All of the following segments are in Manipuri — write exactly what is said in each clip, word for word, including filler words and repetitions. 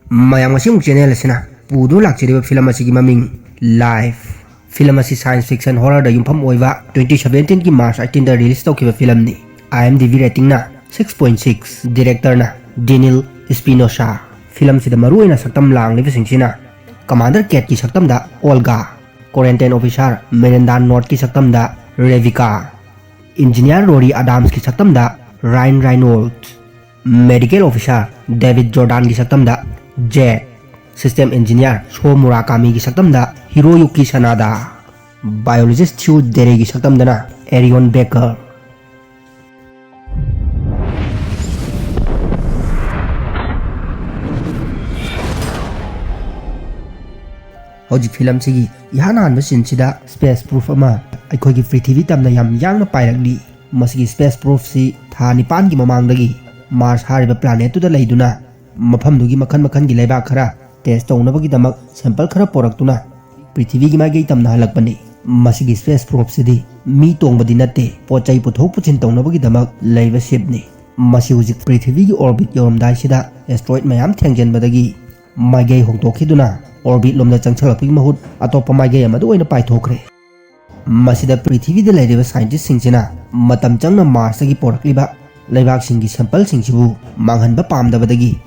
ꯃꯌꯥꯝ, ꯉꯁꯤꯃꯨꯛ ꯆꯦꯅꯦꯜ ꯑꯁꯤꯅ ꯄꯨꯗꯨꯅ ꯂꯥꯛꯆꯔꯤꯕ ꯐꯤꯂꯝ ꯑꯁꯤꯒꯤ ꯃꯃꯤꯡ ꯂꯥꯏꯐ꯫ ꯐꯤꯂꯝ ꯑꯁꯤ ꯁꯥꯏꯟꯁ ꯐꯤꯛꯁꯟ ꯍꯣꯔꯔꯗ ꯌꯨꯝꯐꯝ ꯑꯣꯏꯕ ꯇ꯭ꯋꯦꯟꯇꯤ ꯁꯕꯦꯟꯇꯤꯟꯒꯤ ꯃꯥꯔꯆ ꯑꯩꯠꯇꯤꯟꯗ ꯔꯤꯂꯤꯁ ꯇꯧꯈꯤꯕ ꯐꯤꯂꯝꯅꯤ꯫ ꯑꯥꯏ ꯑꯦꯝ ꯗꯤ ꯕꯤ ꯔꯦꯇꯤꯡꯅ ꯁꯤꯛꯁ ꯄꯣꯏꯟ ꯁꯤꯛꯁ, ꯗꯤꯔꯦꯛꯇꯔꯅ ꯗꯦꯅꯤꯜ ꯏꯁꯄꯤꯅꯣꯁꯥ꯫ ꯐꯤꯂꯝꯁꯤꯗ ꯃꯔꯨꯑꯣꯏꯅ ꯁꯛꯇꯝ ꯂꯥꯡꯂꯤꯕꯁꯤꯡꯁꯤꯅ ꯀꯃꯥꯟꯗꯔ ꯀꯦꯠꯀꯤ ꯁꯛꯇꯝꯗ ꯑꯣꯜꯒꯥ, ꯀ꯭ꯋꯥꯔꯦꯟꯇꯥꯏꯟ ꯑꯣꯐꯤꯁꯥꯔ ꯃꯤꯔꯦꯟꯗꯥ ꯅꯣꯔꯠꯀꯤ ꯁꯛꯇꯝꯗ ꯔꯦꯕꯤꯀꯥ, ꯏꯟꯖꯤꯅꯤꯌꯥꯔ ꯔꯣꯔꯤ ꯑꯗꯥꯝꯁꯀꯤ ꯁꯛꯇꯝꯗ ꯔꯥꯏꯟ ꯔꯥꯏꯅꯣꯜꯗ, ꯃꯦꯗꯤꯀꯦꯜ ꯑꯣꯐꯤꯁꯥꯔ ꯗꯦꯕꯤꯗ ꯖꯣꯔꯗꯥꯟꯒꯤ ꯁꯛꯇꯝꯗ ꯖꯦ, ꯁꯤꯁꯇꯦꯝ ꯏꯟꯖꯤꯅꯤꯌꯥꯔ ꯁꯣ ꯃꯨꯔꯥꯀꯥꯃꯤꯒꯤ ꯁꯛꯇꯝꯗ ꯍꯤꯔꯣꯌꯨꯀꯤ ꯁꯅꯥꯗꯥ, ꯕꯥꯏꯑꯣꯂꯣꯖꯤꯁ ꯊꯤꯌꯨ ꯗꯦꯔꯦꯒꯤ ꯁꯛꯇꯝꯗꯅ ꯑꯦꯔꯤꯌꯣꯟ ꯕꯦꯀꯔ꯫ ꯍꯧꯖꯤꯛ ꯐꯤꯂꯝꯁꯤꯒꯤ ꯏꯍꯥꯟ ꯍꯥꯟꯕ ꯁꯤꯟꯁꯤꯗ ꯁ꯭ꯄꯦꯁ ꯄ꯭ꯔꯨꯐ ꯑꯃ ꯑꯩꯈꯣꯏꯒꯤ ꯄ꯭ꯔꯤꯊꯤꯕꯤ ꯇꯝꯅ ꯌꯥꯝ ꯌꯥꯡꯅ ꯄꯥꯏꯔꯛꯂꯤ꯫ ꯃꯁꯤꯒꯤ ꯁ꯭ꯄꯦꯁ ꯄ꯭ꯔꯨꯐꯁꯤ ꯊꯥ ꯅꯤꯄꯥꯟꯒꯤ ꯃꯃꯥꯡꯗꯒꯤ ꯃꯥꯔꯁ ꯍꯥꯏꯔꯤꯕ ꯄ꯭ꯂꯥꯅꯦꯠꯇꯨꯗ ꯂꯩꯗꯨꯅ ꯃꯐꯝꯗꯨꯒꯤ ꯃꯈꯜ ꯃꯈꯜꯒꯤ ꯂꯩꯕꯥꯛ ꯈꯔ ꯇꯦꯁ ꯇꯧꯅꯕꯒꯤꯗꯃꯛ ꯁꯦꯝꯄꯜ ꯈꯔ ꯄꯣꯔꯛꯇꯨꯅ ꯄ꯭ꯔꯤꯊꯤꯕꯤꯒꯤ ꯃꯥꯏꯀꯩ ꯇꯝꯅ ꯍꯜꯂꯛꯄꯅꯤ꯫ ꯃꯁꯤꯒꯤ ꯁ꯭ꯄꯦꯁ ꯄ꯭ꯔꯣꯞꯁꯤꯗꯤ ꯃꯤ ꯇꯣꯡꯕꯗꯤ ꯅꯠꯇꯦ, ꯄꯣꯠ ꯆꯩ ꯄꯨꯊꯣꯛ ꯄꯨꯁꯤꯟ ꯇꯧꯅꯕꯒꯤꯗꯃꯛ ꯂꯩꯕ ꯁꯤꯞꯅꯤ꯫ ꯃꯁꯤ ꯍꯧꯖꯤꯛ ꯄ꯭ꯔꯤꯊꯤꯕꯤꯒꯤ ꯑꯣꯔꯕꯤꯠ ꯌꯧꯔꯝꯗꯥꯏꯁꯤꯗ ꯑꯦꯁꯇ꯭ꯔꯣꯏꯗ ꯃꯌꯥꯝ ꯊꯦꯡꯖꯤꯟꯕꯗꯒꯤ ꯃꯥꯏꯀꯩ ꯍꯣꯡꯗꯣꯛꯈꯤꯗꯨꯅ ꯑꯣꯔꯕꯤꯠ ꯂꯣꯝꯗ ꯆꯪꯁꯤꯜꯂꯛꯄꯒꯤ ꯃꯍꯨꯠ ꯑꯇꯣꯞꯄ ꯃꯥꯏꯀꯩ ꯑꯃꯗ ꯑꯣꯏꯅ ꯄꯥꯏꯊꯣꯛꯈ꯭ꯔꯦ꯫ ꯃꯁꯤꯗ ꯄ꯭ꯔꯤꯊꯤꯕꯤꯗ ꯂꯩꯔꯤꯕ ꯁꯥꯏꯟꯇꯤꯁꯁꯤꯡꯁꯤꯅ ꯃꯇꯝ ꯆꯪꯅ ꯃꯥꯔꯁꯇꯒꯤ ꯄꯣꯔꯛꯂꯤꯕ ꯂꯩꯕꯥꯛꯁꯤꯡꯒꯤ ꯁꯦꯝꯄꯜꯁꯤꯡꯁꯤꯕꯨ ꯃꯥꯡꯍꯟꯕ ꯄꯥꯝꯗꯕꯗꯒꯤ,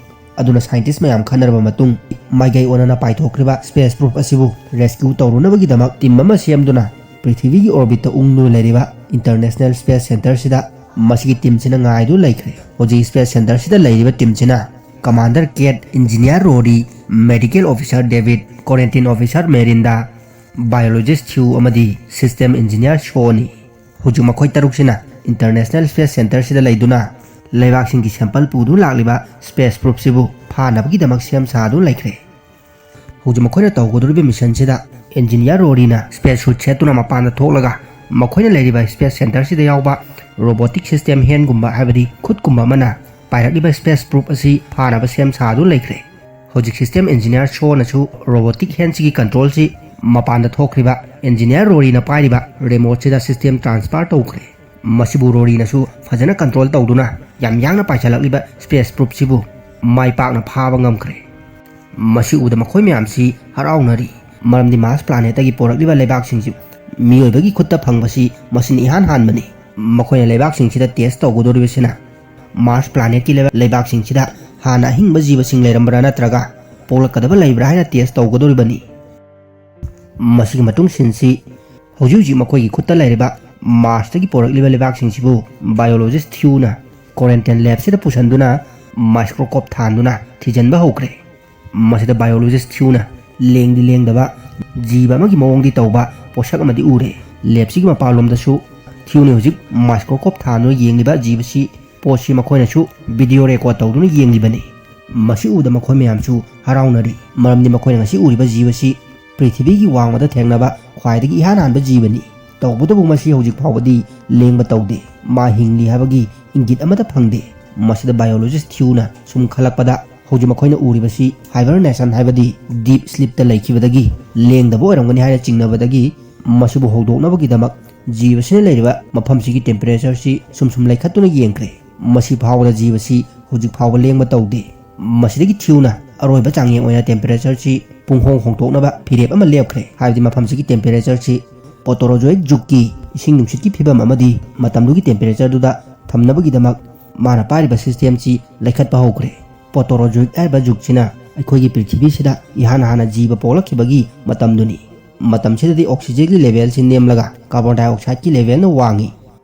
ꯑꯗꯨꯅ ꯁꯥꯏꯟꯇꯤꯁ ꯃꯌꯥꯝ ꯈꯟꯅꯔꯕ ꯃꯇꯨꯡ, ꯃꯥꯏꯀꯩ ꯑꯣꯟꯅꯅ ꯄꯥꯏꯊꯣꯛꯈ꯭ꯔꯤꯕ ꯁ꯭ꯄꯦꯁ ꯄ꯭ꯔꯨꯐ ꯑꯁꯤꯕꯨ ꯔꯦꯁꯀ꯭ꯌꯨ ꯇꯧꯔꯨꯅꯕꯒꯤꯗꯃꯛ ꯇꯤꯝ ꯑꯃ ꯁꯦꯝꯗꯨꯅ ꯄ꯭ꯔꯤꯊꯤꯕꯤꯒꯤ ꯑꯣꯔꯕꯤꯠꯇ ꯎꯪꯗꯨꯅ ꯂꯩꯔꯤꯕ ꯏꯟꯇꯔꯅꯦꯁꯅꯦꯜ ꯁ꯭ꯄꯦꯁ ꯁꯦꯟꯇꯔꯁꯤꯗ ꯃꯁꯤꯒꯤ ꯇꯤꯝꯁꯤꯅ ꯉꯥꯏꯗꯨꯅ ꯂꯩꯈ꯭ꯔꯦ꯫ ꯍꯧꯖꯤꯛ ꯁ꯭ꯄꯦꯁ ꯁꯦꯟꯇꯔꯁꯤꯗ ꯂꯩꯔꯤꯕ ꯇꯤꯝꯁꯤꯅ commander Kate, engineer Rory, medical officer ꯗꯦꯕꯤꯗ, quarantine officer Miranda, biologist Hugh ꯑꯃꯗꯤ ꯁꯤꯁꯇꯦꯝ ꯏꯟꯖꯤꯅꯤꯌꯥꯔ ꯁꯣꯅꯤ꯫ ꯍꯧꯖꯤꯛ ꯃꯈꯣꯏ ꯇꯔꯨꯛꯁꯤꯅ ꯏꯟꯇꯔꯅꯦꯁꯅꯦꯜ ꯁ꯭ꯄꯦꯁ ꯁꯦꯟꯇꯔꯁꯤꯗ ꯂꯩꯗꯨꯅ ꯂꯩꯕꯥꯛꯁꯤꯡꯒꯤ ꯁꯦꯝꯄꯜ ꯄꯨꯗꯨꯅ ꯂꯥꯛꯂꯤꯕ ꯁ꯭ꯄꯦꯁ ꯄ꯭ꯔꯨꯐꯁꯤꯕꯨ ꯐꯥꯅꯕꯒꯤꯗꯃꯛ ꯁꯦꯝ ꯁꯥꯗꯨꯅ ꯂꯩꯈ꯭ꯔꯦ꯫ ꯍꯧꯖꯤꯛ ꯃꯈꯣꯏꯅ ꯇꯧꯒꯗꯧꯔꯤꯕ ꯃꯤꯁꯟꯁꯤꯗ ꯏꯟꯖꯤꯅꯤꯌꯥꯔ ꯔꯣꯔꯤꯅ ꯁ꯭ꯄꯦꯁ ꯁꯨꯠ ꯁꯦꯠꯇꯨꯅ ꯃꯄꯥꯟꯗ ꯊꯣꯛꯂꯒ ꯃꯈꯣꯏꯅ ꯂꯩꯔꯤꯕ ꯁ꯭ꯄꯦꯁ ꯁꯦꯟꯇꯔꯁꯤꯗ ꯌꯥꯎꯕ ꯔꯣꯕꯣꯇꯤꯛ ꯁꯤꯁꯇꯦꯝ ꯍꯦꯟꯒꯨꯝꯕ, ꯍꯥꯏꯕꯗꯤ ꯈꯨꯠꯀꯨꯝꯕ ꯑꯃꯅ ꯄꯥꯏꯔꯛꯂꯤꯕ ꯁ꯭ꯄꯦꯁ ꯄ꯭ꯔꯨꯐ ꯑꯁꯤ ꯐꯥꯅꯕ ꯁꯦꯝ ꯁꯥꯗꯨꯅ ꯂꯩꯈ꯭ꯔꯦ꯫ ꯍꯧꯖꯤꯛ ꯁꯤꯁꯇꯦꯝ ꯏꯟꯖꯤꯅꯤꯌꯥꯔ ꯁꯣꯅꯁꯨ ꯔꯣꯕꯣꯇꯤꯛ ꯍꯦꯟꯁꯤꯒꯤ ꯀꯟꯇ꯭ꯔꯣꯜꯁꯤ ꯃꯄꯥꯟꯗ ꯊꯣꯛꯈ꯭ꯔꯤꯕ ꯏꯟꯖꯤꯅꯤꯌꯥꯔ ꯔꯣꯔꯤꯅ ꯄꯥꯏꯔꯤꯕ ꯔꯤꯃꯣꯠꯁꯤꯗ ꯁꯤꯁꯇꯦꯝ ꯇ꯭ꯔꯥꯟꯁꯐꯔ ꯇꯧꯈ꯭ꯔꯦ꯫ ꯃꯁꯤꯕꯨ ꯔꯣꯔꯤꯅꯁꯨ ꯐꯖꯅ ꯀꯟꯇ꯭ꯔꯣꯜ ꯇꯧꯗꯨꯅ ꯌꯥꯝ ꯌꯥꯡꯅ ꯄꯥꯏꯁꯤꯜꯂꯛꯂꯤꯕ ꯁ꯭ꯄꯦꯁ ꯄ꯭ꯔꯨꯐꯁꯤꯕꯨ ꯃꯥꯏ ꯄꯥꯛꯅ ꯐꯥꯕ ꯉꯝꯈ꯭ꯔꯦ꯫ ꯃꯁꯤ ꯎꯕꯗ ꯃꯈꯣꯏ ꯃꯌꯥꯝꯁꯤ ꯍꯔꯥꯎꯅꯔꯤ꯫ ꯃꯔꯝꯗꯤ ꯃꯥꯔꯁ ꯄ꯭ꯂꯥꯅꯦꯠꯇꯒꯤ ꯄꯣꯔꯛꯂꯤꯕ ꯂꯩꯕꯥꯛꯁꯤꯡꯁꯤ ꯃꯤꯑꯣꯏꯕꯒꯤ ꯈꯨꯠꯇ ꯐꯪꯕꯁꯤ ꯃꯁꯤꯅ ꯏꯍꯥꯟ ꯍꯥꯟꯕꯅꯤ꯫ ꯃꯈꯣꯏꯅ ꯂꯩꯕꯥꯛꯁꯤꯡꯁꯤꯗ ꯇꯦꯁ ꯇꯧꯒꯗꯧꯔꯤꯕꯁꯤꯅ ꯃꯥꯔꯁ ꯄ꯭ꯂꯥꯅꯦꯠꯀꯤ ꯂꯩꯕꯥꯛ ꯂꯩꯕꯥꯛꯁꯤꯡꯁꯤꯗ ꯍꯥꯟꯅ ꯑꯍꯤꯡꯕ ꯖꯤꯕꯁꯤꯡ ꯂꯩꯔꯝꯕ꯭ꯔꯥ ꯅꯠꯇ꯭ꯔꯒ ꯄꯣꯛꯂꯛꯀꯗꯕ ꯂꯩꯕ꯭ꯔꯥ ꯍꯥꯏꯅ ꯇꯦꯁ ꯇꯧꯒꯗꯧꯔꯤꯕꯅꯤ꯫ ꯃꯁꯤꯒꯤ ꯃꯇꯨꯡ ꯁꯤꯟꯁꯤ ꯍꯧꯖꯤꯛ ꯍꯧꯖꯤꯛ ꯃꯈꯣꯏꯒꯤ ꯈꯨꯠꯇ ꯂꯩꯔꯤꯕ ꯃꯥꯔꯁꯇꯒꯤ ꯄꯣꯔꯛꯂꯤꯕ ꯂꯩꯕꯥꯛꯁꯤꯡꯁꯤꯕꯨ ꯕꯥꯏꯑꯣꯂꯣꯖꯤꯁ ꯊꯤꯌꯨꯅ ꯀ꯭ꯋꯥꯔꯦꯟꯇꯥꯏꯟ ꯂꯦꯕꯁꯤꯗ ꯄꯨꯁꯤꯟꯗꯨꯅ ꯃꯥꯏꯀ꯭ꯔꯣꯁꯀꯣꯞ ꯊꯥꯟꯗꯨꯅ ꯊꯤꯖꯤꯟꯕ ꯍꯧꯈ꯭ꯔꯦ꯫ ꯃꯁꯤꯗ ꯕꯥꯏꯑꯣꯂꯣꯖꯤꯁ ꯊꯤꯌꯨꯅ ꯂꯦꯡꯗꯤ ꯂꯦꯡꯗꯕ ꯖꯤꯕ ꯑꯃꯒꯤ ꯃꯑꯣꯡꯗꯤ ꯇꯧꯕ ꯄꯣꯠꯁꯛ ꯑꯃꯗꯤ ꯎꯔꯦ꯫ ꯂꯦꯕꯁꯤꯒꯤ ꯃꯄꯥꯟꯂꯣꯝꯗꯁꯨ ꯊꯤꯌꯨꯅ ꯍꯧꯖꯤꯛ ꯃꯥꯏꯀ꯭ꯔꯣꯁꯀꯣꯞ ꯊꯥꯟꯗꯨꯅ ꯌꯦꯡꯂꯤꯕ ꯖꯤꯕꯁꯤ ꯄꯣꯠꯁꯤ ꯃꯈꯣꯏꯅꯁꯨ ꯚꯤꯗꯤꯑꯣ ꯔꯦꯀꯣꯔꯗ ꯇꯧꯗꯨꯅ ꯌꯦꯡꯂꯤꯕꯅꯤ꯫ ꯃꯁꯤ ꯎꯕꯗ ꯃꯈꯣꯏ ꯃꯌꯥꯝꯁꯨ ꯍꯔꯥꯎꯅꯔꯤ, ꯃꯔꯝꯗꯤ ꯃꯈꯣꯏꯅ ꯉꯁꯤ ꯎꯔꯤꯕ ꯖꯤꯕꯁꯤ ꯄ꯭ꯔꯤꯊꯤꯕꯤꯒꯤ ꯋꯥꯡꯃꯗ ꯊꯦꯡꯅꯕ ꯈ꯭ꯋꯥꯏꯗꯒꯤ ꯏꯍꯥꯟ ꯍꯥꯟꯕ ꯖꯤꯕꯅꯤ꯫ ꯇꯧꯕꯇꯕꯨ ꯃꯁꯤ ꯍꯧꯖꯤꯛ ꯐꯥꯎꯕꯗꯤ ꯂꯦꯡꯕ ꯇꯧꯗꯦ꯫ ꯃꯥ ꯍꯤꯡꯂꯤ ꯍꯥꯏꯕꯒꯤ ꯏꯪꯒꯤꯠ ꯑꯃꯠꯇ ꯐꯪꯗꯦ꯫ ꯃꯁꯤꯗ ꯕꯥꯏꯑꯣꯂꯣꯖꯤꯁ ꯊꯤꯌꯨꯅ ꯁꯨꯝ ꯈꯜꯂꯛꯄꯗ ꯍꯧꯖꯤꯛ ꯃꯈꯣꯏꯅ ꯎꯔꯤꯕꯁꯤ ꯍꯥꯏꯕꯔꯅꯦꯁꯟ ꯍꯥꯏꯕꯗꯤ ꯗꯤꯞ ꯁ꯭ꯂꯤꯞꯇ ꯂꯩꯈꯤꯕꯗꯒꯤ ꯂꯦꯡꯗꯕ ꯑꯣꯏꯔꯝꯒꯅꯤ ꯍꯥꯏꯅ ꯆꯤꯡꯅꯕꯗꯒꯤ ꯃꯁꯤꯕꯨ ꯍꯧꯗꯣꯛꯅꯕꯒꯤꯗꯃꯛ ꯖꯤꯕꯁꯤꯅ ꯂꯩꯔꯤꯕ ꯃꯐꯝꯁꯤꯒꯤ ꯇꯦꯝꯄꯔꯦꯆꯔꯁꯤ ꯁꯨꯝ ꯁꯨꯝ ꯂꯩꯈꯠꯇꯨꯅ ꯌꯦꯡꯈ꯭ꯔꯦ꯫ ꯃꯁꯤ ꯐꯥꯎꯕꯗ ꯖꯤꯕꯁꯤ ꯍꯧꯖꯤꯛ ꯐꯥꯎꯕ ꯂꯦꯡꯕ ꯇꯧꯗꯦ꯫ ꯃꯁꯤꯗꯒꯤ ꯊꯤꯌꯨꯅ ꯑꯔꯣꯏꯕ ꯆꯥꯡꯌꯦꯡ ꯑꯣꯏꯅ ꯇꯦꯝꯄꯔꯦꯆꯔꯁꯤ ꯄꯨꯡ ꯍꯣꯡ ꯍꯣꯡꯗꯣꯛꯅꯕ ꯐꯤꯔꯦꯞ ꯑꯃ ꯂꯦꯞꯈ꯭ꯔꯦ꯫ ꯍꯥꯏꯕꯗꯤ ꯃꯐꯝꯁꯤꯒꯤ ꯇꯦꯝꯄꯔꯦꯆꯔꯁꯤ ꯄꯣꯇꯣꯔꯣꯖꯣꯏꯛ ꯖꯨꯒꯀꯤ ꯏꯁꯤꯡ ꯅꯨꯡꯁꯤꯠꯀꯤ ꯐꯤꯕꯝ ꯑꯃꯗꯤ ꯃꯇꯝꯗꯨꯒꯤ ꯇꯦꯝꯄꯔꯦꯆꯔꯗꯨꯗ ꯊꯝꯅꯕꯒꯤꯗꯃꯛ ꯃꯥꯅ ꯄꯥꯏꯔꯤꯕ ꯁꯤꯁꯇꯦꯝꯁꯤ ꯂꯩꯈꯠꯄ ꯍꯧꯈ꯭ꯔꯦ꯫ ꯄꯣꯇꯣꯔꯣꯖꯣꯏꯛ ꯍꯥꯏꯔꯤꯕ ꯖꯨꯒꯁꯤꯅ ꯑꯩꯈꯣꯏꯒꯤ ꯄ꯭ꯔꯤꯊꯤꯕꯤꯁꯤꯗ ꯏꯍꯥꯟ ꯍꯥꯟꯅ ꯖꯤꯕ ꯄꯣꯛꯂꯛꯈꯤꯕꯒꯤ ꯃꯇꯝꯗꯨꯅꯤ꯫ ꯃꯇꯝꯁꯤꯗꯗꯤ ꯑꯣꯛꯁꯤꯖꯦꯟꯒꯤ ꯂꯦꯚꯦꯜꯁꯤ ꯅꯦꯝꯂꯒ ꯀꯥꯔꯕꯣꯟ ꯗꯥꯏꯑꯣꯛꯁꯥꯏꯗꯀꯤ ꯂꯦꯚꯦꯜꯅ ꯋꯥꯡꯏ꯫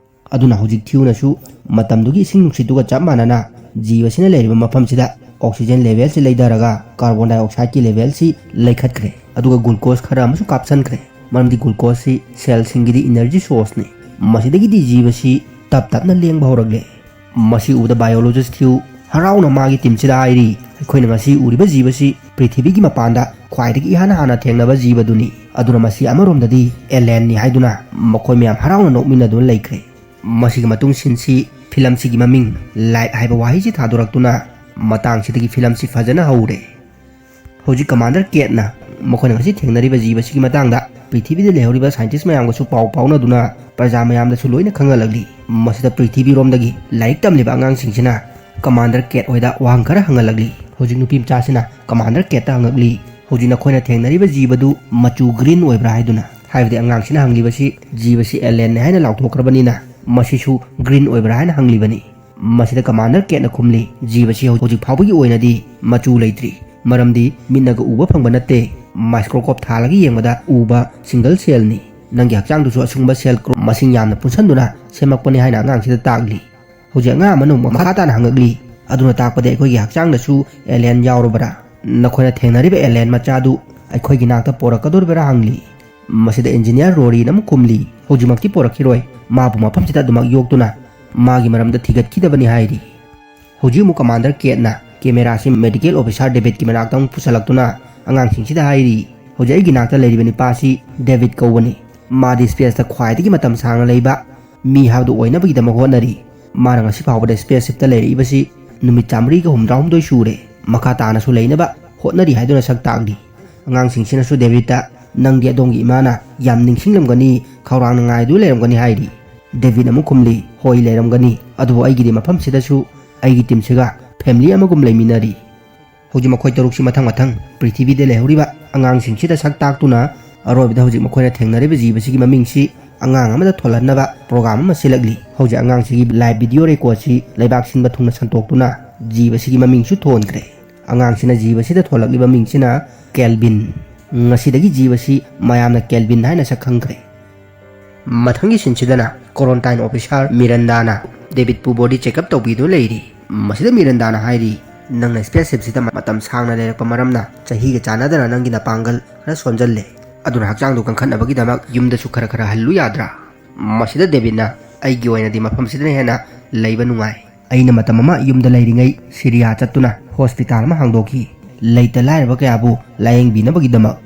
ꯑꯗꯨꯅ ꯍꯧꯖꯤꯛ ꯊꯤꯌꯨꯅꯁꯨ ꯃꯇꯝꯗꯨꯒꯤ ꯏꯁꯤꯡ ꯅꯨꯡꯁꯤꯠꯇꯨꯒ ꯆꯞ ꯃꯥꯟꯅꯅ ꯖꯤꯕꯁꯤꯅ ꯂꯩꯔꯤꯕ ꯃꯐꯝꯁꯤꯗ ꯑꯣꯛꯁꯤꯖꯦꯟ ꯂꯦꯚꯦꯜꯁꯤ ꯂꯩꯊꯔꯒ ꯀꯥꯔꯕꯣꯟ ꯗꯥꯏꯑꯣꯛꯁꯥꯏꯗꯀꯤ ꯂꯦꯚꯦꯜꯁꯤ ꯂꯩꯈꯠꯈ꯭ꯔꯦ꯫ ꯑꯗꯨꯒ ꯒ꯭ꯂꯨꯀꯣꯁ ꯈꯔ ꯑꯃꯁꯨ ꯀꯥꯞꯁꯤꯟꯈ꯭ꯔꯦ꯫ ꯃꯔꯝꯗꯤ ꯒ꯭ꯂꯨꯀꯣꯁꯁꯤ ꯁꯦꯜꯁꯤꯡꯒꯤꯗꯤ ꯏꯅꯔꯖꯤ ꯁꯣꯔꯁꯅꯤ꯫ ꯃꯁꯤꯗꯒꯤꯗꯤ ꯖꯤꯕꯁꯤ ꯇꯞ ꯇꯞꯅ ꯂꯦꯡꯕ ꯍꯧꯔꯛꯂꯦ꯫ ꯃꯁꯤ ꯎꯕꯗ ꯕꯥꯏꯑꯣꯂꯣꯖꯤꯁ ꯊꯤꯌꯨ ꯍꯔꯥꯎꯅ ꯃꯥꯒꯤ ꯇꯤꯝꯁꯤꯗ ꯍꯥꯏꯔꯤ, "ꯑꯩꯈꯣꯏꯅ ꯉꯁꯤ ꯎꯔꯤꯕ ꯖꯤꯕꯁꯤ ꯄ꯭ꯔꯤꯊꯤꯕꯤꯒꯤ ꯃꯄꯥꯟꯗ ꯈ꯭ꯋꯥꯏꯗꯒꯤ ꯏꯍꯥꯟ ꯍꯥꯟꯅ ꯊꯦꯡꯅꯕ ꯖꯤꯕꯗꯨꯅꯤ꯫ ꯑꯗꯨꯅ ꯃꯁꯤ ꯑꯃꯔꯣꯝꯗꯗꯤ ꯑꯦꯂꯦꯟꯅꯤ" ꯍꯥꯏꯗꯨꯅ ꯃꯈꯣꯏ ꯃꯌꯥꯝ ꯍꯔꯥꯎꯅ ꯅꯣꯛꯃꯤꯟꯅꯗꯨꯅ ꯂꯩꯈ꯭ꯔꯦ꯫ ꯃꯁꯤꯒꯤ ꯃꯇꯨꯡ ꯁꯤꯟꯁꯤ ꯐꯤꯂꯝꯁꯤꯒꯤ ꯃꯃꯤꯡ ꯂꯥꯏꯐ ꯍꯥꯏꯕ ꯋꯥꯍꯩꯁꯤ ꯊꯥꯗꯣꯔꯛꯇꯨꯅ ꯃꯇꯥꯡꯁꯤꯗꯒꯤ ꯐꯤꯂꯝꯁꯤ ꯐꯖꯅ ꯍꯧꯔꯦ꯫ ꯍꯧꯖꯤꯛ ꯀꯃꯥꯟꯗꯔ ꯀꯦꯠꯅ ꯃꯈꯣꯏꯅ ꯉꯁꯤ ꯊꯦꯡꯅꯔꯤꯕ ꯖꯤꯕꯁꯤꯒꯤ ꯃꯇꯥꯡꯗ ꯄ꯭ꯔꯤꯊꯤꯕꯤꯗ ꯂꯩꯍꯧꯔꯤꯕ ꯁꯥꯏꯟꯇꯤꯁ ꯃꯌꯥꯝꯒꯁꯨ ꯄꯥꯎ ꯐꯥꯎꯅꯗꯨꯅ ꯄ꯭ꯔꯖꯥ ꯃꯌꯥꯝꯗꯁꯨ ꯂꯣꯏꯅ ꯈꯪꯍꯜꯂꯛꯂꯤ꯫ ꯃꯁꯤꯗ ꯄ꯭ꯔꯤꯊꯤꯕꯤꯔꯣꯝꯗꯒꯤ ꯂꯥꯏꯔꯤꯛ ꯇꯝꯂꯤꯕ ꯑꯉꯥꯡꯁꯤꯡꯁꯤꯅ ꯀꯃꯥꯟꯗꯔ ꯀꯦꯠ ꯍꯣꯏꯗ ꯋꯥꯍꯪ ꯈꯔ ꯍꯪꯍꯜꯂꯛꯂꯤ꯫ ꯍꯧꯖꯤꯛ ꯅꯨꯄꯤ ꯃꯆꯥꯁꯤꯅ ꯀꯃꯥꯟꯗꯔ ꯀꯦꯠꯇ ꯍꯪꯉꯛꯂꯤ, "ꯍꯧꯖꯤꯛ ꯅꯈꯣꯏꯅ ꯊꯦꯡꯅꯔꯤꯕ ꯖꯤꯕꯗꯨ ꯃꯆꯨ ꯒ꯭ꯔꯤꯟ ꯑꯣꯏꯕ꯭ꯔꯥ?" ꯍꯥꯏꯗꯨꯅ꯫ ꯍꯥꯏꯕꯗꯤ ꯑꯉꯥꯡꯁꯤꯅ ꯍꯪꯂꯤꯕꯁꯤ ꯖꯤꯕꯁꯤ ꯑꯦꯂꯦꯟꯅꯦ ꯍꯥꯏꯅ ꯂꯥꯎꯊꯣꯛꯈ꯭ꯔꯕꯅꯤꯅ ꯃꯁꯤꯁꯨ ꯒ꯭ꯔꯤꯟ ꯑꯣꯏꯕ꯭ꯔꯥ ꯍꯥꯏꯅ ꯍꯪꯂꯤꯕꯅꯤ꯫ ꯃꯁꯤꯗ ꯀꯃꯥꯟꯗꯔ ꯀꯦꯠꯅ ꯈꯨꯝꯂꯤ, "ꯖꯤꯕꯁꯤ ꯍꯧꯖꯤꯛ ꯐꯥꯎꯕꯒꯤ ꯑꯣꯏꯅꯗꯤ ꯃꯆꯨ ꯂꯩꯇ꯭ꯔꯤ, ꯃꯔꯝꯗꯤ ꯃꯤꯠꯅꯒ ꯎꯕ ꯐꯪꯕ ꯅꯠꯇꯦ꯫ ꯃꯥꯏꯀ꯭ꯔꯣꯁꯀꯣꯞ ꯊꯥꯜꯂꯒ ꯌꯦꯡꯕꯗ ꯎꯕ ꯁꯤꯡꯒꯜ ꯁꯦꯜꯅꯤ꯫ ꯅꯪꯒꯤ ꯍꯛꯆꯥꯡꯗꯨꯁꯨ ꯑꯁꯤꯒꯨꯝꯕ ꯁꯦꯜ ꯀ꯭ꯔꯣꯞ ꯃꯁꯤꯡ ꯌꯥꯝꯅ ꯄꯨꯟꯁꯤꯟꯗꯨꯅ ꯁꯦꯝꯃꯛꯄꯅꯤ" ꯍꯥꯏꯅ ꯑꯉꯥꯡꯁꯤꯗ ꯇꯥꯛꯂꯤ꯫ ꯍꯧꯖꯤꯛ ꯑꯉꯥꯡ ꯑꯃꯅ ꯑꯃꯨꯛ ꯃꯈꯥ ꯇꯥꯅ ꯍꯪꯉꯛꯂꯤ, "ꯑꯗꯨꯅ ꯇꯥꯛꯄꯗꯤ ꯑꯩꯈꯣꯏꯒꯤ ꯍꯛꯆꯥꯡꯗꯁꯨ ꯑꯦꯂꯦꯟ ꯌꯥꯎꯔꯕ꯭ꯔꯥ? ꯅꯈꯣꯏꯅ ꯊꯦꯡꯅꯔꯤꯕ ꯑꯦꯂꯦꯟ ꯃꯆꯥꯗꯨ ꯑꯩꯈꯣꯏꯒꯤ ꯅꯥꯛꯇ ꯄꯣꯔꯛꯀꯗꯧꯔꯤꯕ꯭ꯔꯥ?" ꯍꯪꯂꯤ꯫ ꯃꯁꯤꯗ ꯏꯟꯖꯤꯅꯤꯌꯥꯔ ꯔꯣꯔꯤꯅ ꯑꯃꯨꯛ ꯈꯨꯝꯂꯤ, "ꯍꯧꯖꯤꯛꯃꯛꯇꯤ ꯄꯣꯔꯛꯈꯤꯔꯣꯏ, ꯃꯥꯕꯨ ꯃꯐꯝꯁꯤꯗ ꯑꯗꯨꯃꯛ ꯌꯣꯛꯇꯨꯅ ꯃꯥꯒꯤ ꯃꯔꯝꯗ ꯊꯤꯒꯠꯈꯤꯗꯕꯅꯤ" ꯍꯥꯏꯔꯤ꯫ ꯍꯧꯖꯤꯛ ꯑꯃꯨꯛ ꯀꯃꯥꯟꯗꯔ ꯀꯦꯠꯅ ꯀꯦꯃꯦꯔꯥꯁꯤ ꯃꯦꯗꯤꯀꯦꯜ ꯑꯣꯐꯤꯁꯥꯔ ꯗꯦꯕꯤꯠꯀꯤ ꯃꯅꯥꯛꯇ ꯑꯃꯨꯛ ꯄꯨꯁꯜꯂꯛꯇꯨꯅ ꯑꯉꯥꯡꯁꯤꯡꯁꯤꯗ ꯍꯥꯏꯔꯤ, "ꯍꯧꯖꯤꯛ ꯑꯩꯒꯤ ꯅꯥꯛꯇ ꯂꯩꯔꯤꯕ ꯅꯤꯄꯥꯁꯤ ꯗꯦꯕꯤꯠ ꯀꯧꯕꯅꯤ꯫ ꯃꯥꯗꯤ ꯁ꯭ꯄꯦꯁꯇ ꯈ꯭ꯋꯥꯏꯗꯒꯤ ꯃꯇꯝ ꯁꯥꯡꯅ ꯂꯩꯕ ꯃꯤ ꯍꯥꯏꯕꯗꯨ ꯑꯣꯏꯅꯕꯒꯤꯗꯃꯛ ꯍꯣꯠꯅꯔꯤ꯫ ꯃꯥꯅ ꯉꯁꯤ ꯐꯥꯎꯕꯗ ꯁ꯭ꯄꯦꯁ ꯁꯤꯞꯇ ꯂꯩꯔꯛꯏꯕꯁꯤ ꯅꯨꯃꯤꯠ ꯆꯥꯃꯔꯤꯒ ꯍꯨꯝꯗ꯭ꯔꯥꯍꯨꯝꯗꯣꯏ ꯁꯨꯔꯦ꯫ ꯃꯈꯥ ꯇꯥꯅꯁꯨ ꯂꯩꯅꯕ ꯍꯣꯠꯅꯔꯤ" ꯍꯥꯏꯗꯨꯅ ꯁꯛ ꯇꯥꯛꯂꯤ꯫ ꯑꯉꯥꯡꯁꯤꯡꯁꯤꯅꯁꯨ ꯗꯦꯕꯤꯠꯇ, "ꯅꯪꯗꯤ ꯑꯗꯣꯝꯒꯤ ꯏꯃꯥꯅ ꯌꯥꯝ ꯅꯤꯡꯁꯤꯡꯂꯝꯒꯅꯤ, ꯈꯧꯔꯥꯡꯅ ꯉꯥꯏꯗꯨꯅ ꯂꯩꯔꯝꯒꯅꯤ" ꯍꯥꯏꯔꯤ꯫ ꯗꯦꯕꯤꯠꯅ ꯑꯃꯨꯛ ꯈꯨꯝꯂꯤ, "ꯍꯣꯏ, ꯂꯩꯔꯝꯒꯅꯤ, ꯑꯗꯨꯕꯨ ꯑꯩꯒꯤꯗꯤ ꯃꯐꯝꯁꯤꯗꯁꯨ ꯑꯩꯒꯤ ꯇꯤꯝꯁꯤꯒ ꯐꯦꯃꯤꯂꯤ ꯑꯃꯒꯨꯝ ꯂꯩꯃꯤꯟꯅꯔꯤ"꯫ ꯍꯧꯖꯤꯛ ꯃꯈꯣꯏ ꯇꯔꯨꯛꯁꯤ ꯃꯊꯪ ꯃꯊꯪ ꯄ꯭ꯔꯤꯊꯤꯕꯤꯗ ꯂꯩꯍꯧꯔꯤꯕ ꯑꯉꯥꯡꯁꯤꯡꯁꯤꯗ ꯁꯛ ꯇꯥꯛꯇꯨꯅ ꯑꯔꯣꯏꯕꯗ ꯍꯧꯖꯤꯛ ꯃꯈꯣꯏꯅ ꯊꯦꯡꯅꯔꯤꯕ ꯖꯤꯕꯁꯤꯒꯤ ꯃꯃꯤꯡꯁꯤ ꯑꯉꯥꯡ ꯑꯃꯗ ꯊꯣꯜꯍꯟꯅꯕ ꯄ꯭ꯔꯣꯒ꯭ꯔꯥꯝ ꯑꯃ ꯁꯤꯜꯂꯛꯂꯤ꯫ ꯍꯧꯖꯤꯛ ꯑꯉꯥꯡꯁꯤꯒꯤ ꯂꯥꯏꯚ ꯚꯤꯗꯤꯑꯣ ꯔꯦꯀꯣꯔꯗꯁꯤ ꯂꯩꯕꯥꯛ ꯁꯤꯟꯕ ꯊꯨꯡꯅ ꯁꯟꯇꯣꯛꯇꯨꯅ ꯖꯤꯕꯁꯤꯒꯤ ꯃꯃꯤꯡꯁꯨ ꯊꯣꯟꯈ꯭ꯔꯦ꯫ ꯑꯉꯥꯡꯁꯤꯅ ꯖꯤꯕꯁꯤꯗ ꯊꯣꯜꯂꯛꯂꯤꯕ ꯃꯤꯡꯁꯤꯅ ꯀꯦꯜꯕꯤꯟ꯫ ꯉꯁꯤꯗꯒꯤ ꯖꯤꯕꯁꯤ ꯃꯌꯥꯝꯅ ꯀꯦꯜꯕꯤꯟ ꯍꯥꯏꯅ ꯁꯛ ꯈꯪꯈ꯭ꯔꯦ꯫ ꯃꯊꯪꯒꯤ ꯁꯤꯟꯁꯤꯗꯅ ꯀꯣꯔꯣꯟꯇꯥꯏꯟ ꯑꯣꯐꯤꯁꯥꯔ ꯃꯤꯔꯟꯗꯥꯅ ꯗꯦꯕꯤꯠꯄꯨ ꯕꯣꯗꯤ ꯆꯦꯛꯑꯞ ꯇꯧꯕꯤꯗꯨꯅ ꯂꯩꯔꯤ꯫ ꯃꯁꯤꯗ ꯃꯤꯔꯟꯗꯥꯅ ꯍꯥꯏꯔꯤ, "ꯅꯪꯅ ꯁ꯭ꯄꯦꯁ ꯁꯤꯞꯁꯤꯗ ꯃꯇꯝ ꯁꯥꯡꯅ ꯂꯩꯔꯛꯄ ꯃꯔꯝꯅ ꯆꯍꯤꯒ ꯆꯥꯟꯅꯗꯅ ꯅꯪꯒꯤ ꯅꯄꯥꯡꯒꯜ ꯈꯔ ꯁꯣꯟꯖꯜꯂꯦ꯫ ꯑꯗꯨꯅ ꯍꯛꯆꯥꯡꯗꯨ ꯀꯟꯈꯠꯅꯕꯒꯤꯗꯃꯛ ꯌꯨꯝꯗꯁꯨ ꯈꯔ ꯈꯔ ꯍꯜꯂꯨ ꯌꯥꯗ꯭ꯔꯥ?" ꯃꯁꯤꯗ ꯗꯦꯕꯤꯠꯅ, "ꯑꯩꯒꯤ ꯑꯣꯏꯅꯗꯤ ꯃꯐꯝꯁꯤꯗꯅ ꯍꯦꯟꯅ ꯂꯩꯕ ꯅꯨꯡꯉꯥꯏ꯫ ꯑꯩꯅ ꯃꯇꯝ ꯑꯃ ꯌꯨꯝꯗ ꯂꯩꯔꯤꯉꯩ ꯁꯤꯔꯤꯌꯥ ꯆꯠꯇꯨꯅ ꯍꯣꯁꯄꯤꯇꯥꯜ ꯑꯃ ꯍꯥꯡꯗꯣꯛꯈꯤ, ꯂꯩꯇ ꯂꯥꯏꯔꯕ ꯀꯌꯥꯕꯨ ꯂꯥꯌꯦꯡꯕꯤꯅꯕꯒꯤꯗꯃꯛ꯫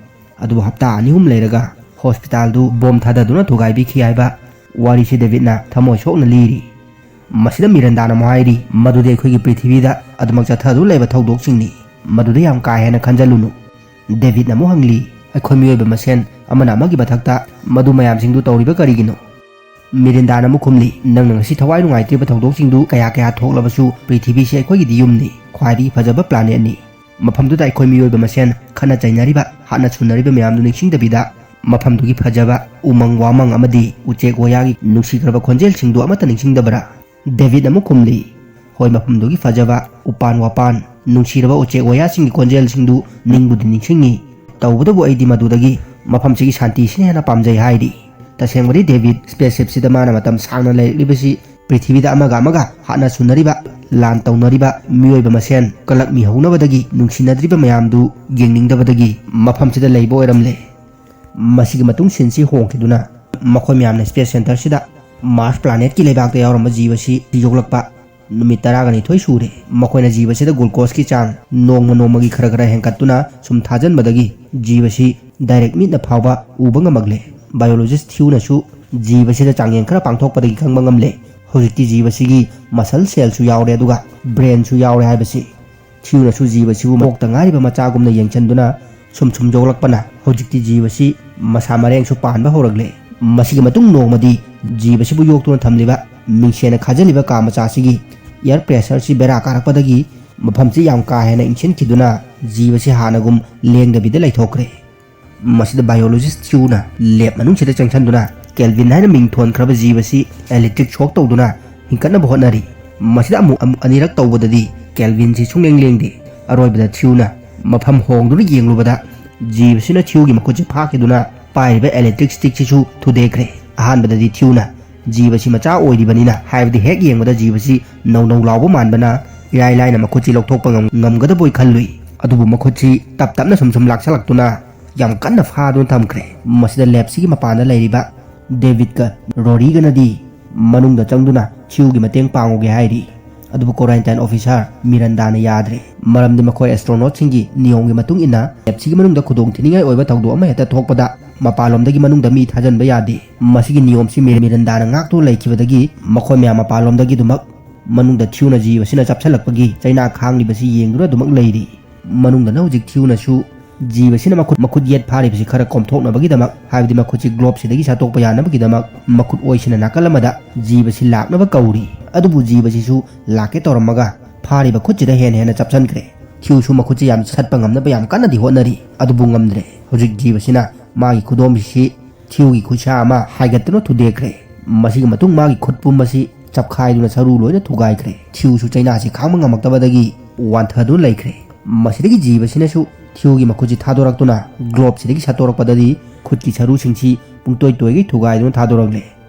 ꯑꯗꯨꯕꯨ ꯍꯞꯇꯥ ꯑꯅꯤ ꯑꯍꯨꯝ ꯂꯩꯔꯒ ꯍꯣꯁꯄꯤꯇꯥꯜꯗꯨ ꯕꯣꯝ ꯊꯥꯗꯗꯨꯅ ꯊꯨꯒꯥꯏꯕꯤꯈꯤ" ꯍꯥꯏꯕ ꯋꯥꯔꯤꯁꯤ ꯗꯦꯕꯤꯠꯅ ꯊꯃꯣꯏ ꯁꯣꯛꯅ ꯂꯤꯔꯤ꯫ ꯃꯁꯤꯗ ꯃꯤꯔꯟꯗꯥꯅ ꯑꯃꯨꯛ ꯍꯥꯏꯔꯤ, "ꯃꯗꯨꯗꯤ ꯑꯩꯈꯣꯏꯒꯤ ꯄ꯭ꯔꯤꯊꯤꯕꯤꯗ ꯑꯗꯨꯃꯛ ꯆꯠꯊꯗꯨꯅ ꯂꯩꯕ ꯊꯧꯗꯣꯛꯁꯤꯡꯅꯤ꯫ ꯃꯗꯨꯗ ꯌꯥꯝ ꯀꯥ ꯍꯦꯟꯅ ꯈꯟꯖꯜꯂꯨꯅꯨ"꯫ ꯗꯦꯕꯤꯠꯅ ꯑꯃꯨꯛ ꯍꯪꯂꯤ, "ꯑꯩꯈꯣꯏ ꯃꯤꯑꯣꯏꯕ ꯃꯁꯦꯟ ꯑꯃꯅ ꯑꯃꯒꯤ ꯃꯊꯛꯇ ꯃꯗꯨ ꯃꯌꯥꯝꯁꯤꯡꯗꯨ ꯇꯧꯔꯤꯕ ꯀꯔꯤꯒꯤꯅꯣ?" ꯃꯤꯔꯤꯟꯗꯥꯅ ꯑꯃꯨꯛ ꯈꯨꯝꯂꯤ, "ꯅꯪꯅ ꯉꯁꯤ ꯊꯋꯥꯏ ꯅꯨꯡꯉꯥꯏꯇ꯭ꯔꯤꯕ ꯊꯧꯗꯣꯛꯁꯤꯡꯗꯨ ꯀꯌꯥ ꯀꯌꯥ ꯊꯣꯛꯂꯕꯁꯨ, ꯄ꯭ꯔꯤꯊꯤꯕꯤꯁꯤ ꯑꯩꯈꯣꯏꯒꯤꯗꯤ ꯌꯨꯝꯅꯤ, ꯈ꯭ꯋꯥꯏꯗꯒꯤ ꯐꯖꯕ ꯄ꯭ꯂꯥꯅꯦꯠꯅꯤ꯫ ꯃꯐꯝꯗꯨꯗ ꯑꯩꯈꯣꯏ ꯃꯤꯑꯣꯏꯕ ꯃꯁꯦꯟ ꯈꯠꯅ ꯆꯩꯅꯔꯤꯕ, ꯍꯥꯠꯅ ꯁꯨꯅꯔꯤꯕ ꯃꯌꯥꯝꯗꯨ ꯅꯤꯡꯁꯤꯡꯗꯕꯤꯗ, ꯃꯐꯝꯗꯨꯒꯤ ꯐꯖꯕ ꯎꯃꯪ ꯋꯥꯃꯪ ꯑꯃꯗꯤ ꯎꯆꯦꯛ ꯋꯥꯌꯥꯒꯤ ꯅꯨꯡꯁꯤꯈ꯭ꯔꯕ ꯈꯣꯟꯖꯦꯜꯁꯤꯡꯗꯨ ꯑꯃꯠꯇ ꯅꯤꯡꯁꯤꯡꯗꯕ꯭ꯔꯥ?" ꯗꯦꯕꯤꯠꯅ ꯑꯃꯨꯛ ꯈꯨꯝꯂꯤ, "ꯍꯣꯏ, ꯃꯐꯝꯗꯨꯒꯤ ꯐꯖꯕ ꯎꯄꯥꯟ ꯋꯥꯄꯥꯟ, ꯅꯨꯡꯁꯤꯔꯕ ꯎꯆꯦꯛ ꯋꯥꯌꯥꯁꯤꯡꯒꯤ ꯈꯣꯟꯖꯦꯜꯁꯤꯡꯗꯨ ꯅꯤꯡꯕꯨꯗꯤ ꯅꯤꯡꯁꯤꯡꯉꯤ꯫ ꯇꯧꯕꯇꯕꯨ ꯑꯩꯗꯤ ꯃꯗꯨꯗꯒꯤ ꯃꯐꯝꯁꯤꯒꯤ ꯁꯥꯟꯇꯤꯁꯤꯅ ꯍꯦꯟꯅ ꯄꯥꯝꯖꯩ" ꯍꯥꯏꯔꯤ꯫ ꯇꯁꯦꯡꯕꯗꯤ ꯗꯦꯕꯤꯠ ꯁ꯭ꯄꯦꯁꯁꯤꯞꯁꯤꯗ ꯃꯥꯅ ꯃꯇꯝ ꯁꯥꯡꯅ ꯂꯩꯔꯛꯂꯤꯕꯁꯤ ꯄ꯭ꯔꯤꯊꯤꯕꯤꯗ ꯑꯃꯒ ꯑꯃꯒ ꯍꯥꯠꯅ ꯁꯨꯅꯔꯤꯕ, ꯂꯥꯟ ꯇꯧꯅꯔꯤꯕ ꯃꯤꯑꯣꯏꯕ ꯃꯁꯦꯟ ꯀꯂꯛꯃꯤ ꯍꯧꯅꯕꯗꯒꯤ ꯅꯨꯡꯁꯤꯅꯗ꯭ꯔꯤꯕ ꯃꯌꯥꯝꯗꯨ ꯌꯦꯡꯅꯤꯡꯗꯕꯗꯒꯤ ꯃꯐꯝꯁꯤꯗ ꯂꯩꯕ ꯑꯣꯏꯔꯝꯂꯦ꯫ ꯃꯁꯤꯒꯤ ꯃꯇꯨꯡ ꯁꯤꯟꯁꯤ ꯍꯣꯡꯈꯤꯗꯨꯅ ꯃꯈꯣꯏ ꯃꯌꯥꯝꯅ ꯁ꯭ꯄꯦꯁ ꯁꯦꯟꯇꯔꯁꯤꯗ ꯃꯥꯔꯁ ꯄ꯭ꯂꯥꯅꯦꯠꯀꯤ ꯂꯩꯕꯥꯛꯇ ꯌꯥꯎꯔꯝꯕ ꯖꯤꯕꯁꯤ ꯌꯣꯛꯂꯛꯄ ꯅꯨꯃꯤꯠ ꯇꯔꯥꯅꯤꯊꯣꯏ ꯁꯨꯔꯦ꯫ ꯃꯈꯣꯏꯅ ꯖꯤꯕꯁꯤꯗ ꯒ꯭ꯂꯨꯀꯣꯁꯀꯤ ꯆꯥꯡ ꯅꯣꯡꯃ ꯅꯣꯡꯃꯒꯤ ꯈꯔ ꯈꯔ ꯍꯦꯟꯒꯠꯇꯨꯅ ꯁꯨꯝ ꯊꯥꯖꯟꯕꯗꯒꯤ ꯖꯤꯕꯁꯤ ꯗꯥꯏꯔꯦꯛ ꯃꯤꯠꯅ ꯐꯥꯎꯕ ꯎꯕ ꯉꯝꯃꯛꯂꯦ꯫ ꯕꯥꯏꯑꯣꯂꯣꯖꯤꯁ ꯊꯤꯌꯨꯅꯁꯨ ꯖꯤꯕꯁꯤꯗ ꯆꯥꯡꯌꯦꯡ ꯈꯔ ꯄꯥꯡꯊꯣꯛꯄꯗꯒꯤ ꯈꯪꯕ ꯉꯝꯂꯦ꯫ ꯍꯧꯖꯤꯛꯇꯤ ꯖꯤꯕꯁꯤꯒꯤ ꯃꯁꯜ ꯁꯦꯜꯁꯨ ꯌꯥꯎꯔꯦ, ꯑꯗꯨꯒ ꯕ꯭ꯔꯦꯟꯁꯨ ꯌꯥꯎꯔꯦ ꯍꯥꯏꯕꯁꯤ꯫ ꯊꯤꯌꯨꯅꯁꯨ ꯖꯤꯕꯁꯤꯕꯨ ꯃꯄꯣꯛꯇ ꯉꯥꯏꯔꯤꯕ ꯃꯆꯥꯒꯨꯝꯅ ꯌꯦꯡꯁꯤꯟꯗꯨꯅ ꯁꯨꯝ ꯁꯨꯝ ꯌꯣꯛꯂꯛꯄꯅ ꯍꯧꯖꯤꯛꯇꯤ ꯖꯤꯕꯁꯤ ꯃꯁꯥ ꯃꯔꯦꯡꯁꯨ ꯄꯥꯟꯕ ꯍꯧꯔꯛꯂꯦ꯫ ꯃꯁꯤꯒꯤ ꯃꯇꯨꯡ ꯅꯣꯡꯃꯗꯤ ꯖꯤꯕꯁꯤꯕꯨ ꯌꯣꯛꯇꯨꯅ ꯊꯝꯂꯤꯕ ꯃꯤꯡꯁꯦꯟꯅ ꯈꯥꯖꯤꯜꯂꯤꯕ ꯀꯥ ꯃꯆꯥꯁꯤꯒꯤ ꯏꯌꯥꯔ ꯄ꯭ꯔꯦꯁꯔꯁꯤ ꯕꯦꯔꯥ ꯀꯥꯔꯛꯄꯗꯒꯤ ꯃꯐꯝꯁꯤ ꯌꯥꯝ ꯀꯥ ꯍꯦꯟꯅ ꯏꯪꯁꯤꯟꯈꯤꯗꯨꯅ ꯖꯤꯕꯁꯤ ꯍꯥꯟꯅꯒꯨꯝ ꯂꯦꯡꯗꯕꯤꯗ ꯂꯩꯊꯣꯛꯈ꯭ꯔꯦ꯫ ꯃꯁꯤꯗ ꯕꯥꯏꯑꯣꯂꯣꯖꯤꯁ ꯊꯤꯌꯨꯅ ꯂꯦꯕ ꯃꯅꯨꯡꯁꯤꯗ ꯆꯪꯁꯤꯟꯗꯨꯅ ꯀꯦꯜꯚꯤꯟ ꯍꯥꯏꯅ ꯃꯤꯡ ꯊꯣꯟꯈ꯭ꯔꯕ ꯖꯤꯕꯁꯤ ꯏꯂꯦꯛꯇ꯭ꯔꯤꯛ ꯁꯣꯛ ꯇꯧꯗꯨꯅ ꯍꯤꯡꯒꯠꯅꯕ ꯍꯣꯠꯅꯔꯤ꯫ ꯃꯁꯤꯗ ꯑꯃꯨꯛ ꯑꯃꯨꯛ ꯑꯅꯤꯔꯛ ꯇꯧꯕꯗꯗꯤ ꯀꯦꯜꯚꯤꯟꯁꯤ ꯁꯨꯡꯂꯦꯡ ꯂꯦꯡꯗꯦ꯫ ꯑꯔꯣꯏꯕꯗ ꯊꯤꯌꯨꯅ ꯃꯐꯝ ꯍꯣꯡꯗꯨꯅ ꯌꯦꯡꯂꯨꯕꯗ ꯖꯤꯕꯁꯤꯅ ꯊꯤꯌꯨꯒꯤ ꯃꯈꯨꯠꯁꯤ ꯐꯥꯈꯤꯗꯨꯅ ꯄꯥꯏꯔꯤꯕ ꯏꯂꯦꯛꯇ꯭ꯔꯤꯛ ꯁ꯭ꯇꯤꯛꯁꯤꯁꯨ ꯊꯨꯗꯦꯛꯈ꯭ꯔꯦ꯫ ꯑꯍꯥꯟꯕꯗꯗꯤ ꯊꯤꯌꯨꯅ ꯖꯤꯕꯁꯤ ꯃꯆꯥ ꯑꯣꯏꯔꯤꯕꯅꯤꯅ, ꯍꯥꯏꯕꯗꯤ ꯍꯦꯛ ꯌꯦꯡꯕꯗ ꯖꯤꯕꯁꯤ ꯅꯧ ꯅꯧ ꯂꯥꯎꯕ ꯃꯥꯟꯕꯅ ꯏꯔꯥꯏ ꯂꯥꯏꯅ ꯃꯈꯨꯠꯁꯤ ꯂꯧꯊꯣꯛꯄ ꯉꯝ-, ꯉꯝꯒꯗꯕꯣꯏ ꯈꯜꯂꯨꯏ꯫ ꯑꯗꯨꯕꯨ ꯃꯈꯨꯠꯁꯤ ꯇꯞ ꯇꯞꯅ ꯁꯨꯝ ꯁꯨꯝ ꯂꯥꯛꯁꯜꯂꯛꯇꯨꯅ ꯌꯥꯝ ꯀꯟꯅ ꯐꯥꯗꯨꯅ ꯊꯝꯈ꯭ꯔꯦ꯫ ꯃꯁꯤꯗ ꯂꯦꯕꯁꯤꯒꯤ ꯃꯄꯥꯟꯗ ꯂꯩꯔꯤꯕ ꯗꯦꯕꯤꯠꯀ ꯔꯣꯔꯤꯒꯅꯗꯤ ꯃꯅꯨꯡꯗ ꯆꯪꯗꯨꯅ ꯊꯤꯌꯨꯒꯤ ꯃꯇꯦꯡ ꯄꯥꯡꯉꯨꯒꯦ ꯍꯥꯏꯔꯤ꯫ ꯑꯗꯨꯕꯨ ꯀ꯭ꯋꯥꯔꯦꯟꯇꯥꯏꯟ ꯑꯣꯐꯤꯁꯥꯔ ꯃꯤꯔꯟꯗꯥꯅ ꯌꯥꯗ꯭ꯔꯦ꯫ ꯃꯔꯝꯗꯤ ꯃꯈꯣꯏ ꯑꯦꯁꯇ꯭ꯔꯣꯅꯣꯠꯁꯤꯡꯒꯤ ꯅꯤꯌꯣꯝꯒꯤ ꯃꯇꯨꯡ ꯏꯟꯅ ꯂꯦꯕꯁꯤꯒꯤ ꯃꯅꯨꯡꯗ ꯈꯨꯗꯣꯡꯊꯤꯅꯤꯡꯉꯥꯏ ꯑꯣꯏꯕ ꯊꯧꯗꯣꯛ ꯑꯃ ꯍꯦꯛꯇ ꯊꯣꯛꯄꯗ ꯃꯄꯥꯟꯂꯣꯝꯗꯒꯤ ꯃꯅꯨꯡꯗ ꯃꯤ ꯊꯥꯖꯤꯟꯕ ꯌꯥꯗꯦ꯫ ꯃꯁꯤꯒꯤ ꯅꯤꯌꯣꯝꯁꯤ ꯃꯤꯔ-, ꯃꯤꯔꯟꯗꯥꯅ ꯉꯥꯛꯇꯨꯅ ꯂꯩꯈꯤꯕꯗꯒꯤ ꯃꯈꯣꯏ ꯃꯌꯥꯝ ꯃꯄꯥꯟꯂꯣꯝꯗꯒꯤ ꯑꯗꯨꯃꯛ ꯃꯅꯨꯡꯗ ꯊꯤꯌꯨꯅ ꯖꯤꯕꯁꯤꯅ ꯆꯞꯁꯤꯜꯂꯛꯄꯒꯤ ꯆꯩꯅꯥ ꯈꯥꯡꯂꯤꯕꯁꯤ ꯌꯦꯡꯗꯨꯅ ꯑꯗꯨꯃꯛ ꯂꯩꯔꯤ꯫ ꯃꯅꯨꯡꯗꯅ ꯍꯧꯖꯤꯛ ꯊꯤꯌꯨꯅꯁꯨ ꯖꯤꯕꯁꯤꯅ ꯃꯈꯨꯠ ꯃꯈꯨꯠ ꯌꯦꯠ ꯐꯥꯔꯤꯕꯁꯤ ꯈꯔ ꯀꯣꯝꯊꯣꯛꯅꯕꯒꯤꯗꯃꯛ, ꯍꯥꯏꯕꯗꯤ ꯃꯈꯨꯠꯁꯤ ꯒ꯭ꯂꯣꯞꯁꯤꯗꯒꯤ ꯁꯠꯇꯣꯛꯄ ꯌꯥꯅꯕꯒꯤꯗꯃꯛ, ꯃꯈꯨꯠ ꯑꯣꯏꯁꯤꯅ ꯅꯥꯀꯜ ꯑꯃꯗ ꯖꯤꯕꯁꯤ ꯂꯥꯛꯅꯕ ꯀꯧꯔꯤ꯫ ꯑꯗꯨꯕꯨ ꯖꯤꯕꯁꯤꯁꯨ ꯂꯥꯛꯀꯦ ꯇꯧꯔꯝꯃꯒ ꯐꯥꯔꯤꯕ ꯈꯨꯠꯁꯤꯗ ꯍꯦꯟꯅ ꯍꯦꯟꯅ ꯆꯞꯁꯤꯟꯈ꯭ꯔꯦ꯫ ꯊꯤꯌꯨꯁꯨ ꯃꯈꯨꯠꯁꯤ ꯌꯥꯝ ꯁꯠꯄ ꯉꯝꯅꯕ ꯌꯥꯝ ꯀꯟꯅꯗꯤ ꯍꯣꯠꯅꯔꯤ, ꯑꯗꯨꯕꯨ ꯉꯝꯗ꯭ꯔꯦ꯫ ꯍꯧꯖꯤꯛ ꯖꯤꯕꯁꯤꯅ ꯃꯥꯒꯤ ꯈꯨꯗꯣꯝꯕꯤꯁꯤ ꯊꯤꯌꯨꯒꯤ ꯈꯨꯠꯁꯥ ꯑꯃ ꯍꯥꯏꯒꯠꯇꯨꯅ ꯊꯨꯗꯦꯛꯈ꯭ꯔꯦ꯫ ꯃꯁꯤꯒꯤ ꯃꯇꯨꯡ ꯃꯥꯒꯤ ꯈꯨꯠ ꯄꯨꯝꯕꯁꯤ ꯆꯞꯈꯥꯏꯗꯨꯅ ꯁꯔꯨ ꯂꯣꯏꯅ ꯊꯨꯒꯥꯏꯈ꯭ꯔꯦ꯫ ꯊꯤꯌꯨꯁꯨ ꯆꯩꯅꯥꯁꯤ ꯈꯥꯡꯕ ꯉꯝꯃꯛꯇꯕꯗꯒꯤ ꯋꯥꯟꯊꯗꯨꯅ ꯂꯩꯈ꯭ꯔꯦ꯫ ꯃꯁꯤꯗꯒꯤ ꯖꯤꯕꯁꯤꯅꯁꯨ ꯊꯤꯌꯨꯒꯤ ꯃꯈꯨꯠꯁꯤ ꯊꯥꯗꯣꯔꯛꯇꯨꯅ ꯒ꯭ꯂꯣꯞꯁꯤꯗꯒꯤ ꯁꯠꯇꯣꯔꯛꯄꯗꯗꯤ ꯈꯨꯠꯀꯤ ꯁꯔꯨꯁꯤꯡꯁꯤ ꯄꯨꯡꯇꯣꯏ ꯇꯣꯏꯒꯩ ꯊꯨꯒꯥꯏꯗꯨꯅ ꯊꯥꯗꯣꯔꯛꯂꯦ꯫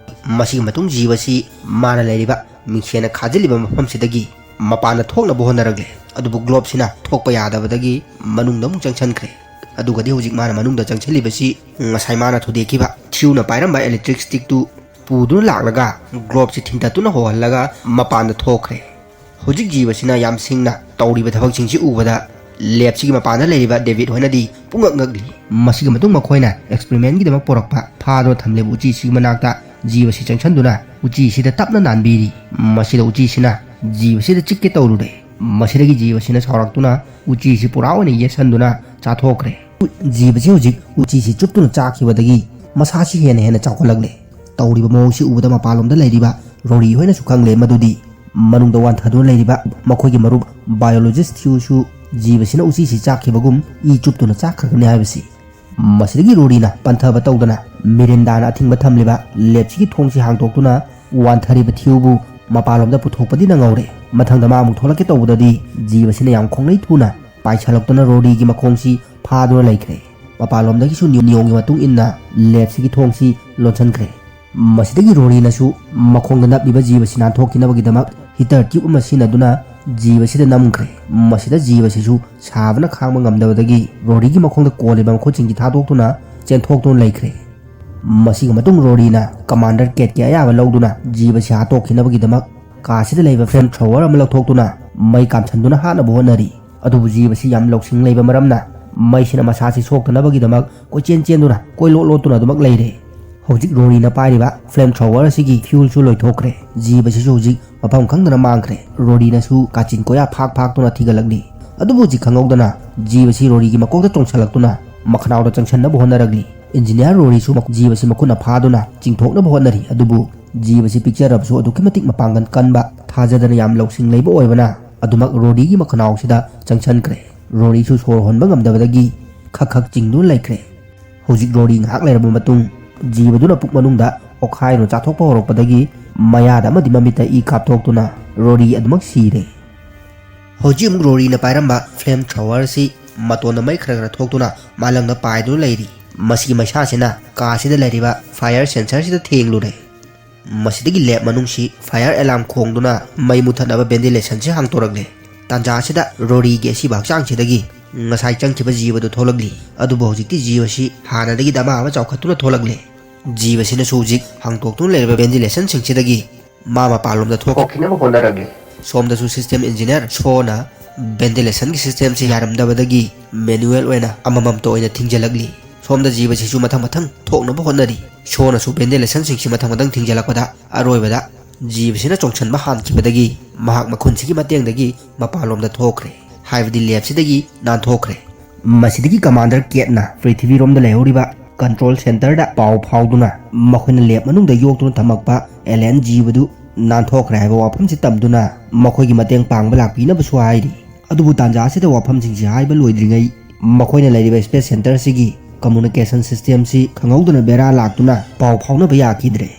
ꯃꯁꯤꯒꯤ ꯃꯇꯨꯡ ꯖꯤꯕꯁꯤ ꯃꯥꯅ ꯂꯩꯔꯤꯕ ꯃꯤꯡꯁꯦꯟꯅ ꯈꯥꯖꯤꯜꯂꯤꯕ ꯃꯐꯝꯁꯤꯗꯒꯤ ꯃꯄꯥꯟꯗ ꯊꯣꯛꯅꯕ ꯍꯣꯠꯅꯔꯛꯂꯦ꯫ ꯑꯗꯨꯕꯨ ꯒ꯭ꯂꯣꯞꯁꯤꯅ ꯊꯣꯛꯄ ꯌꯥꯗꯕꯗꯒꯤ ꯃꯅꯨꯡꯗ ꯑꯃꯨꯛ ꯆꯪꯁꯤꯟꯈ꯭ꯔꯦ꯫ ꯑꯗꯨꯒꯗꯤ ꯍꯧꯖꯤꯛ ꯃꯥꯅ ꯃꯅꯨꯡꯗ ꯆꯪꯁꯤꯜꯂꯤꯕꯁꯤ ꯉꯁꯥꯏ ꯃꯥꯅ ꯊꯨꯗꯦꯛꯈꯤꯕ ꯊꯤꯌꯨꯅ ꯄꯥꯏꯔꯝꯕ ꯏꯂꯦꯛꯇ꯭ꯔꯤꯛ ꯁ꯭ꯇꯤꯛꯇꯨ ꯄꯨꯗꯨꯅ ꯂꯥꯛꯂꯒ ꯒ꯭ꯂꯣꯞꯁꯤ ꯊꯤꯟꯇꯠꯇꯨꯅ ꯍꯣꯍꯜꯂꯒ ꯃꯄꯥꯟꯗ ꯊꯣꯛꯈ꯭ꯔꯦ꯫ ꯍꯧꯖꯤꯛ ꯖꯤꯕꯁꯤꯅ ꯌꯥꯝ ꯁꯤꯡꯅ ꯇꯧꯔꯤꯕ ꯊꯕꯛꯁꯤꯡꯁꯤ ꯎꯕꯗ ꯂꯦꯞꯁꯤꯒꯤ ꯃꯄꯥꯟꯗ ꯂꯩꯔꯤꯕ ꯗꯦꯕꯤꯠ ꯍꯣꯏꯅꯗꯤ ꯄꯨꯡꯉꯛ ꯉꯛꯂꯤ꯫ ꯃꯁꯤꯒꯤ ꯃꯇꯨꯡ ꯃꯈꯣꯏꯅ ꯑꯦꯛꯁꯄꯦꯔꯤꯃꯦꯟꯒꯤꯗꯃꯛ ꯄꯨꯔꯛꯄ ꯐꯥꯗꯨꯅ ꯊꯝꯂꯤꯕ ꯎꯆꯤꯁꯤꯒꯤ ꯃꯅꯥꯛꯇ ꯖꯤꯕꯁꯤ ꯆꯪꯁꯤꯟꯗꯨꯅ ꯎꯆꯤꯁꯤꯗ ꯇꯞꯅ ꯅꯥꯟꯕꯤꯔꯤ꯫ ꯃꯁꯤꯗ ꯎꯆꯤꯁꯤꯅ ꯖꯤꯕꯁꯤꯗ ꯆꯤꯛꯀꯦ ꯇꯧꯔꯨꯔꯦ꯫ ꯃꯁꯤꯗꯒꯤ ꯖꯤꯕꯁꯤꯅ ꯁꯥꯎꯔꯛꯇꯨꯅ ꯎꯆꯤꯁꯤ ꯄꯨꯔꯥ ꯑꯣꯏꯅ ꯌꯦꯠꯁꯟꯗꯨꯅ ꯆꯥꯊꯣꯛꯈ꯭ꯔꯦ꯫ ꯖꯤꯕꯁꯤ ꯍꯧꯖꯤꯛ ꯎꯆꯤꯁꯤ ꯆꯨꯞꯇꯨꯅ ꯆꯥꯈꯤꯕꯗꯒꯤ ꯃꯁꯥꯁꯤ ꯍꯦꯟꯅ ꯍꯦꯟꯅ ꯆꯥꯎꯈꯠꯂꯛꯂꯦ꯫ ꯇꯧꯔꯤꯕ ꯃꯑꯣꯡꯁꯤ ꯎꯕꯗ ꯃꯄꯥꯟꯂꯣꯝꯗ ꯂꯩꯔꯤꯕ ꯔꯣꯔꯤ ꯍꯣꯏꯅꯁꯨ ꯈꯪꯂꯦ ꯃꯗꯨꯗꯤ ꯃꯅꯨꯡꯗ ꯋꯥꯟꯊꯗꯨꯅ ꯂꯩꯔꯤꯕ ꯃꯈꯣꯏꯒꯤ ꯃꯔꯨꯞ ꯕꯥꯏꯑꯣꯂꯣꯖꯤꯁ ꯊꯤꯌꯨꯁꯨ ꯖꯤꯕꯁꯤꯅ ꯎꯆꯤꯁꯤ ꯆꯥꯈꯤꯕꯒꯨꯝ ꯏ ꯆꯨꯞꯇꯨꯅ ꯆꯥꯈ꯭ꯔꯒꯅꯤ ꯍꯥꯏꯕꯁꯤ꯫ ꯃꯁꯤꯗꯒꯤ ꯔꯣꯔꯤꯅ ꯄꯟꯊꯕ ꯇꯧꯗꯅ ꯃꯤꯔꯤꯟꯗꯥꯅ ꯑꯊꯤꯡꯕ ꯊꯝꯂꯤꯕ ꯂꯦꯞꯁꯤꯒꯤ ꯊꯣꯡꯁꯤ ꯍꯥꯡꯗꯣꯛꯇꯨꯅ ꯋꯥꯟꯊꯔꯤꯕ ꯊꯤꯌꯨꯕꯨ ꯃꯄꯥꯟꯂꯣꯝꯗ ꯄꯨꯊꯣꯛꯄꯗꯤ ꯅꯪꯍꯧꯔꯦ꯫ ꯃꯊꯪꯗ ꯃꯥ ꯑꯃꯨꯛ ꯊꯣꯛꯂꯛꯀꯦ ꯇꯧꯕꯗꯗꯤ ꯖꯤꯕꯁꯤꯅ ꯌꯥꯝ ꯈꯣꯡꯂꯩ ꯊꯨꯅ ꯄꯥꯏꯁꯜꯂꯛꯇꯨꯅ ꯔꯣꯔꯤꯒꯤ ꯃꯈꯣꯡꯁꯤ ꯐꯥꯗꯨꯅ ꯂꯩꯈ꯭ꯔꯦ꯫ ꯃꯄꯥꯟꯂꯣꯝꯗꯒꯤꯁꯨ ꯅꯤꯌꯣꯝꯒꯤ ꯃꯇꯨꯡ ꯏꯟꯅ ꯂꯦꯞꯁꯤꯒꯤ ꯊꯣꯡꯁꯤ ꯂꯣꯟꯁꯤꯟꯈ꯭ꯔꯦ꯫ ꯃꯁꯤꯗꯒꯤ ꯔꯣꯔꯤꯅꯁꯨ ꯃꯈꯣꯡꯗ ꯅꯞꯂꯤꯕ ꯖꯤꯕꯁꯤ ꯅꯥꯟꯊꯣꯛꯈꯤꯅꯕꯒꯤꯗꯃꯛ ꯍꯤꯇꯔ ꯇ꯭ꯌꯨꯕ ꯑꯃ ꯁꯤꯖꯤꯟꯅꯗꯨꯅ ꯖꯤꯕꯁꯤꯗ ꯅꯝꯈ꯭ꯔꯦ꯫ ꯃꯁꯤꯗ ꯖꯤꯕꯁꯤꯁꯨ ꯁꯥꯕꯅ ꯈꯥꯡꯕ ꯉꯝꯗꯕꯗꯒꯤ ꯔꯣꯔꯤꯒꯤ ꯃꯈꯣꯡꯗ ꯀꯣꯜꯂꯤꯕ ꯃꯈꯨꯠꯁꯤꯡꯁꯤ ꯊꯥꯗꯣꯛꯇꯨꯅ ꯆꯦꯟꯊꯣꯛꯇꯨꯅ ꯂꯩꯈ꯭ꯔꯦ꯫ ꯃꯁꯤꯒꯤ ꯃꯇꯨꯡ ꯔꯣꯔꯤꯅ ꯀꯃꯥꯟꯗꯔ ꯀꯦꯠꯀꯤ ꯑꯌꯥꯕ ꯂꯧꯗꯨꯅ ꯖꯤꯕꯁꯤ ꯍꯥꯠꯇꯣꯛꯈꯤꯅꯕꯒꯤꯗꯃꯛ ꯀꯥꯁꯤꯗ ꯂꯩꯕ ꯐ꯭ꯂꯦꯝ ꯊ꯭ꯔꯣꯋꯔ ꯑꯃ ꯂꯧꯊꯣꯛꯇꯨꯅ ꯃꯩ ꯀꯥꯝꯁꯟꯗꯨꯅ ꯍꯥꯠꯅꯕ ꯍꯣꯠꯅꯔꯤ꯫ ꯑꯗꯨꯕꯨ ꯖꯤꯕꯁꯤ ꯌꯥꯝ ꯂꯧꯁꯤꯡ ꯂꯩꯕ ꯃꯔꯝꯅ ꯃꯩꯁꯤꯅ ꯃꯁꯥꯁꯤ ꯁꯣꯛꯇꯅꯕꯒꯤꯗꯃꯛ ꯀꯣꯏꯆꯦꯟ ꯆꯦꯟꯗꯨꯅ ꯀꯣꯏꯂꯣꯠ ꯂꯣꯠꯇꯨꯅ ꯑꯗꯨꯃꯛ ꯂꯩꯔꯦ꯫ ꯍꯧꯖꯤꯛ ꯔꯣꯔꯤꯅ ꯄꯥꯏꯔꯤꯕ ꯐ꯭ꯂꯦꯝ ꯊ꯭ꯔꯣꯋꯔ ꯑꯁꯤꯒꯤ ꯐ꯭ꯌꯨꯜꯁꯨ ꯂꯣꯏꯊꯣꯛꯈ꯭ꯔꯦ꯫ ꯖꯤꯕꯁꯤꯁꯨ ꯍꯧꯖꯤꯛ ꯃꯐꯝ ꯈꯪꯗꯅ ꯃꯥꯡꯈ꯭ꯔꯦ꯫ ꯔꯣꯔꯤꯅꯁꯨ ꯀꯥꯆꯤꯟ ꯀꯣꯌꯥ ꯐꯥꯛ ꯐꯥꯛꯇꯨꯅ ꯊꯤꯒꯠꯂꯛꯂꯤ꯫ ꯑꯗꯨꯕꯨ ꯍꯧꯖꯤꯛ ꯈꯪꯍꯧꯗꯅ ꯖꯤꯕꯁꯤ ꯔꯣꯔꯤꯒꯤ ꯃꯀꯣꯛꯇ ꯆꯣꯡꯁꯤꯜꯂꯛꯇꯨꯅ ꯃꯈꯅꯥꯎꯗ ꯆꯪꯁꯟꯅꯕ ꯍꯣꯠꯅꯔꯛꯂꯤ꯫ ꯏꯟꯖꯤꯅꯤꯌꯥꯔ ꯔꯣꯔꯤꯁꯨ ꯃꯈ-, ꯖꯤꯕꯁꯤ ꯃꯈꯨꯠꯅ ꯐꯥꯗꯨꯅ ꯆꯤꯡꯊꯣꯛꯅꯕ ꯍꯣꯠꯅꯔꯤ꯫ ꯑꯗꯨꯕꯨ ꯖꯤꯕꯁꯤ ꯄꯤꯛꯆꯔꯕꯁꯨ ꯑꯗꯨꯛꯀꯤ ꯃꯇꯤꯛ ꯃꯄꯥꯡꯒꯜ ꯀꯟꯕ, ꯊꯥꯖꯗꯅ ꯌꯥꯝ ꯂꯧꯁꯤꯡ ꯂꯩꯕ ꯑꯣꯏꯕꯅ ꯑꯗꯨꯃꯛ ꯔꯣꯔꯤꯒꯤ ꯃꯈꯅꯥꯎꯁꯤꯗ ꯆꯪꯁꯟꯈ꯭ꯔꯦ꯫ ꯔꯣꯔꯤꯁꯨ ꯁꯣꯔ ꯍꯣꯟꯕ ꯉꯝꯗꯕꯗꯒꯤ ꯈꯛ ꯈꯛ ꯆꯤꯡꯗꯨꯅ ꯂꯩꯈ꯭ꯔꯦ꯫ ꯍꯧꯖꯤꯛ ꯔꯣꯔꯤ ꯉꯥꯏꯍꯥꯛ ꯂꯩꯔꯕ ꯃꯇꯨꯡ ꯖꯤꯕꯗꯨꯅ ꯄꯨꯛ ꯃꯅꯨꯡꯗ ꯑꯣꯈꯥꯏꯗꯨꯅ ꯆꯥꯊꯣꯛꯄ ꯍꯧꯔꯛꯄꯗꯒꯤ ꯃꯌꯥꯗ ꯑꯃꯗꯤ ꯃꯃꯤꯠꯇ ꯏ ꯀꯥꯞꯊꯣꯛꯇꯨꯅ ꯔꯣꯔꯤ ꯑꯗꯨꯃꯛ ꯁꯤꯔꯦ꯫ ꯍꯧꯖꯤꯛ ꯑꯃꯨꯛ ꯔꯣꯔꯤꯅ ꯄꯥꯏꯔꯝꯕ ꯐ꯭ꯂꯦꯝ ꯊ꯭ꯔꯣꯋꯔ ꯑꯁꯤ ꯃꯇꯣꯟꯗ ꯃꯩ ꯈꯔ ꯈꯔ ꯊꯣꯛꯇꯨꯅ ꯃꯥꯂꯪꯗ ꯄꯥꯏꯗꯨꯅ ꯂꯩꯔꯤ꯫ ꯃꯁꯤꯒꯤ ꯃꯩꯁꯥꯁꯤꯅ ꯀꯥꯁꯤꯗ ꯂꯩꯔꯤꯕ ꯐꯥꯌꯔ ꯁꯦꯟꯁꯔꯁꯤꯗ ꯊꯦꯡꯂꯨꯔꯦ꯫ ꯃꯁꯤꯗꯒꯤ ꯂꯦꯞ ꯃꯅꯨꯡꯁꯤ ꯐꯥꯌꯔ ꯑꯦꯂꯥꯔꯝ ꯈꯣꯡꯗꯨꯅ ꯃꯩ ꯃꯨꯊꯠꯅꯕ ꯚꯦꯟꯇꯤꯂꯦꯁꯟꯁꯤ ꯍꯥꯡꯗꯣꯔꯛꯂꯦ꯫ ꯇꯥꯟꯖꯥ ꯑꯁꯤꯗ ꯔꯣꯔꯤꯒꯤ ꯑꯁꯤꯕ ꯍꯛꯆꯥꯡꯁꯤꯗꯒꯤ ꯉꯁꯥꯏ ꯆꯪꯈꯤꯕ ꯖꯤꯕꯗꯨ ꯊꯣꯛꯂꯛꯂꯤ꯫ ꯑꯗꯨꯕꯨ ꯍꯧꯖꯤꯛꯇꯤ ꯖꯤꯕꯁꯤ ꯍꯥꯟꯅꯗꯒꯤ ꯗꯃꯥ ꯑꯃ ꯆꯥꯎꯈꯠꯇꯨꯅ ꯊꯣꯛꯂꯛꯂꯦ꯫ ꯖꯤꯕꯁꯤꯅꯁꯨ ꯍꯧꯖꯤꯛ ꯍꯥꯡꯗꯣꯛꯇꯨꯅ ꯂꯩꯔꯤꯕ ꯚꯦꯟꯇꯤꯂꯦꯁꯟꯁꯤꯡꯁꯤꯗꯒꯤ ꯃꯥ ꯃꯄꯥꯟꯂꯣꯝꯗ ꯊꯣꯛ- ꯊꯣꯛꯈꯤꯅꯕ ꯍꯣꯠꯅꯔꯛꯂꯤ꯫ ꯁꯣꯝꯗꯁꯨ ꯁꯤꯁꯇꯦꯝ ꯏꯟꯖꯤꯅꯤꯌꯥꯔ ꯁꯣꯅ ꯚꯦꯟꯇꯤꯂꯦꯁꯟꯒꯤ ꯁꯤꯁꯇꯦꯝꯁꯤ ꯌꯥꯔꯝꯗꯕꯗꯒꯤ ꯃꯦꯅꯨꯋꯦꯜ ꯑꯣꯏꯅ ꯑꯃꯃꯝꯇ ꯑꯣꯏꯅ ꯊꯤꯡꯖꯤꯜꯂꯛꯂꯤ꯫ ꯁꯣꯝꯗ ꯖꯤꯕꯁꯤꯁꯨ ꯃꯊꯪ ꯃꯊꯪ ꯊꯣꯛꯅꯕ ꯍꯣꯠꯅꯔꯤ꯫ ꯁꯣꯅꯁꯨ ꯚꯦꯟꯇꯤꯂꯦꯁꯟꯁꯤꯡꯁꯤ ꯃꯊꯪ ꯃꯊꯪ ꯊꯤꯡꯖꯤꯜꯂꯛꯄꯗ ꯑꯔꯣꯏꯕꯗ ꯖꯤꯕꯁꯤꯅ ꯆꯣꯡꯁꯟꯕ ꯍꯥꯟꯈꯤꯕꯗꯒꯤ ꯃꯍꯥꯛ ꯃꯈꯨꯟꯁꯤꯒꯤ ꯃꯇꯦꯡꯗꯒꯤ ꯃꯄꯥꯟꯂꯣꯝꯗ ꯊꯣꯛꯈ꯭ꯔꯦ, ꯍꯥꯏꯕꯗꯤ ꯂꯦꯞꯁꯤꯗꯒꯤ ꯅꯥꯟꯊꯣꯛꯈ꯭ꯔꯦ꯫ ꯃꯁꯤꯗꯒꯤ ꯀꯃꯥꯟꯗꯔ ꯀꯦꯠꯅ ꯄ꯭ꯔꯤꯊꯤꯕꯤꯔꯣꯝꯗ ꯂꯩꯍꯧꯔꯤꯕ ꯀꯟꯇ꯭ꯔꯣꯜ ꯁꯦꯟꯇꯔꯗ ꯄꯥꯎ ꯐꯥꯎꯗꯨꯅ ꯃꯈꯣꯏꯅ ꯂꯦꯞ ꯃꯅꯨꯡꯗ ꯌꯣꯛꯇꯨꯅ ꯊꯝꯃꯛꯄ ꯑꯦꯂꯤꯌꯟ ꯖꯤꯕꯗꯨ ꯅꯥꯟꯊꯣꯛꯈ꯭ꯔꯦ ꯍꯥꯏꯕ ꯋꯥꯐꯝꯁꯤ ꯇꯝꯗꯨꯅ ꯃꯈꯣꯏꯒꯤ ꯃꯇꯦꯡ ꯄꯥꯡꯕ ꯂꯥꯛꯄꯤꯅꯕꯁꯨ ꯍꯥꯏꯔꯤ꯫ ꯑꯗꯨꯕꯨ ꯇꯥꯟꯖꯥ ꯑꯁꯤꯗ ꯋꯥꯐꯝꯁꯤꯡꯁꯤ ꯍꯥꯏꯕ ꯂꯣꯏꯗ꯭ꯔꯤꯉꯩ ꯃꯈꯣꯏꯅ ꯂꯩꯔꯤꯕ ꯁ꯭ꯄꯦꯁ ꯁꯦꯟꯇꯔꯁꯤꯒꯤ ꯀꯝꯃꯨꯅꯤꯀꯦꯁꯟ ꯁꯤꯁꯇꯦꯝꯁꯤ ꯈꯪꯍꯧꯗꯅ ꯕꯦꯔꯥ ꯂꯥꯛꯇꯨꯅ ꯄꯥꯎ ꯐꯥꯎꯅꯕ ꯌꯥꯈꯤꯗ꯭ꯔꯦ꯫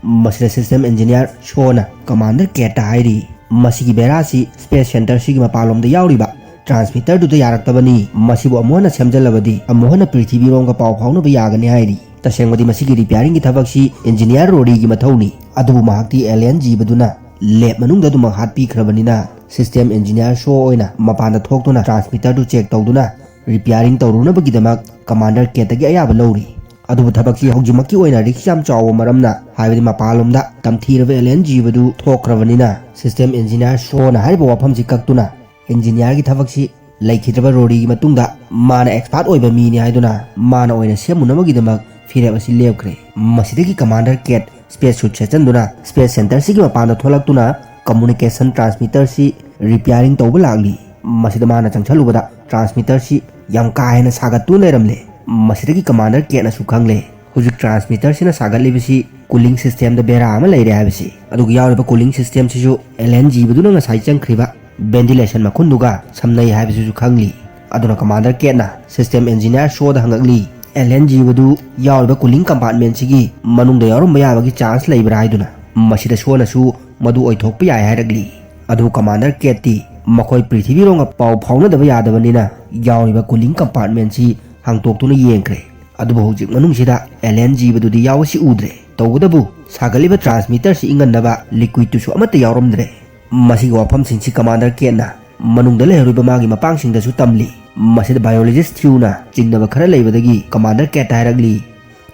ꯃꯁꯤꯗ ꯁꯤꯁꯇꯦꯝ ꯏꯟꯖꯤꯅꯤꯌꯥꯔ ꯁꯣꯅ ꯀꯃꯥꯟꯗꯔ ꯀꯦꯠꯇ ꯍꯥꯏꯔꯤ, ꯃꯁꯤꯒꯤ ꯕꯦꯔꯥꯁꯤ ꯁ꯭ꯄꯦꯁ ꯁꯦꯟꯇꯔꯁꯤꯒꯤ ꯃꯄꯥꯟꯂꯣꯝꯗ ꯌꯥꯎꯔꯤꯕ ꯇ꯭ꯔꯥꯟꯁꯃꯤꯇꯔꯗꯨꯗ ꯌꯥꯔꯛꯇꯕꯅꯤ꯫ ꯃꯁꯤꯕꯨ ꯑꯃꯨꯛ ꯍꯟꯅ ꯁꯦꯝꯖꯤꯜꯂꯕꯗꯤ ꯑꯃꯨꯛ ꯍꯟꯅ ꯄ꯭ꯔꯤꯊꯤꯕꯤꯔꯣꯝꯒ ꯄꯥꯎ ꯐꯥꯎꯅꯕ ꯌꯥꯒꯅꯤ ꯍꯥꯏꯔꯤ꯫ ꯇꯁꯦꯡꯕꯗꯤ ꯃꯁꯤꯒꯤ ꯔꯤꯄꯤꯌꯥꯔꯤꯡꯒꯤ ꯊꯕꯛꯁꯤ ꯏꯟꯖꯤꯅꯤꯌꯥꯔ ꯔꯣꯔꯤꯒꯤ ꯃꯊꯧꯅꯤ꯫ ꯑꯗꯨꯕꯨ ꯃꯍꯥꯛꯇꯤ ꯑꯦꯂꯤꯌꯟ ꯖꯤꯕꯗꯨꯅ ꯂꯦꯞ ꯃꯅꯨꯡꯗ ꯑꯗꯨꯃꯛ ꯍꯥꯠꯄꯤꯈ꯭ꯔꯕꯅꯤꯅ ꯁꯤꯁꯇꯦꯝ ꯏꯟꯖꯤꯅꯤꯌꯥꯔ ꯁꯣ ꯑꯣꯏꯅ ꯃꯄꯥꯟꯗ ꯊꯣꯛꯇꯨꯅ ꯇ꯭ꯔꯥꯟꯁꯃꯤꯇꯔꯗꯨ ꯆꯦꯛ ꯇꯧꯗꯨꯅ ꯔꯤꯄꯤꯌꯥꯔꯤꯡ ꯇꯧꯔꯨꯅꯕꯒꯤꯗꯃꯛ ꯀꯃꯥꯟꯗꯔ ꯀꯦꯠꯇꯒꯤ ꯑꯌꯥꯕ ꯂꯧꯔꯤ꯫ ꯑꯗꯨꯕꯨ ꯊꯕꯛꯁꯤ ꯍꯧꯖꯤꯛꯃꯛꯀꯤ ꯑꯣꯏꯅ ꯔꯤꯛꯁ ꯌꯥꯝ ꯆꯥꯎꯕ ꯃꯔꯝꯅ, ꯍꯥꯏꯕꯗꯤ ꯃꯄꯥꯟꯂꯣꯝꯗ ꯇꯝꯊꯤꯔꯕ ꯑꯦꯂꯤꯌꯟ ꯖꯤꯕꯗꯨ ꯊꯣꯛꯈ꯭ꯔꯕꯅꯤꯅ ꯁꯤꯁꯇꯦꯝ ꯏꯟꯖꯤꯅꯤꯌꯥꯔ ꯁꯣꯅ ꯍꯥꯏꯔꯤꯕ ꯋꯥꯐꯝꯁꯤ ꯀꯛꯇꯨꯅ ꯏꯟꯖꯤꯅꯤꯌꯥꯔꯒꯤ ꯊꯕꯛꯁꯤ ꯂꯩꯈꯤꯗ꯭ꯔꯕ ꯔꯣꯔꯤꯒꯤ ꯃꯇꯨꯡꯗ ꯃꯥꯅ ꯑꯦꯛꯁꯄꯥꯔꯠ ꯑꯣꯏꯕ ꯃꯤꯅꯤ ꯍꯥꯏꯗꯨꯅ ꯃꯥꯅ ꯑꯣꯏꯅ ꯁꯦꯝꯃꯨꯅꯕꯒꯤꯗꯃꯛ ꯐꯤꯔꯦꯞ ꯑꯁꯤ ꯂꯦꯞꯈ꯭ꯔꯦ꯫ ꯃꯁꯤꯗꯒꯤ ꯀꯃꯥꯟꯗꯔ ꯀꯦꯠ ꯁ꯭ꯄꯦꯁ ꯁꯨꯠ ꯁꯦꯠꯆꯟꯗꯨꯅ ꯁ꯭ꯄꯦꯁ ꯁꯦꯟꯇꯔꯁꯤꯒꯤ ꯃꯄꯥꯟꯗ ꯊꯣꯛꯂꯛꯇꯨꯅ ꯀꯝꯃꯨꯅꯤꯀꯦꯁꯟ ꯇ꯭ꯔꯥꯟꯁꯃꯤꯇꯔꯁꯤ ꯔꯤꯄꯤꯌꯥꯔꯤꯡ ꯇꯧꯕ ꯂꯥꯛꯂꯤ꯫ ꯃꯁꯤꯗ ꯃꯥꯅ ꯆꯪꯁꯜꯂꯨꯕꯗ transmitterꯁꯤ ꯌꯥꯝ ꯀꯥ ꯍꯦꯟꯅ ꯁꯥꯒꯠꯇꯨꯅ ꯂꯩꯔꯝꯂꯦ꯫ ꯃꯁꯤꯗꯒꯤ Commander Catꯅꯁꯨ ꯈꯪꯂꯦ, ꯍꯧꯖꯤꯛ transmitterꯁꯤꯅ ꯁꯥꯒꯠꯂꯤꯕꯁꯤ cooling systemꯗ ꯕꯦꯔꯥ ꯑꯃ ꯂꯩꯔꯦ ꯍꯥꯏꯕꯁꯤ꯫ ꯑꯗꯨꯒ ꯌꯥꯎꯔꯤꯕ cooling systemꯁꯤꯁꯨ alien ꯖꯤꯕꯗꯨꯅ ꯉꯁꯥꯏ ꯆꯪꯈ꯭ꯔꯤꯕ ventilation ꯃꯈꯨꯟꯗꯨꯒ ꯁꯝꯅꯩ ꯍꯥꯏꯕꯁꯤꯁꯨ ꯈꯪꯂꯤ꯫ ꯑꯗꯨꯅ Commander Catꯅ system engineer Shawꯗ ꯍꯪꯉꯛꯂꯤ, alien ꯖꯤꯕꯗꯨ ꯌꯥꯎꯔꯤꯕ cooling compartmentꯁꯤꯒꯤ ꯃꯅꯨꯡꯗ ꯌꯥꯎꯔꯝꯕ ꯌꯥꯕꯒꯤ chance ꯂꯩꯕ꯭ꯔꯥ ꯍꯥꯏꯗꯨꯅ꯫ ꯃꯁꯤꯗ Shawꯅꯁꯨ ꯃꯗꯨ ꯑꯣꯏꯊꯣꯛꯄ ꯌꯥꯏ ꯍꯥꯏꯔꯛꯂꯤ꯫ ꯑꯗꯨꯕꯨ Commander Catꯇꯤ ꯃꯈꯣꯏ ꯄ꯭ꯔꯤꯊꯤꯕꯤꯔꯣꯝꯒ ꯄꯥꯎ ꯐꯥꯎꯅꯗꯕ ꯌꯥꯗꯕꯅꯤꯅ ꯌꯥꯎꯔꯤꯕ cooling compartmentꯁꯤ ꯍꯥꯡꯇꯣꯛꯇꯨꯅ ꯌꯦꯡꯈ꯭ꯔꯦ꯫ ꯑꯗꯨꯕꯨ ꯍꯧꯖꯤꯛ ꯃꯅꯨꯡꯁꯤꯗ alien ꯖꯤꯕꯗꯨꯗꯤ ꯌꯥꯎꯕꯁꯤ ꯎꯗ꯭ꯔꯦ꯫ ꯇꯧꯕꯇꯕꯨ ꯁꯥꯒꯠꯂꯤꯕ transmitterꯁꯤ ꯏꯪꯍꯟꯅꯕ liquidꯇꯨꯁꯨ ꯑꯃꯠꯇ ꯌꯥꯎꯔꯝꯗ꯭ꯔꯦ꯫ ꯃꯁꯤꯒꯤ ꯋꯥꯐꯝꯁꯤꯡꯁꯤ Commander Catꯅ ꯃꯅꯨꯡꯗ ꯂꯩꯍꯧꯔꯤꯕ ꯃꯥꯒꯤ ꯃꯄꯥꯡꯁꯤꯡꯗꯁꯨ ꯇꯝꯂꯤ꯫ ꯃꯁꯤꯗ biologist Thewꯅ ꯆꯤꯡꯅꯕ ꯈꯔ ꯂꯩꯕꯗꯒꯤ Commander Catꯇ ꯍꯥꯏꯔꯛꯂꯤ,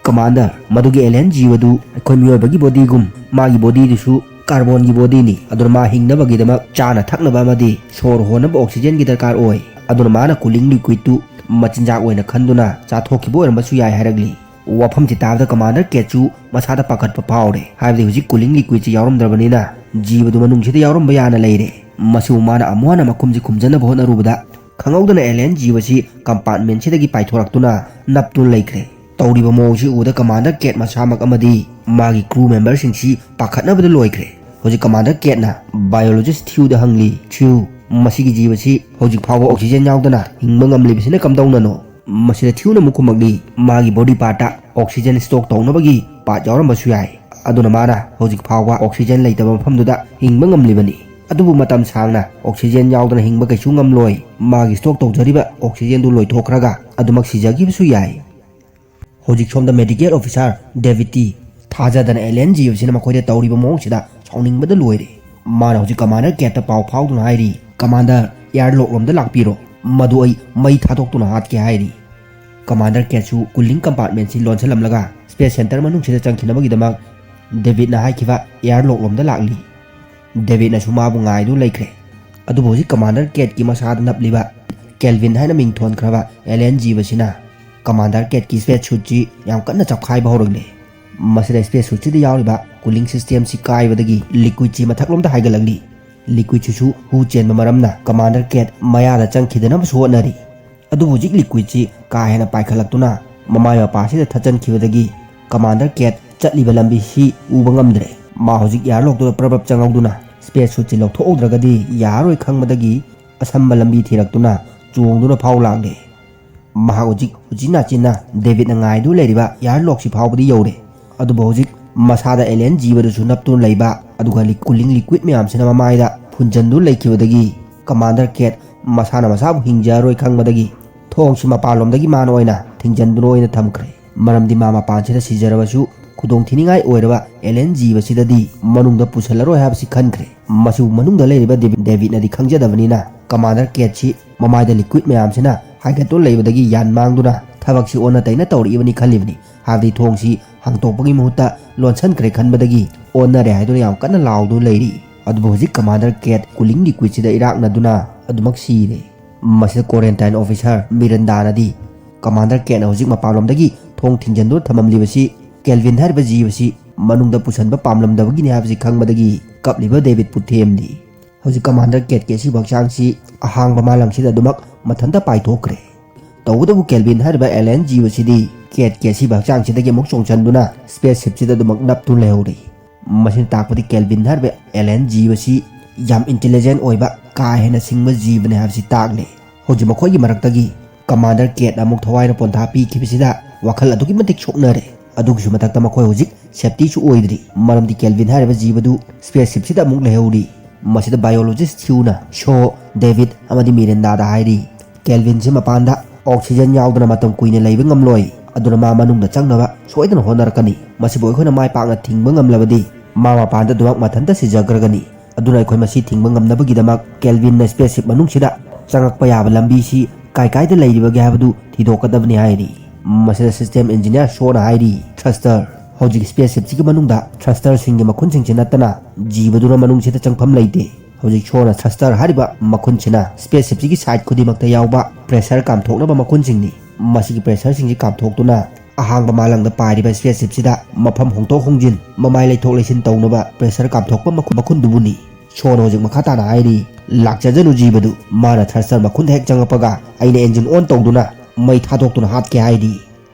"Commander, ꯃꯗꯨꯒꯤ alien ꯖꯤꯕꯗꯨ ꯑꯩꯈꯣꯏ ꯃꯤꯑꯣꯏꯕꯒꯤ bodyꯒꯨꯝ ꯃꯥꯒꯤ bodyꯗꯨꯁꯨ carbonꯒꯤ bodyꯅꯤ꯫ ꯑꯗꯨꯅ ꯃꯥ ꯍꯤꯡꯅꯕꯒꯤꯗꯃꯛ ꯆꯥꯅ ꯊꯛꯅꯕ ꯑꯃꯗꯤ ꯁꯣꯔ ꯍꯣꯟꯅꯕ oxygenꯒꯤ ꯗꯔꯀꯥꯔ ꯑꯣꯏ꯫ ꯑꯗꯨꯅ ꯃꯥꯅ cooling liquidꯇꯨ ꯃꯆꯤꯟꯖꯥꯛ ꯑꯣꯏꯅ ꯈꯟꯗꯨꯅ ꯆꯥꯊꯣꯛꯈꯤꯕ ꯑꯣꯏꯔꯝꯕꯁꯨ ꯌꯥꯏ" ꯍꯥꯏꯔꯛꯂꯤ꯫ ꯋꯥꯐꯝꯁꯤ ꯇꯥꯕꯗ Commander Catꯁꯨ ꯃꯁꯥꯗ ꯄꯥꯈꯠꯄ ꯐꯥꯎꯔꯦ, ꯍꯥꯏꯕꯗꯤ ꯍꯧꯖꯤꯛ cooling liquidꯁꯤ ꯌꯥꯎꯔꯝꯗ꯭ꯔꯕꯅꯤꯅ ꯖꯤꯕꯗꯨ ꯃꯅꯨꯡꯁꯤꯗ ꯌꯥꯎꯔꯝꯕ ꯌꯥꯅ ꯂꯩꯔꯦ꯫ ꯃꯁꯤꯕꯨ ꯃꯥꯅ ꯑꯃꯨꯛ ꯍꯟꯅ ꯃꯈꯨꯝꯁꯤ ꯈꯨꯝꯖꯅꯕ ꯍꯣꯠꯅꯔꯨꯕꯗ ꯈꯪꯍꯧꯗꯅ alien ꯖꯤꯕꯁꯤ compartmentꯁꯤꯗꯒꯤ ꯄꯥꯏꯊꯣꯔꯛꯇꯨꯅ ꯅꯞꯇꯨꯅ ꯂꯩꯈ꯭ꯔꯦ꯫ ꯇꯧꯔꯤꯕ ꯃꯑꯣꯡꯁꯤ ꯎꯕꯗ Commander Cat ꯃꯁꯥꯃꯛ ꯑꯃꯗꯤ ꯃꯥꯒꯤ crew memberꯁꯤꯡꯁꯤ ꯄꯥꯈꯠꯅꯕꯗ ꯂꯣꯏꯈ꯭ꯔꯦ꯫ ꯍꯧꯖꯤꯛ Commander Catꯅ biologist Thewꯗ ꯍꯪꯂꯤ, "Thew, ꯃꯁꯤꯒꯤ ꯖꯤꯕꯁꯤ ꯍꯧꯖꯤꯛ ꯐꯥꯎꯕ oxygen ꯌꯥꯎꯗꯅ ꯍꯤꯡꯕ ꯉꯝꯂꯤꯕꯁꯤꯅ ꯀꯝꯗꯧꯅꯅꯣ?" ꯃꯁꯤꯗ Thewꯅ ꯑꯃꯨꯛ ꯈꯨꯝꯃꯛꯂꯤ, "ꯃꯥꯒꯤ body partꯇ oxygen stock ꯇꯧꯅꯕꯒꯤ part ꯌꯥꯎꯔꯝꯕꯁꯨ ꯌꯥꯏ꯫ ꯑꯗꯨꯅ ꯃꯥꯅ ꯍꯧꯖꯤꯛ ꯐꯥꯎꯕ oxygen ꯂꯩꯇꯕ ꯃꯐꯝꯗꯨꯗ ꯍꯤꯡꯕ ꯉꯝꯂꯤꯕꯅꯤ꯫ ꯑꯗꯨꯕꯨ ꯃꯇꯝ ꯁꯥꯡꯅ oxygen ꯌꯥꯎꯗꯅ ꯍꯤꯡꯕ ꯀꯩꯁꯨ ꯉꯝꯂꯣꯏ꯫ ꯃꯥꯒꯤ stock ꯇꯧꯖꯔꯤꯕ oxygenꯗꯨ ꯂꯣꯏꯊꯣꯛꯈ꯭ꯔꯒ ꯑꯗꯨꯃꯛ ꯁꯤꯖꯈꯤꯕꯁꯨ ꯌꯥꯏ꯫" ꯍꯧꯖꯤꯛ ꯁꯣꯝꯗ medical officer Davidꯇꯤ ꯊꯥꯖꯗꯅ alien ꯖꯤꯕꯁꯤꯅ ꯃꯈꯣꯏꯗ ꯇꯧꯔꯤꯕ ꯃꯑꯣꯡꯁꯤꯗ ꯁꯥꯎꯅꯤꯡꯕꯗ ꯂꯣꯏꯔꯦ꯫ ꯃꯥꯅ ꯍꯧꯖꯤꯛ Commander Catꯇ ꯄꯥꯎ ꯐꯥꯎꯗꯨꯅ ꯍꯥꯏꯔꯤ, "Commander, airlock ꯔꯣꯝꯗ ꯂꯥꯛꯄꯤꯔꯣ, ꯃꯗꯨ ꯑꯩ ꯃꯩ ꯊꯥꯗꯣꯛꯇꯨꯅ ꯍꯥꯠꯀꯦ" ꯍꯥꯏꯔꯤ꯫ Commander Catꯁꯨ cooling compartmentꯁꯤ ꯂꯣꯟꯁꯤꯜꯂꯝꯂꯒ space center ꯃꯅꯨꯡꯁꯤꯗ ꯆꯪꯈꯤꯅꯕꯒꯤꯗꯃꯛ Davidꯅ ꯍꯥꯏꯈꯤꯕ airlock ꯔꯣꯝꯗ ꯂꯥꯛꯂꯤ꯫ Davidꯅꯁꯨ ꯃꯥꯕꯨ ꯉꯥꯏꯗꯨꯅ ꯂꯩꯈ꯭ꯔꯦ꯫ ꯑꯗꯨꯕꯨ ꯍꯧꯖꯤꯛ Commander Catꯀꯤ ꯃꯁꯥꯗ ꯅꯞꯂꯤꯕ Kelvin ꯍꯥꯏꯅ ꯃꯤꯡ ꯊꯣꯟꯈ꯭ꯔꯕ alien ꯖꯤꯕꯁꯤꯅ Commander Catꯀꯤ space suitꯁꯤ ꯌꯥꯝ ꯀꯟꯅ ꯆꯞꯈꯥꯏꯕ ꯍꯧꯔꯛꯂꯦ꯫ ꯃꯁꯤꯗ space suitꯁꯤꯗ ꯌꯥꯎꯔꯤꯕ cooling systemꯁꯤ ꯀꯥꯏꯕꯗꯒꯤ liquidꯁꯤ ꯃꯊꯛꯂꯣꯝꯗ ꯍꯥꯏꯒꯠꯂꯛꯂꯤ꯫ ꯂꯤꯀ꯭ꯋꯤꯠꯁꯤꯁꯨ ꯍꯨ ꯆꯦꯟꯕ ꯃꯔꯝꯅ ꯀꯃꯥꯟꯗꯔ ꯀꯦꯠ ꯃꯌꯥꯗ ꯆꯪꯈꯤꯗꯅꯕꯁꯨ ꯍꯣꯠꯅꯔꯤ꯫ ꯑꯗꯨꯕꯨ ꯍꯧꯖꯤꯛ ꯂꯤꯀ꯭ꯋꯤꯠꯁꯤ ꯀꯥ ꯍꯦꯟꯅ ꯄꯥꯏꯈꯠꯂꯛꯇꯨꯅ ꯃꯃꯥꯏ ꯃꯄꯥꯁꯤꯗ ꯊꯠꯆꯟꯈꯤꯕꯗꯒꯤ ꯀꯃꯥꯟꯗꯔ ꯀꯦꯠ ꯆꯠꯂꯤꯕ ꯂꯝꯕꯤꯁꯤ ꯎꯕ ꯉꯝꯗ꯭ꯔꯦ꯫ ꯃꯥ ꯍꯧꯖꯤꯛ ꯏꯌꯥꯔꯂꯣꯛꯇꯨꯗ ꯄ꯭ꯔꯞ ꯄ꯭ꯔꯞ ꯆꯪꯍꯧꯗꯨꯅ ꯁ꯭ꯄꯦꯁ ꯁꯨꯠꯁꯤ ꯂꯧꯊꯣꯛꯍꯧꯗ꯭ꯔꯒꯗꯤ ꯌꯥꯔꯔꯣꯏ ꯈꯪꯕꯗꯒꯤ ꯑꯁꯝꯕ ꯂꯝꯕꯤ ꯊꯤꯔꯛꯇꯨꯅ ꯆꯣꯡꯗꯨꯅ ꯐꯥꯎ ꯂꯥꯛꯂꯦ꯫ ꯃꯍꯥꯛ ꯍꯧꯖꯤꯛ ꯎꯆꯤꯟ ꯅꯥꯆꯤꯟꯅ ꯗꯦꯕꯤꯠꯅ ꯉꯥꯏꯗꯨꯅ ꯂꯩꯔꯤꯕ ꯏꯌꯥꯔꯂꯣꯛꯁꯤ ꯐꯥꯎꯕꯗꯤ ꯌꯧꯔꯦ꯫ ꯑꯗꯨꯕꯨ ꯍꯧꯖꯤꯛ ꯃꯁꯥꯗ ꯑꯦꯂꯤꯌꯟ ꯖꯤꯕꯗꯨꯁꯨ ꯅꯞꯇꯨꯅ ꯂꯩꯕ, ꯑꯗꯨꯒ ꯂꯤ-, ꯀꯨꯂꯤꯡ ꯂꯤꯀ꯭ꯋꯤꯠ ꯃꯌꯥꯝꯁꯤꯅ ꯃꯃꯥꯏꯗ ꯐꯨꯟꯖꯟꯗꯨꯅ ꯂꯩꯈꯤꯕꯗꯒꯤ ꯀꯃꯥꯟꯗꯔ ꯀꯦꯠ ꯃꯁꯥꯅ ꯃꯁꯥꯕꯨ ꯍꯤꯡꯖꯔꯔꯣꯏ ꯈꯪꯕꯗꯒꯤ ꯊꯣꯡꯁꯤ ꯃꯄꯥꯟꯂꯣꯝꯗꯒꯤ ꯃꯥꯅ ꯑꯣꯏꯅ ꯊꯤꯡꯖꯤꯟꯗꯨꯅ ꯑꯣꯏꯅ ꯊꯝꯈ꯭ꯔꯦ꯫ ꯃꯔꯝꯗꯤ ꯃꯥ ꯃꯄꯥꯟꯁꯤꯗ ꯁꯤꯖꯔꯕꯁꯨ ꯈꯨꯗꯣꯡꯊꯤꯅꯤꯡꯉꯥꯏ ꯑꯣꯏꯔꯕ ꯑꯦꯂꯤꯌꯟ ꯖꯤꯕꯁꯤꯗꯗꯤ ꯃꯅꯨꯡꯗ ꯄꯨꯁꯜꯂꯔꯣꯏ ꯍꯥꯏꯕꯁꯤ ꯈꯟꯈ꯭ꯔꯦ꯫ ꯃꯁꯤꯕꯨ ꯃꯅꯨꯡꯗ ꯂꯩꯔꯤꯕ ꯗꯦꯕꯤꯠ-, ꯗꯦꯕꯤꯠꯅꯗꯤ ꯈꯪꯖꯗꯕꯅꯤꯅ ꯀꯃꯥꯟꯗꯔ ꯀꯦꯠꯁꯤ ꯃꯃꯥꯏꯗ ꯂꯤꯀ꯭ꯋꯤꯠ ꯃꯌꯥꯝꯁꯤꯅ ꯍꯥꯏꯒꯠꯇꯨꯅ ꯂꯩꯕꯗꯒꯤ ꯌꯥꯟ ꯃꯥꯡꯗꯨꯅ ꯊꯕꯛꯁꯤ ꯑꯣꯟꯅ ꯇꯩꯅ ꯇꯧꯔꯛꯏꯕꯅꯤ ꯈꯜꯂꯤꯕꯅꯤ꯫ ꯍꯥꯏꯕꯗꯤ ꯊꯣꯡꯁꯤ ꯍꯥꯡꯇꯣꯛꯄꯒꯤ ꯃꯍꯨꯠꯇ ꯂꯣꯟꯁꯟꯈ꯭ꯔꯦ ꯈꯟꯕꯗꯒꯤ ꯑꯣꯟꯅꯔꯦ ꯍꯥꯏꯗꯨꯅ ꯌꯥꯝ ꯀꯟꯅ ꯂꯥꯎꯗꯨꯅ ꯂꯩꯔꯤ꯫ ꯑꯗꯨꯕꯨ ꯍꯧꯖꯤꯛ ꯀꯃꯥꯟꯗꯔ ꯀꯦꯠ ꯀꯨꯂꯤꯡ ꯂꯤꯀ꯭ꯋꯤꯠꯁꯤꯗ ꯏꯔꯥꯛꯅꯗꯨꯅ ꯑꯗꯨꯃꯛ ꯁꯤꯔꯦ꯫ ꯃꯁꯤꯗ ꯀ꯭ꯋꯥꯔꯦꯟꯇꯥꯏꯟ ꯑꯣꯐꯤꯁꯥꯔ ꯃꯤꯔꯟꯗꯥꯅꯗꯤ ꯀꯃꯥꯟꯗꯔ ꯀꯦꯠꯅ ꯍꯧꯖꯤꯛ ꯃꯄꯥꯟꯂꯣꯝꯗꯒꯤ ꯊꯣꯡ ꯊꯤꯡꯖꯤꯟꯗꯨꯅ ꯊꯝꯂꯝꯂꯤꯕꯁꯤ ꯀꯦꯜꯚꯤꯟ ꯍꯥꯏꯔꯤꯕ ꯖꯤꯕꯁꯤ ꯃꯅꯨꯡꯗ ꯄꯨꯁꯟꯕ ꯄꯥꯝꯂꯝꯗꯕꯒꯤꯅꯤ ꯍꯥꯏꯕꯁꯤ ꯈꯪꯕꯗꯒꯤ ꯀꯞꯂꯤꯕ ꯗꯦꯕꯤꯠꯄꯨ ꯊꯦꯝꯂꯤ꯫ ꯍꯧꯖꯤꯛ ꯀꯃꯥꯟꯗꯔ ꯀꯦꯠꯀꯤ ꯑꯁꯤꯕ ꯍꯛꯆꯥꯡꯁꯤ ꯑꯍꯥꯡꯕ ꯃꯥꯂꯪꯁꯤꯗ ꯑꯗꯨꯃꯛ ꯃꯊꯟꯇ ꯄꯥꯏꯊꯣꯛꯈ꯭ꯔꯦ꯫ ꯇꯧꯕꯇꯕꯨ ꯀꯦꯜꯚꯤꯟ ꯍꯥꯏꯔꯤꯕ ꯑꯦꯂꯤꯌꯟ ꯖꯤꯕꯁꯤꯗꯤ ꯀꯦꯠꯀꯤ ꯑꯁꯤꯕ ꯍꯛꯆꯥꯡꯁꯤꯗꯒꯤ ꯑꯃꯨꯛ ꯆꯣꯡꯁꯤꯟꯗꯨꯅ ꯁ꯭ꯄꯦꯁ ꯁꯤꯞꯁꯤꯗ ꯑꯗꯨꯃꯛ ꯅꯞꯇꯨꯅ ꯂꯩꯍꯧꯔꯤ꯫ ꯃꯁꯤꯅ ꯇꯥꯛꯄꯗꯤ ꯀꯦꯜꯚꯤꯟ ꯍꯥꯏꯔꯤꯕ ꯑꯦꯂꯤꯌꯟ ꯖꯤꯕꯁꯤ ꯌꯥꯝ ꯏꯟꯇꯦꯂꯤꯖꯦꯟ ꯑꯣꯏꯕ, ꯀꯥ ꯍꯦꯟꯅ ꯁꯤꯡꯕ ꯖꯤꯕꯅꯤ ꯍꯥꯏꯕꯁꯤ ꯇꯥꯛꯂꯦ꯫ ꯍꯧꯖꯤꯛ ꯃꯈꯣꯏꯒꯤ ꯃꯔꯛꯇꯒꯤ ꯀꯃꯥꯟꯗꯔ ꯀꯦꯠꯅ ꯑꯃꯨꯛ ꯊꯋꯥꯏꯅ ꯄꯣꯟꯊꯥ ꯄꯤꯈꯤꯕꯁꯤꯗ ꯋꯥꯈꯜ ꯑꯗꯨꯛꯀꯤ ꯃꯇꯤꯛ ꯁꯣꯛꯅꯔꯦ꯫ ꯑꯗꯨꯒꯤꯁꯨ ꯃꯊꯛꯇ ꯃꯈꯣꯏ ꯍꯧꯖꯤꯛ ꯁꯦꯐꯇꯤꯁꯨ ꯑꯣꯏꯗ꯭ꯔꯤ, ꯃꯔꯝꯗꯤ ꯀꯦꯜꯚꯤꯟ ꯍꯥꯏꯔꯤꯕ ꯖꯤꯕꯗꯨ ꯁ꯭ꯄꯦꯁ ꯁꯤꯞꯁꯤꯗ ꯑꯃꯨꯛ ꯂꯩꯍꯧꯔꯤ꯫ ꯃꯁꯤꯗ ꯕꯥꯏꯑꯣꯂꯣꯖꯤꯁ ꯊ꯭ꯌꯨꯅ ꯁꯣ, ꯗꯦꯕꯤꯠ ꯑꯃꯗꯤ ꯃꯤꯔꯤꯟꯗꯥꯗ ꯍꯥꯏꯔꯤ, ꯀꯦꯜꯚꯤꯟꯁꯤ ꯃꯄꯥꯟꯗ ꯑꯣꯛꯁꯤꯖꯟ ꯌꯥꯎꯗꯅ ꯃꯇꯝ ꯀꯨꯏꯅ ꯂꯩꯕ ꯉꯝꯂꯣꯏ, ꯑꯗꯨꯅ ꯃꯥ ꯃꯅꯨꯡꯗ ꯆꯪꯅꯕ ꯁꯣꯏꯗꯅ ꯍꯣꯠꯅꯔꯛꯀꯅꯤ꯫ ꯃꯁꯤꯕꯨ ꯑꯩꯈꯣꯏꯅ ꯃꯥꯏ ꯄꯥꯛꯅ ꯊꯤꯡꯕ ꯉꯝꯂꯕꯗꯤ ꯃꯥ ꯃꯄꯥꯟꯗ ꯑꯗꯨꯃꯛ ꯃꯊꯟꯇ ꯁꯤꯖꯈ꯭ꯔꯒꯅꯤ꯫ ꯑꯗꯨꯅ ꯑꯩꯈꯣꯏ ꯃꯁꯤ ꯊꯤꯡꯕ ꯉꯝꯅꯕꯒꯤꯗꯃꯛ ꯀꯦꯜꯚꯤꯟꯅ ꯁ꯭ꯄꯦꯁ ꯁꯤꯞ ꯃꯅꯨꯡꯁꯤꯗ ꯆꯪꯂꯛꯄ ꯌꯥꯕ ꯂꯝꯕꯤꯁꯤ ꯀꯥꯏ ꯀꯥꯏꯗ ꯂꯩꯔꯤꯕꯒꯦ ꯍꯥꯏꯕꯗꯨ ꯊꯤꯗꯣꯛꯀꯗꯕꯅꯤ ꯍꯥꯏꯔꯤ꯫ ꯃꯁꯤꯗ ꯁꯤꯁꯇꯦꯝ ꯏꯟꯖꯤꯅꯤꯌꯥꯔ ꯁꯣꯅ ꯍꯥꯏꯔꯤ, ꯊ꯭ꯔꯁꯇꯔ, ꯍꯧꯖꯤꯛ ꯁ꯭ꯄꯦꯁ ꯁꯤꯞꯁꯤꯒꯤ ꯃꯅꯨꯡꯗ ꯊ꯭ꯔꯁꯇꯔꯁꯤꯡꯒꯤ ꯃꯈꯨꯟꯁꯤꯡꯁꯤ ꯅꯠꯇꯅ ꯖꯤꯕꯗꯨꯅ ꯃꯅꯨꯡꯁꯤꯗ ꯆꯪꯐꯝ ꯂꯩꯇꯦ꯫ ꯍꯧꯖꯤꯛ ꯁꯣꯅ ꯊ꯭ꯔꯁꯇꯔ ꯍꯥꯏꯔꯤꯕ ꯃꯈꯨꯟꯁꯤꯅ ꯁ꯭ꯄꯦꯁ ꯁꯤꯞꯁꯤꯒꯤ ꯁꯥꯏꯠ ꯈꯨꯗꯤꯡꯃꯛꯇ ꯌꯥꯎꯕ ꯄ꯭ꯔꯦꯁꯔ ꯀꯥꯝꯊꯣꯛꯅꯕ ꯃꯈꯨꯟꯁꯤꯡꯅꯤ꯫ ꯃꯁꯤꯒꯤ ꯄ꯭ꯔꯦꯁꯔꯁꯤꯡꯁꯤ ꯀꯥꯝꯊꯣꯛꯇꯨꯅ ꯑꯍꯥꯡꯕ ꯃꯥꯂꯪꯗ ꯄꯥꯏꯔꯤꯕ ꯁ꯭ꯄꯦꯁ ꯁꯤꯞꯁꯤꯗ ꯃꯐꯝ ꯍꯣꯡꯗꯣꯛ ꯍꯣꯡꯖꯤꯟ, ꯃꯃꯥꯏ ꯂꯩꯊꯣꯛ ꯂꯩꯁꯤꯟ ꯇꯧꯅꯕ ꯄ꯭ꯔꯦꯁꯔ ꯀꯥꯝꯊꯣꯛꯄ ꯃꯈꯨ-, ꯃꯈꯨꯟꯗꯨꯕꯨꯅꯤ꯫ ꯁꯣꯅ ꯍꯧꯖꯤꯛ ꯃꯈꯥ ꯇꯥꯅ ꯍꯥꯏꯔꯤ, "ꯂꯥꯛꯆꯖꯅꯨ ꯖꯤꯕꯗꯨ, ꯃꯥꯅ ꯊ꯭ꯔꯁꯇꯔ ꯃꯈꯨꯟꯗ ꯍꯦꯛ ꯆꯪꯉꯛꯄꯒ ꯑꯩꯅ ꯑꯦꯟꯖꯤꯟ ꯑꯣꯟ ꯇꯧꯗꯨꯅ ꯃꯩ ꯊꯥꯗꯣꯛꯇꯨꯅ ꯍꯥꯠꯀꯦ" ꯍꯥꯏꯔꯤ꯫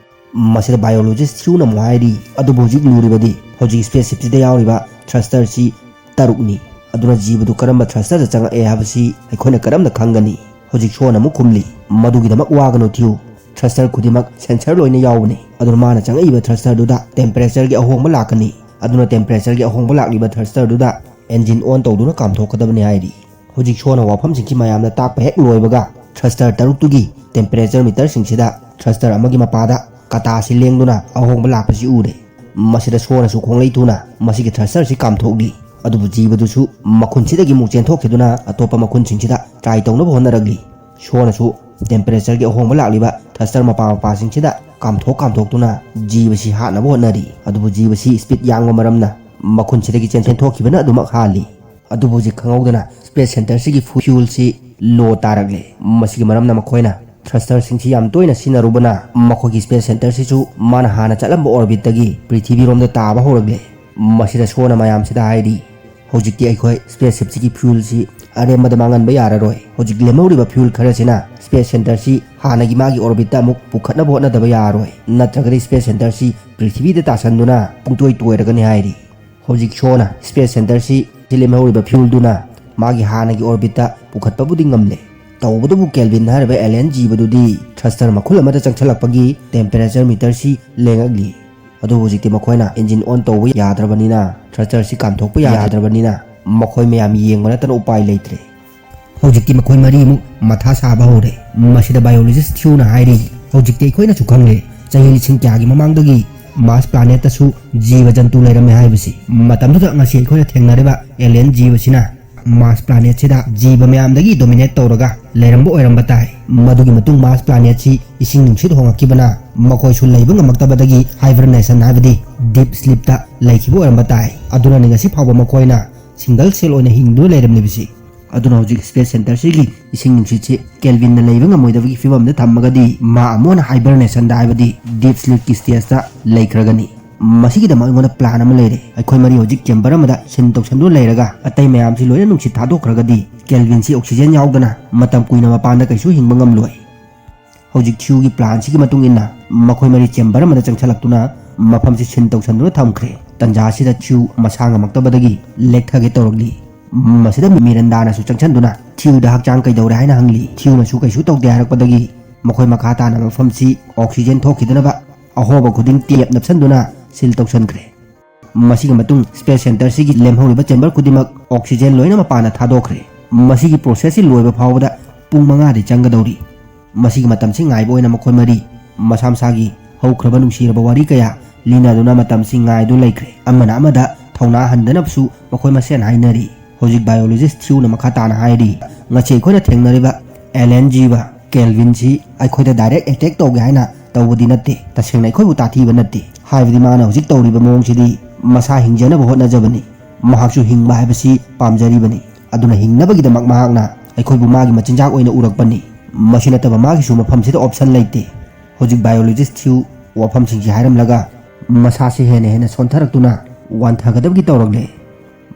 ꯃꯁꯤꯗ ꯕꯥꯏꯑꯣꯂꯣꯖꯤꯁ ꯊ꯭ꯌꯨꯅ ꯑꯃꯨꯛ ꯍꯥꯏꯔꯤ, "ꯑꯗꯨꯕꯨ ꯍꯧꯖꯤꯛ ꯂꯨꯔꯤꯕꯗꯤ ꯍꯧꯖꯤꯛ ꯁ꯭ꯄꯦꯁ ꯁꯤꯞꯁꯤꯗ ꯌꯥꯎꯔꯤꯕ ꯊ꯭ꯔꯁꯇꯔꯁꯤ ꯇꯔꯨꯛꯅꯤ꯫ ꯑꯗꯨꯅ ꯖꯤꯕꯗꯨ ꯀꯔꯝꯕ ꯊ꯭ꯔꯁꯇꯔꯗ ꯆꯪꯉꯛꯑꯦ ꯍꯥꯏꯕꯁꯤ ꯑꯩꯈꯣꯏꯅ ꯀꯔꯝꯅ ꯈꯪꯒꯅꯤ?" ꯍꯧꯖꯤꯛ ꯁꯣꯅ ꯑꯃꯨꯛ ꯈꯨꯝꯂꯤ, "ꯃꯗꯨꯒꯤꯗꯃꯛ ꯋꯥꯒꯅꯨ ꯊ꯭ꯌꯨ, ꯊ꯭ꯔꯁꯇꯔ ꯈꯨꯗꯤꯡꯃꯛ ꯁꯦꯟꯁꯔ ꯂꯣꯏꯅ ꯌꯥꯎꯕꯅꯤ꯫ ꯑꯗꯨꯅ ꯃꯥꯅ ꯆꯪꯉꯛꯏꯕ ꯊ꯭ꯔꯁꯇꯔꯗꯨꯗ ꯇꯦꯝꯄꯔꯦꯆꯔꯒꯤ ꯑꯍꯣꯡꯕ ꯂꯥꯛꯀꯅꯤ꯫ ꯑꯗꯨꯅ ꯇꯦꯝꯄꯔꯦꯆꯔꯒꯤ ꯑꯍꯣꯡꯕ ꯂꯥꯛꯂꯤꯕ ꯊ꯭ꯔꯁꯇꯔꯗꯨꯗ ꯑꯦꯟꯖꯤꯟ ꯑꯣꯟ ꯇꯧꯗꯨꯅ ꯀꯥꯝꯊꯣꯛꯀꯗꯕꯅꯤ" ꯍꯥꯏꯔꯤ꯫ ꯍꯧꯖꯤꯛ ꯁꯣꯅ ꯋꯥꯐꯝꯁꯤꯡꯁꯤ ꯃꯌꯥꯝꯗ ꯇꯥꯛꯄ ꯍꯦꯛ ꯂꯣꯏꯕꯒ, ꯊ꯭ꯔꯁꯇꯔ ꯇꯔꯨꯛꯇꯨꯒꯤ ꯇꯦꯝꯄꯔꯦꯆꯔ ꯃꯤꯇꯔꯁꯤꯡꯁꯤꯗ ꯊ꯭ꯔꯁꯇꯔ ꯑꯃꯒꯤ ꯃꯄꯥꯗ ꯀꯇꯥꯁꯤ ꯂꯦꯡꯗꯨꯅ ꯑꯍꯣꯡꯕ ꯂꯥꯛꯄꯁꯤ ꯎꯔꯦ꯫ ꯃꯁꯤꯗ ꯁꯣꯅꯁꯨ ꯈꯣꯡꯂꯩ ꯊꯨꯅ ꯃꯁꯤꯒꯤ ꯊ꯭ꯔꯁꯇꯔꯁꯤ ꯀꯥꯝꯊꯣꯛꯂꯤ꯫ ꯑꯗꯨꯕꯨ ꯖꯤꯕꯗꯨꯁꯨ ꯃꯈꯨꯟꯁꯤꯗꯒꯤ ꯑꯃꯨꯛ ꯆꯦꯟꯊꯣꯛꯈꯤꯗꯨꯅ ꯑꯇꯣꯞꯄ ꯃꯈꯨꯟꯁꯤꯡꯁꯤꯗ ꯇ꯭ꯔꯥꯏ ꯇꯧꯅꯕ ꯍꯣꯠꯅꯔꯛꯂꯤ꯫ ꯁꯣꯅꯁꯨ ꯇꯦꯝꯄꯔꯦꯆꯔꯒꯤ ꯑꯍꯣꯡꯕ ꯂꯥꯛꯂꯤꯕ ꯊ꯭ꯔꯁꯇꯔ ꯃꯄꯥ ꯃꯄꯥꯁꯤꯡꯁꯤꯗ ꯀꯥꯝꯊꯣꯛ ꯀꯥꯝꯊꯣꯛꯇꯨꯅ ꯖꯤꯕꯁꯤ ꯍꯥꯠꯅꯕ ꯍꯣꯠꯅꯔꯤ꯫ ꯑꯗꯨꯕꯨ ꯖꯤꯕꯁꯤ ꯁ꯭ꯄꯤꯗ ꯌꯥꯡꯕ ꯃꯔꯝꯅ ꯃꯈꯨꯟꯁꯤꯗꯒꯤ ꯆꯦꯟꯊꯣꯛꯈꯤꯕꯅ ꯑꯗꯨꯃꯛ ꯍꯥꯜꯂꯤ꯫ ꯑꯗꯨꯕꯨ ꯍꯧꯖꯤꯛ ꯈꯪꯍꯧꯗꯅ ꯁ꯭ꯄꯦꯁ ꯁꯦꯟꯇꯔꯁꯤꯒꯤ ꯐ꯭ꯌꯨꯜꯁꯤ ꯂꯣ ꯇꯥꯔꯛꯂꯦ꯫ ꯃꯁꯤꯒꯤ ꯃꯔꯝꯅ ꯃꯈꯣꯏꯅ ꯊ꯭ꯔꯁꯇꯔꯁꯤꯡꯁꯤ ꯌꯥꯝ ꯇꯣꯏꯅ ꯁꯤꯖꯤꯟꯅꯔꯨꯕꯅ ꯃꯈꯣꯏꯒꯤ ꯁ꯭ꯄꯦꯁ ꯁꯦꯟꯇꯔꯁꯤꯁꯨ ꯃꯥꯅ ꯍꯥꯟꯅ ꯆꯠꯂꯝꯕ ꯑꯣꯔꯕꯤꯠꯇꯒꯤ ꯄ꯭ꯔꯤꯊꯤꯕꯤꯔꯣꯝꯗ ꯇꯥꯕ ꯍꯧꯔꯛꯂꯦ꯫ ꯃꯁꯤꯗ ꯁꯣꯅ ꯃꯌꯥꯝꯁꯤꯗ ꯍꯥꯏꯔꯤ, "ꯍꯧꯖꯤꯛꯇꯤ ꯑꯩꯈꯣꯏ ꯁ꯭ꯄꯦꯁ ꯁꯤꯞꯁꯤꯒꯤ ꯐ꯭ꯌꯨꯜꯁꯤ ꯑꯔꯦꯝꯕꯗ ꯃꯥꯡꯍꯟꯕ ꯌꯥꯔꯔꯣꯏ꯫ ꯍꯧꯖꯤꯛ ꯂꯦꯝꯍꯧꯔꯤꯕ ꯐ꯭ꯌꯨꯜ ꯈꯔꯁꯤꯅ ꯁ꯭ꯄꯦꯁ ꯁꯦꯟꯇꯔꯁꯤ ꯍꯥꯟꯅꯒꯤ ꯃꯥꯒꯤ ꯑꯣꯔꯕꯤꯠꯇ ꯑꯃꯨꯛ ꯄꯨꯈꯠꯅꯕ ꯍꯣꯠꯅꯗꯕ ꯌꯥꯔꯔꯣꯏ, ꯅꯠꯇ꯭ꯔꯒꯗꯤ ꯁ꯭ꯄꯦꯁ ꯁꯦꯟꯇꯔꯁꯤ ꯄ꯭ꯔꯤꯊꯤꯕꯤꯗ ꯇꯥꯁꯟꯗꯨꯅ ꯄꯨꯡꯇꯣꯏ ꯇꯣꯏꯔꯒꯅꯤ" ꯍꯥꯏꯔꯤ꯫ ꯍꯧꯖꯤꯛ ꯁꯣꯅ ꯁ꯭ꯄꯦꯁ ꯁꯦꯟꯇꯔꯁꯤ ꯂꯦꯝꯍꯧꯔꯤꯕ ꯐ꯭ꯌꯨꯜꯗꯨꯅ ꯃꯥꯒꯤ ꯍꯥꯟꯅꯒꯤ ꯑꯣꯔꯕꯤꯠꯇ ꯄꯨꯈꯠꯄꯕꯨꯗꯤ ꯉꯝꯂꯦ꯫ ꯇꯧꯕꯇꯕꯨ ꯀꯦꯜꯚꯤꯟ ꯍꯥꯏꯔꯤꯕ ꯑꯦꯂꯤꯌꯟ ꯖꯤꯕꯗꯨꯗꯤ ꯊ꯭ꯔꯁꯇꯔ ꯃꯈꯨꯜ ꯑꯃꯗ ꯆꯪꯁꯤꯜꯂꯛꯄꯒꯤ ꯇꯦꯝꯄꯔꯦꯆꯔ ꯃꯤꯇꯔꯁꯤ ꯂꯦꯡꯉꯛꯂꯤ꯫ ꯑꯗꯨꯕꯨ ꯍꯧꯖꯤꯛꯇꯤ ꯃꯈꯣꯏꯅ ꯏꯟꯖꯤꯟ ꯑꯣꯟ ꯇꯧꯕ ꯌꯥꯗ꯭ꯔꯕꯅꯤꯅ, ꯊ꯭ꯔꯁꯇꯔꯁꯤ ꯀꯥꯝꯊꯣꯛꯄ ꯌꯥꯗ꯭ꯔꯕꯅꯤꯅ, ꯃꯈꯣꯏ ꯃꯌꯥꯝ ꯌꯦꯡꯕ ꯅꯠꯇꯅ ꯎꯄꯥꯏ ꯂꯩꯇ꯭ꯔꯦ꯫ ꯍꯧꯖꯤꯛꯇꯤ ꯃꯈꯣꯏ ꯃꯔꯤꯃꯨꯛ ꯃꯊꯥ ꯁꯥꯕ ꯍꯧꯔꯦ꯫ ꯃꯁꯤꯗ ꯕꯥꯏꯑꯣꯂꯣꯖꯤꯁ ꯊ꯭ꯌꯨꯅ ꯍꯥꯏꯔꯤ, "ꯍꯧꯖꯤꯛꯇꯤ ꯑꯩꯈꯣꯏꯅꯁꯨ ꯈꯪꯂꯦ, ꯆꯍꯤ ꯂꯤꯁꯤꯡ ꯀꯌꯥꯒꯤ ꯃꯃꯥꯡꯗꯒꯤ ꯃꯥꯔꯁ ꯄ꯭ꯂꯥꯅꯦꯠꯇꯁꯨ ꯖꯤꯕ ꯖꯟꯇꯨ ꯂꯩꯔꯝꯃꯦ ꯍꯥꯏꯕꯁꯤ꯫ ꯃꯇꯝꯗꯨꯗ ꯉꯁꯤ ꯑꯩꯈꯣꯏꯅ ꯊꯦꯡꯅꯔꯤꯕ ꯑꯦꯂꯤꯌꯟ ꯖꯤꯕꯁꯤꯅ ꯃꯥꯔꯁ ꯄ꯭ꯂꯥꯅꯦꯠꯁꯤꯗ ꯖꯤꯕ ꯃꯌꯥꯝꯗꯒꯤ ꯗꯣꯃꯤꯅꯦꯠ ꯇꯧꯔꯒ ꯂꯩꯔꯝꯕ ꯑꯣꯏꯔꯝꯕ ꯇꯥꯏ꯫ ꯃꯗꯨꯒꯤ ꯃꯇꯨꯡ ꯃꯥꯔꯁ ꯄ꯭ꯂꯥꯅꯦꯠꯁꯤ ꯏꯁꯤꯡ ꯅꯨꯡꯁꯤꯠ ꯍꯣꯉꯛꯈꯤꯕꯅ ꯃꯈꯣꯏꯁꯨ ꯂꯩꯕ ꯉꯝꯃꯛꯇꯕꯗꯒꯤ ꯍꯥꯏꯕꯔꯅꯦꯁꯟ, ꯍꯥꯏꯕꯗꯤ ꯗꯤꯞ ꯁ꯭ꯂꯤꯞꯇ ꯂꯩꯈꯤꯕ ꯑꯣꯏꯔꯝꯕ ꯇꯥꯏ꯫ ꯑꯗꯨꯅꯅꯤ ꯉꯁꯤ ꯐꯥꯎꯕ ꯃꯈꯣꯏꯅ ꯁꯤꯡꯒꯜ ꯁꯦꯜ ꯑꯣꯏꯅ ꯍꯤꯡꯗꯨꯅ ꯂꯩꯔꯝꯂꯤꯕꯁꯤ꯫ ꯑꯗꯨꯅ ꯍꯧꯖꯤꯛ ꯁ꯭ꯄꯦꯁ ꯁꯦꯟꯇꯔꯁꯤꯒꯤ ꯏꯁꯤꯡ ꯅꯨꯡꯁꯤꯠꯁꯤ ꯀꯦꯜꯚꯤꯟꯅ ꯂꯩꯕ ꯉꯝꯃꯣꯏꯗꯕꯒꯤ ꯐꯤꯕꯝꯗ ꯊꯝꯃꯒꯗꯤ ꯃꯥ ꯑꯃꯨꯛ ꯍꯟꯅ ꯍꯥꯏꯕꯔꯅꯦꯁꯟꯗ, ꯍꯥꯏꯕꯗꯤ ꯗꯤꯞ ꯁ꯭ꯂꯤꯞꯀꯤ ꯁ꯭ꯇꯦꯖꯇ ꯂꯩꯈ꯭ꯔꯒꯅꯤ"꯫ ꯃꯁꯤꯒꯤꯗꯃꯛ ꯑꯩꯉꯣꯟꯗ ꯄ꯭ꯂꯥꯟ ꯑꯃ ꯂꯩꯔꯦ꯫ ꯑꯩꯈꯣꯏ ꯃꯔꯤ ꯍꯧꯖꯤꯛ ꯆꯦꯝꯕꯔ ꯑꯃꯗ ꯁꯤꯟ ꯇꯧꯁꯟꯗꯨꯅ ꯂꯩꯔꯒ ꯑꯇꯩ ꯃꯌꯥꯝꯁꯤ ꯂꯣꯏꯅ ꯅꯨꯡꯁꯤꯠ ꯊꯥꯗꯣꯛꯈ꯭ꯔꯒꯗꯤ ꯀꯦꯜꯚꯤꯟꯁꯤ ꯑꯣꯛꯁꯤꯖꯦꯟ ꯌꯥꯎꯗꯅ ꯃꯇꯝ ꯀꯨꯏꯅ ꯃꯄꯥꯟꯗ ꯀꯩꯁꯨ ꯍꯤꯡꯕ ꯉꯝꯂꯣꯏ꯫ ꯍꯧꯖꯤꯛ ꯊ꯭ꯌꯨꯒꯤ ꯄ꯭ꯂꯥꯟꯁꯤꯒꯤ ꯃꯇꯨꯡ ꯏꯟꯅ ꯃꯈꯣꯏ ꯃꯔꯤ ꯆꯦꯝꯕꯔ ꯑꯃꯗ ꯆꯪꯁꯤꯜꯂꯛꯇꯨꯅ ꯃꯐꯝꯁꯤ ꯁꯤꯟ ꯇꯧꯁꯟꯗꯨꯅ ꯊꯝꯈ꯭ꯔꯦ꯫ ꯇꯟꯖꯥꯁꯤꯗ ꯊ꯭ꯌꯨ ꯃꯁꯥ ꯉꯝꯃꯛꯇꯕꯗꯒꯤ ꯂꯦꯛꯊꯒꯦ ꯇꯧꯔꯛꯂꯤ꯫ ꯃꯁꯤꯗ ꯃꯤꯔꯟꯗꯥꯅꯁꯨ ꯆꯪꯁꯤꯟꯗꯨꯅ ꯊ꯭ꯌꯨꯗ ꯍꯛꯆꯥꯡ ꯀꯩꯗꯧꯔꯦ ꯍꯥꯏꯅ ꯍꯪꯂꯤ꯫ ꯊ꯭ꯌꯨꯅꯁꯨ ꯀꯩꯁꯨ ꯇꯧꯗꯦ ꯍꯥꯏꯔꯛꯄꯗꯒꯤ ꯃꯈꯣꯏ ꯃꯈꯥ ꯇꯥꯅ ꯃꯐꯝꯁꯤ ꯑꯣꯛꯁꯤꯖꯦꯟ ꯊꯣꯛꯈꯤꯗꯅꯕ ꯑꯍꯣꯕ ꯈꯨꯗꯤꯡ ꯇꯦꯞ ꯅꯞꯁꯟꯗꯨꯅ ꯁꯤꯜ ꯇꯧꯁꯟꯈ꯭ꯔꯦ꯫ ꯃꯁꯤꯒꯤ ꯃꯇꯨꯡ ꯁ꯭ꯄꯦꯁ ꯁꯦꯟꯇꯔꯁꯤꯒꯤ ꯂꯦꯝꯍꯧꯔꯤꯕ ꯆꯦꯝꯕꯔ ꯈꯨꯗꯤꯡꯃꯛ ꯑꯣꯛꯁꯤꯖꯦꯟ ꯂꯣꯏꯅ ꯃꯄꯥꯟꯗ ꯊꯥꯗꯣꯛꯈ꯭ꯔꯦ꯫ ꯃꯁꯤꯒꯤ ꯄ꯭ꯔꯣꯁꯦꯁꯁꯤ ꯂꯣꯏꯕ ꯐꯥꯎꯕꯗ ꯄꯨꯡ ꯃꯉꯥꯗꯤ ꯆꯪꯒꯗꯧꯔꯤ꯫ ꯃꯁꯤꯒꯤ ꯃꯇꯝꯁꯤ ꯉꯥꯏꯕ ꯑꯣꯏꯅ ꯃꯈꯣꯏ ꯃꯔꯤ ꯃꯁꯥ ꯃꯁꯥꯒꯤ ꯍꯧꯈ꯭ꯔꯕ ꯅꯨꯡꯁꯤꯔꯕ ꯋꯥꯔꯤ ꯀꯌꯥ ꯂꯤꯅꯗꯨꯅ ꯃꯇꯝꯁꯤ ꯉꯥꯏꯗꯨꯅ ꯂꯩꯈ꯭ꯔꯦ꯫ ꯑꯃꯅ ꯑꯃꯗ ꯊꯧꯅꯥ ꯍꯟꯗꯅꯕꯁꯨ ꯃꯈꯣꯏ ꯃꯁꯦꯟ ꯍꯥꯏꯅꯔꯤ꯫ ꯍꯧꯖꯤꯛ ꯕꯥꯏꯑꯣꯂꯣꯖꯤꯁ ꯊ꯭ꯌꯨꯅ ꯃꯈꯥ ꯇꯥꯅ ꯍꯥꯏꯔꯤ, ꯉꯁꯤ ꯑꯩꯈꯣꯏꯅ ꯊꯦꯡꯅꯔꯤꯕ ꯑꯦꯂꯦꯟ ꯖꯤꯕ ꯀꯦꯜꯚꯤꯟꯁꯤ ꯑꯩꯈꯣꯏꯗ ꯗꯥꯏꯔꯦꯛ ꯑꯦꯇꯦꯛ ꯇꯧꯒꯦ ꯍꯥꯏꯅ ꯇꯧꯕꯗꯤ ꯅꯠꯇꯦ, ꯇꯁꯦꯡꯅ ꯑꯩꯈꯣꯏꯕꯨ ꯇꯥꯊꯤꯕ ꯅꯠꯇꯦ꯫ ꯍꯥꯏꯕꯗꯤ ꯃꯥꯅ ꯍꯧꯖꯤꯛ ꯇꯧꯔꯤꯕ ꯃꯑꯣꯡꯁꯤꯗꯤ ꯃꯁꯥ ꯍꯤꯡꯖꯅꯕ ꯍꯣꯠꯅꯖꯕꯅꯤ꯫ ꯃꯍꯥꯛꯁꯨ ꯍꯤꯡꯕ ꯍꯥꯏꯕꯁꯤ ꯄꯥꯝꯖꯔꯤꯕꯅꯤ꯫ ꯑꯗꯨꯅ ꯍꯤꯡꯅꯕꯒꯤꯗꯃꯛ ꯃꯍꯥꯛꯅ ꯑꯩꯈꯣꯏꯕꯨ ꯃꯥꯒꯤ ꯃꯆꯤꯟꯖꯥꯛ ꯑꯣꯏꯅ ꯎꯔꯛꯄꯅꯤ꯫ ꯃꯁꯤ ꯅꯠꯇꯕ ꯃꯥꯒꯤꯁꯨ ꯃꯐꯝꯁꯤꯗ ꯑꯣꯞꯁꯟ ꯂꯩꯇꯦ꯫ ꯍꯧꯖꯤꯛ ꯕꯥꯏꯑꯣꯂꯣꯖꯤꯁ ꯊ꯭ꯌꯨ ꯋꯥꯐꯝꯁꯤꯡꯁꯤ ꯍꯥꯏꯔꯝꯂꯒ ꯃꯁꯥꯁꯤ ꯍꯦꯟꯅ ꯍꯦꯟꯅ ꯁꯣꯟꯊꯔꯛꯇꯨꯅ ꯋꯥꯟꯊꯒꯗꯕꯒꯤ ꯇꯧꯔꯛꯂꯦ꯫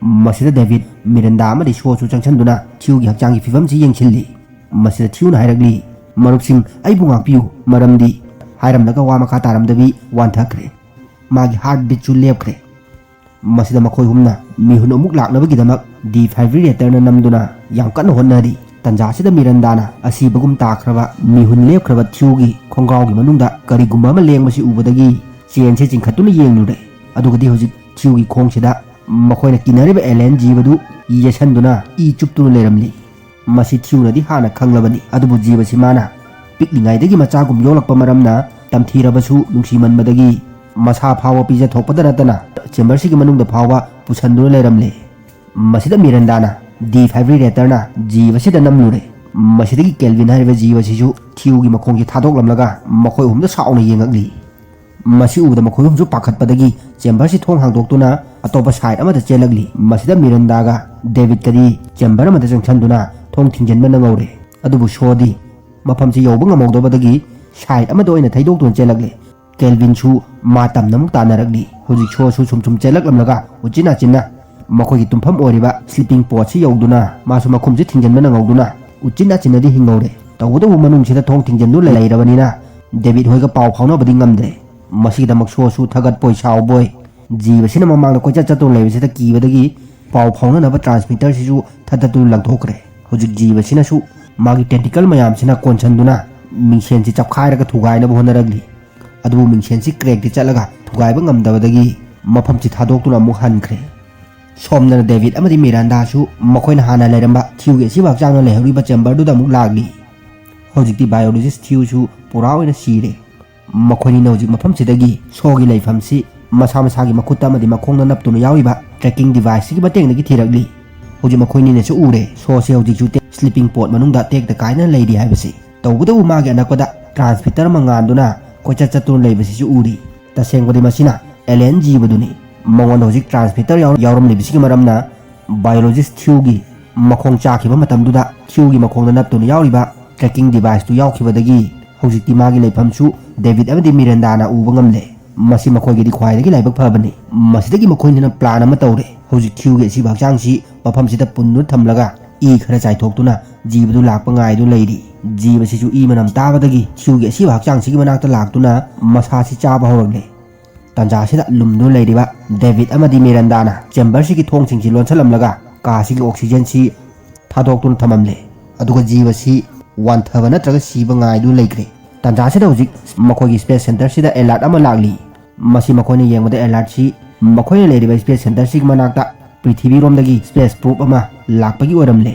ꯃꯁꯤꯗ ꯗꯦꯕꯤꯠ ꯃꯤꯔꯟꯗꯥ ꯑꯃꯗꯤ ꯁꯣꯁꯨ ꯆꯪꯁꯤꯟꯗꯨꯅ ꯊ꯭ꯌꯨꯒꯤ ꯍꯛꯆꯥꯡꯒꯤ ꯐꯤꯕꯝꯁꯤ ꯌꯦꯡꯁꯤꯜꯂꯤ꯫ ꯃꯁꯤꯗ ꯊ꯭ꯌꯨꯅ ꯍꯥꯏꯔꯛꯂꯤ, "ꯃꯔꯨꯞꯁꯤꯡ, ꯑꯩꯕꯨ ꯉꯥꯛꯄꯤꯌꯨ, ꯃꯔꯝꯗꯤ" ꯍꯥꯏꯔꯝꯂꯒ ꯋꯥ ꯃꯈꯥ ꯇꯥꯔꯝꯗꯕꯤ ꯋꯥꯟꯊꯈ꯭ꯔꯦ꯫ ꯃꯥꯒꯤ ꯍꯥꯔꯠ ꯕꯤꯠꯁꯨ ꯂꯦꯞꯈ꯭ꯔꯦ꯫ ꯃꯁꯤꯗ ꯃꯈꯣꯏ ꯑꯍꯨꯝꯅ ꯃꯤꯍꯨꯟ ꯑꯃꯨꯛ ꯂꯥꯛꯅꯕꯒꯤꯗꯃꯛ ꯗꯤꯐꯥꯏꯕ꯭ꯔꯤꯂꯦꯇꯔꯅ ꯅꯝꯗꯨꯅ ꯌꯥꯝ ꯀꯟꯅ ꯍꯣꯠꯅꯔꯤ꯫ ꯇꯟꯖꯥꯁꯤꯗ ꯃꯤꯔꯟꯗꯥꯅ ꯑꯁꯤꯕꯒꯨꯝ ꯇꯥꯈ꯭ꯔꯕ ꯃꯤꯍꯨꯟ ꯂꯦꯞꯈ꯭ꯔꯕ ꯊ꯭ꯌꯨꯒꯤ ꯈꯣꯡꯒ꯭ꯔꯥꯎꯒꯤ ꯃꯅꯨꯡꯗ ꯀꯔꯤꯒꯨꯝꯕ ꯑꯃ ꯂꯦꯡꯕꯁꯤ ꯎꯕꯗꯒꯤ ꯆꯦꯟꯁꯤ ꯆꯤꯡꯈꯠꯇꯨꯅ ꯌꯦꯡꯂꯨꯔꯦ꯫ ꯑꯗꯨꯒꯗꯤ ꯍꯧꯖꯤꯛ ꯊ꯭ꯌꯨꯒꯤ ꯈꯣꯡꯁꯤꯗ ꯃꯈꯣꯏꯅ ꯀꯤꯅꯔꯤꯕ ꯑꯦꯂꯦꯟ ꯖꯤꯕꯗꯨ ꯌꯦꯠꯁꯟꯗꯨꯅ ꯏ ꯆꯨꯞꯇꯨꯅ ꯂꯩꯔꯝꯂꯤ꯫ ꯃꯁꯤ ꯊ꯭ꯌꯨꯅꯗꯤ ꯍꯥꯟꯅ ꯈꯪꯂꯕꯅꯤ, ꯑꯗꯨꯕꯨ ꯖꯤꯕꯁꯤ ꯃꯥꯅ ꯄꯤꯛꯂꯤꯉꯩꯗꯒꯤ ꯃꯆꯥꯒꯨꯝ ꯌꯣꯛꯂꯛꯄ ꯃꯔꯝꯅ ꯇꯝꯊꯤꯔꯕꯁꯨ ꯅꯨꯡꯁꯤꯃꯟꯕꯗꯒꯤ ꯃꯁꯥ ꯐꯥꯎꯕ ꯄꯤꯖꯊꯣꯛꯄꯗ ꯅꯠꯇꯅ ꯆꯦꯝꯕꯔꯁꯤꯒꯤ ꯃꯅꯨꯡꯗ ꯐꯥꯎꯕ ꯄꯨꯁꯟꯗꯨꯅ ꯂꯩꯔꯝꯂꯦ꯫ ꯃꯁꯤꯗ ꯃꯤꯔꯟꯗꯥꯅ ꯗꯤꯐꯥꯏꯕ꯭ꯔꯤꯂꯦꯇꯔꯅ ꯖꯤꯕꯁꯤꯗ ꯅꯝꯂꯨꯔꯦ꯫ ꯃꯁꯤꯗꯒꯤ ꯀꯦꯜꯚꯤꯟ ꯍꯥꯏꯔꯤꯕ ꯖꯤꯕꯁꯤꯁꯨ ꯊ꯭ꯌꯨꯒꯤ ꯃꯈꯣꯡꯁꯤ ꯊꯥꯗꯣꯛꯂꯝꯂꯒ ꯃꯈꯣꯏ ꯑꯍꯨꯝꯗ ꯁꯥꯎꯅ ꯌꯦꯡꯉꯛꯂꯤ꯫ ꯃꯁꯤ ꯎꯕꯗ ꯃꯈꯣꯏ ꯑꯍꯨꯝꯁꯨ ꯄꯥꯈꯠꯄꯗꯒꯤ ꯆꯦꯝꯕꯔꯁꯤ ꯊꯣꯡ ꯍꯥꯡꯗꯣꯛꯇꯨꯅ ꯑꯇꯣꯞꯄ ꯁꯥꯏꯠ ꯑꯃꯗ ꯆꯦꯜꯂꯛꯂꯤ꯫ ꯃꯁꯤꯗ ꯃꯤꯔꯟꯗꯥꯒ ꯗꯦꯕꯤꯠꯀꯗꯤ ꯆꯦꯝꯕꯔ ꯑꯃꯗ ꯆꯪꯁꯤꯟꯗꯨꯅ ꯊꯣꯡ ꯊꯤꯡꯖꯤꯟꯕ ꯅꯪꯍꯧꯔꯦ꯫ ꯑꯗꯨꯕꯨ ꯁꯣꯗꯤ ꯃꯐꯝꯁꯤ ꯌꯧꯕ ꯉꯝꯍꯧꯗꯕꯗꯒꯤ ꯁꯥꯏꯠ ꯑꯃꯗ ꯑꯣꯏꯅ ꯊꯩꯗꯣꯛꯇꯨꯅ ꯆꯦꯜꯂꯛꯂꯦ꯫ ꯀꯦꯜꯚꯤꯟꯁꯨ ꯃꯥ ꯇꯝꯅ ꯑꯃꯨꯛ ꯇꯥꯟꯅꯔꯛꯂꯤ꯫ ꯍꯧꯖꯤꯛ ꯁꯣꯁꯨ ꯁꯨꯝ ꯁꯨꯝ ꯆꯦꯜꯂꯛꯂꯝꯂꯒ ꯎꯆꯤꯟ ꯅꯥꯆꯤꯟꯅ ꯃꯈꯣꯏꯒꯤ ꯇꯨꯝꯐꯝ ꯑꯣꯏꯔꯤꯕ ꯁ꯭ꯂꯤꯄꯤꯡ ꯄꯣꯠꯁꯤ ꯌꯧꯗꯨꯅ ꯃꯥꯁꯨ ꯃꯈꯨꯝꯁꯤ ꯊꯤꯡꯖꯤꯟꯕ ꯅꯪꯍꯧꯗꯨꯅ ꯎꯆꯤꯟ ꯅꯥꯆꯤꯟꯅꯗꯤ ꯍꯤꯡꯍꯧꯔꯦ꯫ ꯇꯧꯕꯇꯕꯨ ꯃꯅꯨꯡꯁꯤꯗ ꯊꯣꯡ ꯊꯤꯡꯖꯤꯟꯗꯨ ꯂꯩꯔꯕꯅꯤꯅ ꯗꯦꯕꯤꯠ ꯍꯣꯏꯒ ꯄꯥꯎ ꯐꯥꯎꯅꯕꯗꯤ ꯉꯝꯗ꯭ꯔꯦ꯫ ꯃꯁꯤꯒꯤꯗꯃꯛ ꯁꯣꯁꯨ ꯊꯥꯒꯠꯄꯣꯏ ꯁꯥꯎꯕꯣꯏ ꯖꯤꯕꯁꯤꯅ ꯃꯃꯥꯡꯗ ꯀꯣꯏꯆꯠ ꯆꯠꯇꯨꯅ ꯂꯩꯕꯁꯤꯗ ꯀꯤꯕꯗꯒꯤ ꯄꯥꯎ ꯐꯥꯎꯅꯅꯕ ꯇ꯭ꯔꯥꯟꯁꯃꯤꯇꯔꯁꯤꯁꯨ ꯊꯠꯇꯠꯇꯨꯅ ꯂꯪꯊꯣꯛꯈ꯭ꯔꯦ꯫ ꯍꯧꯖꯤꯛ ꯖꯤꯕꯁꯤꯅꯁꯨ ꯃꯥꯒꯤ ꯇꯦꯟꯇꯤꯀꯜ ꯃꯌꯥꯝꯁꯤꯅ ꯀꯣꯟꯁꯤꯟꯗꯨꯅ ꯃꯤꯡꯁꯦꯟꯁꯤ ꯆꯞꯈꯥꯏꯔꯒ ꯊꯨꯒꯥꯏꯅꯕ ꯍꯣꯠꯅꯔꯛꯂꯤ꯫ ꯑꯗꯨꯕꯨ ꯃꯤꯡꯁꯦꯟꯁꯤ ꯀ꯭ꯔꯦꯛꯇꯤ ꯆꯠꯂꯒ ꯊꯨꯒꯥꯏꯕ ꯉꯝꯗꯕꯗꯒꯤ ꯃꯐꯝꯁꯤ ꯊꯥꯗꯣꯛꯇꯨꯅ ꯑꯃꯨꯛ ꯍꯟꯈ꯭ꯔꯦ꯫ ꯁꯣꯝꯗꯅ ꯗꯦꯕꯤꯠ ꯑꯃꯗꯤ ꯃꯤꯔꯥꯟꯗꯥꯁꯨ ꯃꯈꯣꯏꯅ ꯍꯥꯟꯅ ꯂꯩꯔꯝꯕ ꯊꯤꯌꯨꯒꯤ ꯑꯁꯤꯕ ꯍꯛꯆꯥꯡꯅ ꯂꯩꯍꯧꯔꯤꯕ ꯆꯦꯝꯕꯔꯗꯨꯗ ꯑꯃꯨꯛ ꯂꯥꯛꯂꯤ꯫ ꯍꯧꯖꯤꯛꯇꯤ ꯕꯥꯏꯑꯣꯂꯣꯖꯤꯁ ꯊꯤꯌꯨꯁꯨ ꯄꯨꯔꯥ ꯑꯣꯏꯅ ꯁꯤꯔꯦ꯫ ꯃꯈꯣꯏꯅꯤꯅ ꯍꯧꯖꯤꯛ ꯃꯐꯝꯁꯤꯗꯒꯤ ꯁꯣꯒꯤ ꯂꯩꯐꯝꯁꯤ ꯃꯁꯥ ꯃꯁꯥꯒꯤ ꯃꯈꯨꯠꯇ ꯑꯃꯗꯤ ꯃꯈꯣꯡꯗ ꯅꯞꯇꯨꯅ ꯌꯥꯎꯔꯤꯕ ꯇ꯭ꯔꯦꯀꯤꯡ ꯗꯤꯚꯥꯏꯁꯁꯤꯒꯤ ꯃꯇꯦꯡꯗꯒꯤ ꯊꯤꯔꯛꯂꯤ꯫ ꯍꯧꯖꯤꯛ ꯃꯈꯣꯏꯅꯤꯅꯁꯨ ꯎꯔꯦ, ꯁꯣꯁꯦ ꯍꯧꯖꯤꯛꯁꯨ ꯇꯦ-, ꯁ꯭ꯂꯤꯄꯤꯡ ꯄꯣꯠ ꯃꯅꯨꯡꯗ ꯇꯦꯛꯇ ꯀꯥꯏꯅ ꯂꯩꯔꯤ ꯍꯥꯏꯕꯁꯤ꯫ ꯇꯧꯕꯇꯕꯨ ꯃꯥꯒꯤ ꯑꯅꯛꯄꯗ ꯇ꯭ꯔꯥꯟꯁꯃꯤꯇꯔ ꯑꯃ ꯉꯥꯟꯗꯨꯅ ꯀꯣꯏꯆꯠ ꯆꯠꯇꯨꯅ ꯂꯩꯕꯁꯤꯁꯨ ꯎꯔꯤ꯫ ꯇꯁꯦꯡꯕꯗꯤ ꯃꯁꯤꯅ ꯑꯦꯂꯤꯌꯟ ꯖꯤꯕꯗꯨꯅꯤ꯫ ꯃꯉꯣꯟꯗ ꯍꯧꯖꯤꯛ ꯇ꯭ꯔꯥꯟꯁꯃꯤꯇꯔ ꯌꯥꯎ-, ꯌꯥꯎꯔꯝꯂꯤꯕꯁꯤꯒꯤ ꯃꯔꯝꯅ ꯕꯥꯏꯑꯣꯂꯣꯖꯤꯁ ꯊꯤꯌꯨꯒꯤ ꯃꯈꯣꯡ ꯆꯥꯈꯤꯕ ꯃꯇꯝꯗꯨꯗ ꯊꯤꯌꯨꯒꯤ ꯃꯈꯣꯡꯗ ꯅꯞꯇꯨꯅ ꯌꯥꯎꯔꯤꯕ ꯇ꯭ꯔꯦꯀꯤꯡ ꯗꯤꯚꯥꯏꯁꯇꯨ ꯌꯥꯎꯈꯤꯕꯗꯒꯤ ꯍꯧꯖꯤꯛꯇꯤ ꯃꯥꯒꯤ ꯂꯩꯐꯝꯁꯨ ꯗꯦꯕꯤꯠ ꯑꯃꯗꯤ ꯃꯤꯔꯦꯟꯗꯥꯅ ꯎꯕ ꯉꯝꯂꯦ꯫ ꯃꯁꯤ ꯃꯈꯣꯏꯒꯤꯗꯤ ꯈ꯭ꯋꯥꯏꯗꯒꯤ ꯂꯥꯏꯕꯛ ꯐꯕꯅꯤ꯫ ꯃꯁꯤꯗꯒꯤ ꯃꯈꯣꯏꯅꯤꯅ ꯄ꯭ꯂꯥꯟ ꯑꯃ ꯇꯧꯔꯦ꯫ ꯍꯧꯖꯤꯛ ꯊꯤꯌꯨꯒꯤ ꯑꯁꯤꯕ ꯍꯛꯆꯥꯡꯁꯤ ꯃꯐꯝꯁꯤꯗ ꯄꯨꯟꯗꯨꯅ ꯊꯝꯂꯒ ꯏ ꯈꯔ ꯆꯥꯏꯊꯣꯛꯇꯨꯅ ꯖꯤꯕꯗꯨ ꯂꯥꯛꯄ ꯉꯥꯏꯗꯨꯅ ꯂꯩꯔꯤ꯫ ꯖꯤꯕꯁꯤꯁꯨ ꯏ ꯃꯅꯝ ꯇꯥꯕꯗꯒꯤ ꯊꯤꯌꯨꯒꯤ ꯑꯁꯤꯕ ꯍꯛꯆꯥꯡꯁꯤꯒꯤ ꯃꯅꯥꯛꯇ ꯂꯥꯛꯇꯨꯅ ꯃꯁꯥꯁꯤ ꯆꯥꯕ ꯍꯧꯔꯛꯂꯦ꯫ ꯇꯥꯟꯖꯥꯁꯤꯗ ꯂꯨꯝꯗꯨꯅ ꯂꯩꯔꯤꯕ ꯗꯦꯕꯤꯠ ꯑꯃꯗꯤ ꯃꯤꯔꯦꯟꯗꯥꯅ ꯆꯦꯝꯕꯔꯁꯤꯒꯤ ꯊꯣꯡꯁꯤꯡꯁꯤ ꯂꯣꯟꯁꯤꯜꯂꯝꯂꯒ ꯀꯥꯁꯤꯒꯤ ꯑꯣꯛꯁꯤꯖꯦꯟꯁꯤ ꯊꯥꯗꯣꯛꯇꯨꯅ ꯊꯝꯂꯝꯂꯦ꯫ ꯑꯗꯨꯒ ꯖꯤꯕꯁꯤ ꯋꯥꯟꯊꯕ ꯅꯠꯇ꯭ꯔꯒ ꯁꯤꯕ ꯉꯥꯏꯗꯨꯅ ꯂꯩꯈ꯭ꯔꯦ꯫ ꯇꯥꯟꯖꯥꯁꯤꯗ ꯍꯧꯖꯤꯛ ꯃꯈꯣꯏꯒꯤ ꯁ꯭ꯄꯦꯁ ꯁꯦꯟꯇꯔꯁꯤꯗ ꯑꯦꯂꯔꯠ ꯑꯃ ꯂꯥꯛꯂꯤ꯫ ꯃꯁꯤ ꯃꯈꯣꯏꯅ ꯌꯦꯡꯕꯗ ꯑꯦꯂꯔꯠꯁꯤ ꯃꯈꯣꯏꯅ ꯂꯩꯔꯤꯕ ꯁ꯭ꯄꯦꯁ ꯁꯦꯟꯇꯔꯁꯤꯒꯤ ꯃꯅꯥꯛꯇ ꯄ꯭ꯔꯤꯊꯤꯕꯤꯔꯣꯝꯗꯒꯤ ꯁ꯭ꯄꯦꯁ ꯄ꯭ꯔꯣꯞ ꯑꯃ ꯂꯥꯛꯄꯒꯤ ꯑꯣꯏꯔꯝꯂꯦ꯫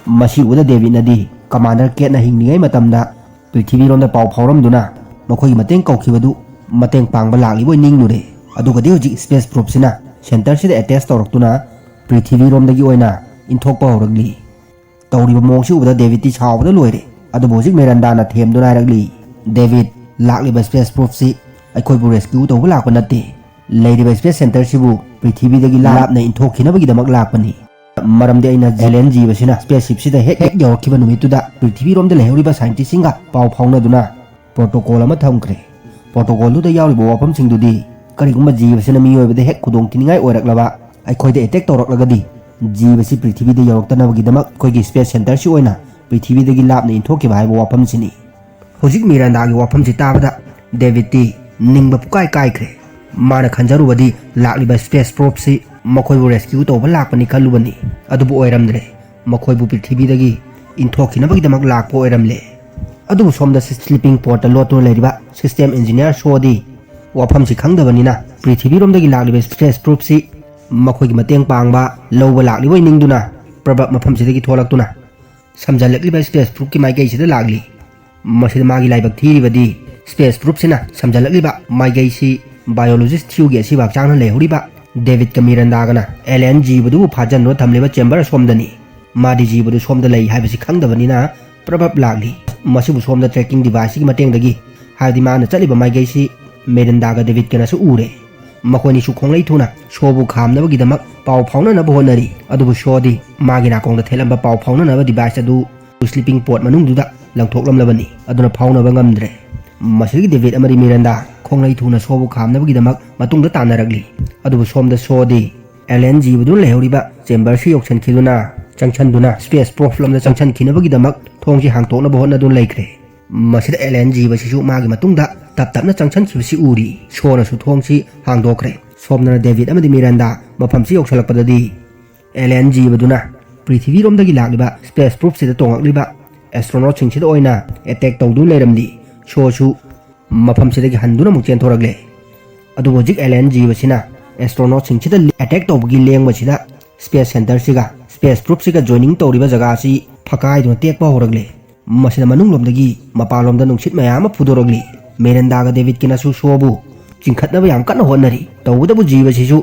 ꯃꯁꯤ ꯎꯕꯗ ꯗꯦꯕꯤꯠꯅꯗꯤ ꯀꯃꯥꯟꯗꯔ ꯀꯦꯠꯅ ꯍꯤꯡꯂꯤꯉꯩ ꯃꯇꯝꯗ ꯄ꯭ꯔꯤꯊꯤꯕꯤꯔꯣꯝꯗ ꯄꯥꯎ ꯐꯥꯎꯔꯝꯗꯨꯅ ꯃꯈꯣꯏꯒꯤ ꯃꯇꯦꯡ ꯀꯧꯈꯤꯕꯗꯨ ꯃꯇꯦꯡ ꯄꯥꯡꯕ ꯂꯥꯛꯂꯤꯕꯣꯏ ꯅꯤꯡꯂꯨꯔꯦ꯫ ꯑꯗꯨꯒꯗꯤ ꯍꯧꯖꯤꯛ ꯁ꯭ꯄꯦꯁ ꯄ꯭ꯔꯣꯞꯁꯤꯅ ꯁꯦꯟꯇꯔꯁꯤꯗ ꯑꯦꯇꯦꯆ ꯇꯧꯔꯛꯇꯨꯅ ꯄ꯭ꯔꯤꯊꯤꯕꯤꯔꯣꯝꯗꯒꯤ ꯑꯣꯏꯅ ꯏꯟꯊꯣꯛꯄ ꯍꯧꯔꯛꯂꯤ꯫ ꯇꯧꯔꯤꯕ ꯃꯑꯣꯡꯁꯤ ꯎꯕꯗ ꯗꯦꯕꯤꯠꯇꯤ ꯁꯥꯎꯕꯗ ꯂꯣꯏꯔꯦ꯫ ꯑꯗꯨꯕꯨ ꯍꯧꯖꯤꯛ ꯃꯤꯔꯦꯟꯗꯥꯅ ꯊꯦꯝꯗꯨꯅ ꯍꯥꯏꯔꯛꯂꯤ, "ꯗꯦꯕꯤꯠ, ꯂꯥꯛꯂꯤꯕ ꯁ꯭ꯄꯦꯁ ꯄ꯭ꯔꯣꯞꯁꯤ ꯑꯩꯈꯣꯏꯕꯨ ꯔꯦꯁꯀ꯭ꯌꯨ ꯇꯧꯕ ꯂꯥꯛꯄ ꯅꯠꯇꯦ꯫ ꯂꯩꯔꯤꯕ ꯁ꯭ꯄꯦꯁ ꯁꯦꯟꯇꯔꯁꯤꯕꯨ ꯄ꯭ꯔꯤꯊꯤꯕꯤꯗꯒꯤ ꯂꯥꯞꯅ ꯏꯟꯊꯣꯛꯈꯤꯅꯕꯒꯤꯗꯃꯛ ꯂꯥꯛꯄꯅꯤ꯫ ꯃꯔꯝꯗꯤ ꯑꯩꯅ ꯑꯦꯂꯤꯌꯟ ꯖꯤꯕꯁꯤꯅ ꯁ꯭ꯄꯦꯁ ꯁꯤꯞꯁꯤꯗ ꯍꯦꯛ ꯍꯦꯛ ꯌꯧꯔꯛꯈꯤꯕ ꯅꯨꯃꯤꯠꯇꯨꯗ ꯄ꯭ꯔꯤꯊꯤꯕꯤꯔꯣꯝꯗ ꯂꯩꯍꯧꯔꯤꯕ ꯁꯥꯏꯟꯇꯤꯁꯁꯤꯡꯒ ꯄꯥꯎ ꯐꯥꯎꯅꯗꯨꯅ ꯄ꯭ꯔꯣꯇꯣꯀꯣꯜ ꯑꯃ ꯊꯝꯈ꯭ꯔꯦ꯫ ꯄ꯭ꯔꯣꯇꯣꯀꯣꯜꯗꯨꯗ ꯌꯥꯎꯔꯤꯕ ꯋꯥꯐꯝꯁꯤꯡꯗꯨꯗꯤ, ꯀꯔꯤꯒꯨꯝꯕ ꯖꯤꯕꯁꯤꯅ ꯃꯤꯑꯣꯏꯕꯗ ꯍꯦꯛ ꯈꯨꯗꯣꯡ ꯊꯤꯅꯤꯡꯉꯥꯏ ꯑꯣꯏꯔꯛꯂꯕ, ꯑꯩꯈꯣꯏꯗ ꯑꯦꯇꯦꯛ ꯇꯧꯔꯛꯂꯒꯗꯤ, ꯖꯤꯕꯁꯤ ꯄ꯭ꯔꯤꯊꯤꯕꯤꯗ ꯌꯧꯔꯛꯇꯅꯕꯒꯤꯗꯃꯛ ꯑꯩꯈꯣꯏꯒꯤ ꯁ꯭ꯄꯦꯁ ꯁꯦꯟꯇꯔꯁꯤ ꯑꯣꯏꯅ ꯄ꯭ꯔꯤꯊꯤꯕꯤꯗꯒꯤ ꯂꯥꯞꯅ ꯏꯟꯊꯣꯛꯈꯤꯕ ꯍꯥꯏꯕ ꯋꯥꯐꯝꯁꯤꯅꯤ꯫ ꯍꯧꯖꯤꯛ ꯃꯤꯔꯥꯟꯗꯥꯒꯤ ꯋꯥꯐꯝꯁꯤ ꯇꯥꯕꯗ ꯗꯦꯕꯤꯠꯇꯤ ꯅꯤꯡꯕ ꯄꯨꯀꯥꯏ ꯀꯥꯏꯈ꯭ꯔꯦ꯫ ꯃꯥꯅ ꯈꯟꯖꯔꯨꯕꯗꯤ ꯂꯥꯛꯂꯤꯕ ꯁ꯭ꯄꯦꯁ ꯄ꯭ꯔꯣꯞꯁꯤ ꯃꯈꯣꯏꯕꯨ ꯔꯦꯁꯀ꯭ꯌꯨ ꯇꯧꯕ ꯂꯥꯛꯄꯅꯤ ꯈꯜꯂꯨꯕꯅꯤ꯫ ꯑꯗꯨꯕꯨ ꯑꯣꯏꯔꯝꯗ꯭ꯔꯦ꯫ ꯃꯈꯣꯏꯕꯨ ꯄ꯭ꯔꯤꯊꯤꯕꯤꯗꯒꯤ ꯏꯟꯊꯣꯛꯈꯤꯅꯕꯒꯤꯗꯃꯛ ꯂꯥꯛꯄ ꯑꯣꯏꯔꯝꯂꯦ꯫ ꯑꯗꯨꯕꯨ ꯁꯣꯝꯗ ꯁ꯭ꯂꯤꯄꯤꯡ ꯄꯣꯠꯇ ꯂꯣꯠꯇꯨꯅ ꯂꯩꯔꯤꯕ ꯁꯤꯁꯇꯦꯝ ꯏꯟꯖꯤꯅꯤꯌꯥꯔ ꯁꯣꯗꯤ ꯋꯥꯐꯝꯁꯤ ꯈꯪꯗꯕꯅꯤꯅ, ꯄ꯭ꯔꯤꯊꯤꯕꯤꯔꯣꯝꯗꯒꯤ ꯂꯥꯛꯂꯤꯕ ꯁ꯭ꯄꯦꯁ ꯄ꯭ꯔꯣꯞꯁꯤ ꯃꯈꯣꯏꯒꯤ ꯃꯇꯦꯡ ꯄꯥꯡꯕ ꯂꯧꯕ ꯂꯥꯛꯂꯤꯕꯣꯏ ꯅꯤꯡꯗꯨꯅ ꯄ꯭ꯔꯕꯞ ꯃꯐꯝꯁꯤꯗꯒꯤ ꯊꯣꯛꯂꯛꯇꯨꯅ ꯁꯝꯖꯜꯂꯛꯂꯤꯕ ꯁ꯭ꯄꯦꯁ ꯄ꯭ꯔꯣꯞꯀꯤ ꯃꯥꯏꯀꯩꯁꯤꯗ ꯂꯥꯛꯂꯤ꯫ ꯃꯁꯤꯗ ꯃꯥꯒꯤ ꯂꯥꯏꯕꯛ ꯊꯤꯔꯤꯕꯗꯤ, ꯁ꯭ꯄꯦꯁ ꯄ꯭ꯔꯣꯞꯁꯤꯅ ꯁꯝꯖꯜꯂꯛꯂꯤꯕ ꯃꯥꯏꯀꯩꯁꯤ ꯕꯥꯏꯑꯣꯂꯣꯖꯤꯁ ꯊꯤꯌꯨꯒꯤ ꯑꯁꯤꯕ ꯍꯛꯆꯥꯡꯅ ꯂꯩꯍꯧꯔꯤꯕ ꯗꯦꯕꯤꯠꯀ ꯃꯤꯔꯟꯗꯥꯒꯅ ꯑꯦꯂꯤꯌꯟ ꯖꯤꯕꯗꯨꯕꯨ ꯐꯥꯖꯟꯗꯨꯅ ꯊꯝꯂꯤꯕ ꯆꯦꯝꯕꯔ ꯑꯁꯣꯝꯗꯅꯤ꯫ ꯃꯥꯗꯤ ꯖꯤꯕꯗꯨ ꯁꯣꯝꯗ ꯂꯩ ꯍꯥꯏꯕꯁꯤ ꯈꯪꯗꯕꯅꯤꯅ ꯄ꯭ꯔꯕꯞ ꯂꯥꯛꯂꯤ꯫ ꯃꯁꯤꯕꯨ ꯁꯣꯝꯗ ꯇ꯭ꯔꯦꯀꯤꯡ ꯗꯤꯚꯥꯏꯁꯁꯤꯒꯤ ꯃꯇꯦꯡꯗꯒꯤ, ꯍꯥꯏꯕꯗꯤ ꯃꯥꯅ ꯆꯠꯂꯤꯕ ꯃꯥꯏꯀꯩꯁꯤ ꯃꯤꯔꯟꯗꯥꯒ ꯗꯦꯕꯤꯠꯀꯅꯁꯨ ꯎꯔꯦ꯫ ꯃꯈꯣꯏꯅꯤꯁꯨ ꯈꯣꯡꯂꯩ ꯊꯨꯅ ꯁꯣꯕꯨ ꯈꯥꯝꯅꯕꯒꯤꯗꯃꯛ ꯄꯥꯎ ꯐꯥꯎꯅꯅꯕ ꯍꯣꯠꯅꯔꯤ꯫ ꯑꯗꯨꯕꯨ ꯁꯣꯗꯤ ꯃꯥꯒꯤ ꯅꯥꯀꯣꯡꯗ ꯊꯦꯠꯂꯝꯕ ꯄꯥꯎ ꯐꯥꯎꯅꯅꯕ ꯗꯤꯚꯥꯏꯁ ꯑꯗꯨ ꯁ꯭ꯂꯤꯄꯤꯡ ꯄꯣꯠ ꯃꯅꯨꯡꯗꯨꯗ ꯂꯪꯊꯣꯛꯂꯝꯂꯕꯅꯤ꯫ ꯑꯗꯨꯅ ꯐꯥꯎꯅꯕ ꯉꯝꯗ꯭ꯔꯦ꯫ ꯃꯁꯤꯗꯒꯤ ꯗꯦꯕꯤꯠ ꯑꯃꯗꯤ ꯃꯤꯔꯟꯗꯥ ꯈꯣꯡꯂꯩ ꯊꯨꯅ ꯁꯣꯕꯨ ꯈꯥꯝꯅꯕꯒꯤꯗꯃꯛ ꯃꯇꯨꯡꯗ ꯇꯥꯟꯅꯔꯛꯂꯤ꯫ ꯑꯗꯨꯕꯨ ꯁꯣꯝꯗ ꯁꯣꯗꯤ ꯑꯦꯂꯤꯌꯟ ꯖꯤꯕꯗꯨꯅ ꯂꯩꯍꯧꯔꯤꯕ ꯆꯦꯝꯕꯔꯁꯤ ꯌꯧꯁꯤꯟꯈꯤꯗꯨꯅ, ꯆꯪꯁꯤꯟꯗꯨꯅ ꯁ꯭ꯄꯦꯁ ꯄ꯭ꯔꯣꯞ ꯂꯣꯝꯗ ꯆꯪꯁꯤꯟꯈꯤꯅꯕꯒꯤꯗꯃꯛ ꯊꯣꯡꯁꯤ ꯍꯥꯡꯇꯣꯛꯅꯕ ꯍꯣꯠꯅꯗꯨꯅ ꯂꯩꯈ꯭ꯔꯦ꯫ ꯃꯁꯤꯗ ꯑꯦꯂꯤꯌꯟ ꯖꯤꯕꯁꯤꯁꯨ ꯃꯥꯒꯤ ꯃꯇꯨꯡꯗ ꯇꯞ ꯇꯞꯅ ꯆꯪꯁꯤꯟꯈꯤꯕꯁꯤ ꯎꯔꯤ꯫ ꯁꯣꯅꯁꯨ ꯊꯣꯡꯁꯤ ꯍꯥꯡꯗꯣꯛꯈ꯭ꯔꯦ꯫ ꯁꯣꯝꯗꯅ ꯗꯦꯕꯤꯠ ꯑꯃꯗꯤ ꯃꯤꯔꯟꯗꯥ ꯃꯐꯝꯁꯤ ꯌꯧꯁꯤꯜꯂꯛꯄꯗꯗꯤ, ꯑꯦꯂꯤꯌꯟ ꯖꯤꯕꯗꯨꯅ ꯄ꯭ꯔꯤꯊꯤꯕꯤꯔꯣꯝꯗꯒꯤ ꯂꯥꯛꯂꯤꯕ ꯁ꯭ꯄꯦꯁ ꯄ꯭ꯔꯣꯞꯁꯤꯗ ꯇꯣꯡꯂꯛꯂꯤꯕ ꯑꯦꯁꯇ꯭ꯔꯣꯅꯣꯠꯁꯤꯡꯁꯤꯗ ꯑꯣꯏꯅ ꯑꯦꯇꯦꯛ ꯇꯧꯗꯨꯅ ꯂꯩꯔꯝꯂꯤ꯫ ꯁꯣꯁꯨ ꯃꯐꯝꯁꯤꯗꯒꯤ ꯍꯟꯗꯨꯅ ꯑꯃꯨꯛ ꯆꯦꯟꯊꯣꯔꯛꯂꯦ꯫ ꯑꯗꯨꯕꯨ ꯍꯧꯖꯤꯛ ꯑꯦꯂꯤꯌꯟ ꯖꯤꯕꯁꯤꯅ ꯑꯦꯁꯇ꯭ꯔꯣꯅꯣꯠꯁꯤꯡꯁꯤꯗ ꯑꯦꯇꯦꯛ ꯇꯧꯕꯒꯤ ꯂꯦꯡꯕꯁꯤꯗ ꯁ꯭ꯄꯦꯁ ꯁꯦꯟꯇꯔꯁꯤꯒ ꯁ꯭ꯄꯦꯁ ꯄ꯭ꯔꯣꯞꯁꯤꯒ ꯖꯣꯏꯅꯤꯡ ꯇꯧꯔꯤꯕ ꯖꯒꯥꯁꯤ ꯐꯀꯥꯏꯗꯨꯅ ꯇꯦꯛꯄ ꯍꯧꯔꯛꯂꯦ꯫ ꯃꯁꯤꯗ ꯃꯅꯨꯡꯂꯣꯝꯗꯒꯤ ꯃꯄꯥꯟꯂꯣꯝꯗ ꯅꯨꯡꯁꯤꯠ ꯃꯌꯥꯝ ꯑꯃ ꯐꯨꯗꯣꯔꯛꯂꯤ꯫ ꯃꯤꯔꯟꯗꯥꯒ ꯗꯦꯕꯤꯠꯀꯅꯁꯨ ꯁꯣꯕꯨ ꯆꯤꯡꯈꯠꯅꯕ ꯌꯥꯝ ꯀꯟꯅ ꯍꯣꯠꯅꯔꯤ꯫ ꯇꯧꯕꯇꯕꯨ ꯖꯤꯕꯁꯤꯁꯨ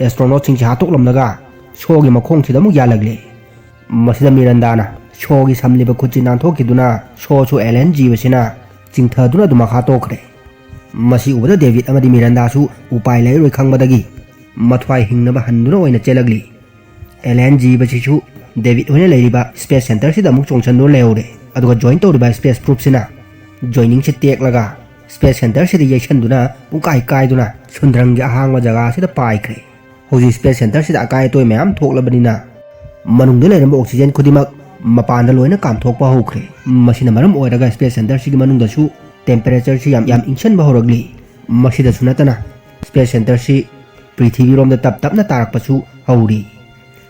ꯑꯦꯁꯇ꯭ꯔꯣꯅꯣꯠꯁꯤꯡꯁꯤ ꯍꯥꯠꯇꯣꯛꯂꯝꯂꯒ ꯁꯣꯒꯤ ꯃꯈꯣꯡꯁꯤꯗ ꯑꯃꯨꯛ ꯌꯥꯜꯂꯛꯂꯦ꯫ ꯃꯁꯤꯗ ꯃꯤꯔꯟꯗꯥꯅ ꯁꯣꯒꯤ ꯁꯝꯂꯤꯕ ꯈꯨꯠꯁꯤ ꯅꯥꯟꯊꯣꯛꯈꯤꯗꯨꯅ ꯁꯣꯁꯨ ꯑꯦꯂꯤꯌꯟ ꯖꯤꯕꯁꯤꯅ ꯆꯤꯡꯊꯗꯨꯅ ꯑꯗꯨꯝ ꯃꯈꯥ ꯇꯣꯛꯈ꯭ꯔꯦ꯫ ꯃꯁꯤ ꯎꯕꯗ ꯗꯦꯕꯤꯠ ꯑꯃꯗꯤ ꯃꯤꯔꯟꯗꯥꯁꯨ ꯎꯄꯥꯏ ꯂꯩꯔꯣꯏ ꯈꯪꯕꯗꯒꯤ ꯃꯊ꯭ꯋꯥꯏ ꯍꯤꯡꯅꯕ ꯍꯟꯗꯨꯅ ꯑꯣꯏꯅ ꯆꯦꯜꯂꯛꯂꯤ꯫ ꯑꯦꯂꯤꯌꯟ ꯖꯤꯕꯁꯤꯁꯨ ꯗꯦꯕꯤꯠ ꯍꯣꯏꯅ ꯂꯩꯔꯤꯕ ꯁ꯭ꯄꯦꯁ ꯁꯦꯟꯇꯔꯁꯤꯗ ꯑꯃꯨꯛ ꯆꯣꯡꯁꯤꯟꯗꯨꯅ ꯂꯩꯍꯧꯔꯦ꯫ ꯑꯗꯨꯒ ꯖꯣꯏꯟ ꯇꯧꯔꯤꯕ ꯁ꯭ꯄꯦꯁ ꯄ꯭ꯔꯣꯞꯁꯤꯅ ꯖꯣꯏꯅꯤꯡꯁꯦ ꯇꯦꯛꯂꯒ Space Centerꯁꯤꯗ ꯌꯩꯁꯟꯗꯨꯅ ꯄꯨꯡꯀꯥꯏ ꯀꯥꯏꯗꯨꯅ ꯁꯨꯟꯗ꯭ꯔꯪꯒꯤ ꯑꯍꯥꯡꯕ ꯖꯒꯥꯁꯤꯗ ꯄꯥꯏꯈ꯭ꯔꯦ꯫ ꯍꯧꯖꯤꯛ Space Centerꯁꯤꯗ ꯑꯀꯥꯏ ꯑꯇꯣꯏ ꯃꯌꯥꯝ ꯊꯣꯛꯂꯕꯅꯤꯅ ꯃꯅꯨꯡꯗ ꯂꯩꯔꯝꯕ oxygen ꯈꯨꯗꯤꯡꯃꯛ ꯃꯄꯥꯟꯗ ꯂꯣꯏꯅ ꯀꯥꯝꯊꯣꯛꯄ ꯍꯧꯈ꯭ꯔꯦ꯫ ꯃꯁꯤꯅ ꯃꯔꯝ ꯑꯣꯏꯔꯒ Space Centerꯁꯤꯒꯤ ꯃꯅꯨꯡꯗꯁꯨ temperatureꯁꯤ ꯌꯥꯝ ꯌꯥꯝ ꯏꯪꯁꯟꯕ ꯍꯧꯔꯛꯂꯤ꯫ ꯃꯁꯤꯗꯁꯨ ꯅꯠꯇꯅ Space Centerꯁꯤ ꯄ꯭ꯔꯤꯊꯤꯕꯤꯔꯣꯝꯗ ꯇꯞ ꯇꯞꯅ ꯇꯥꯔꯛꯄꯁꯨ ꯍꯧꯔꯤ꯫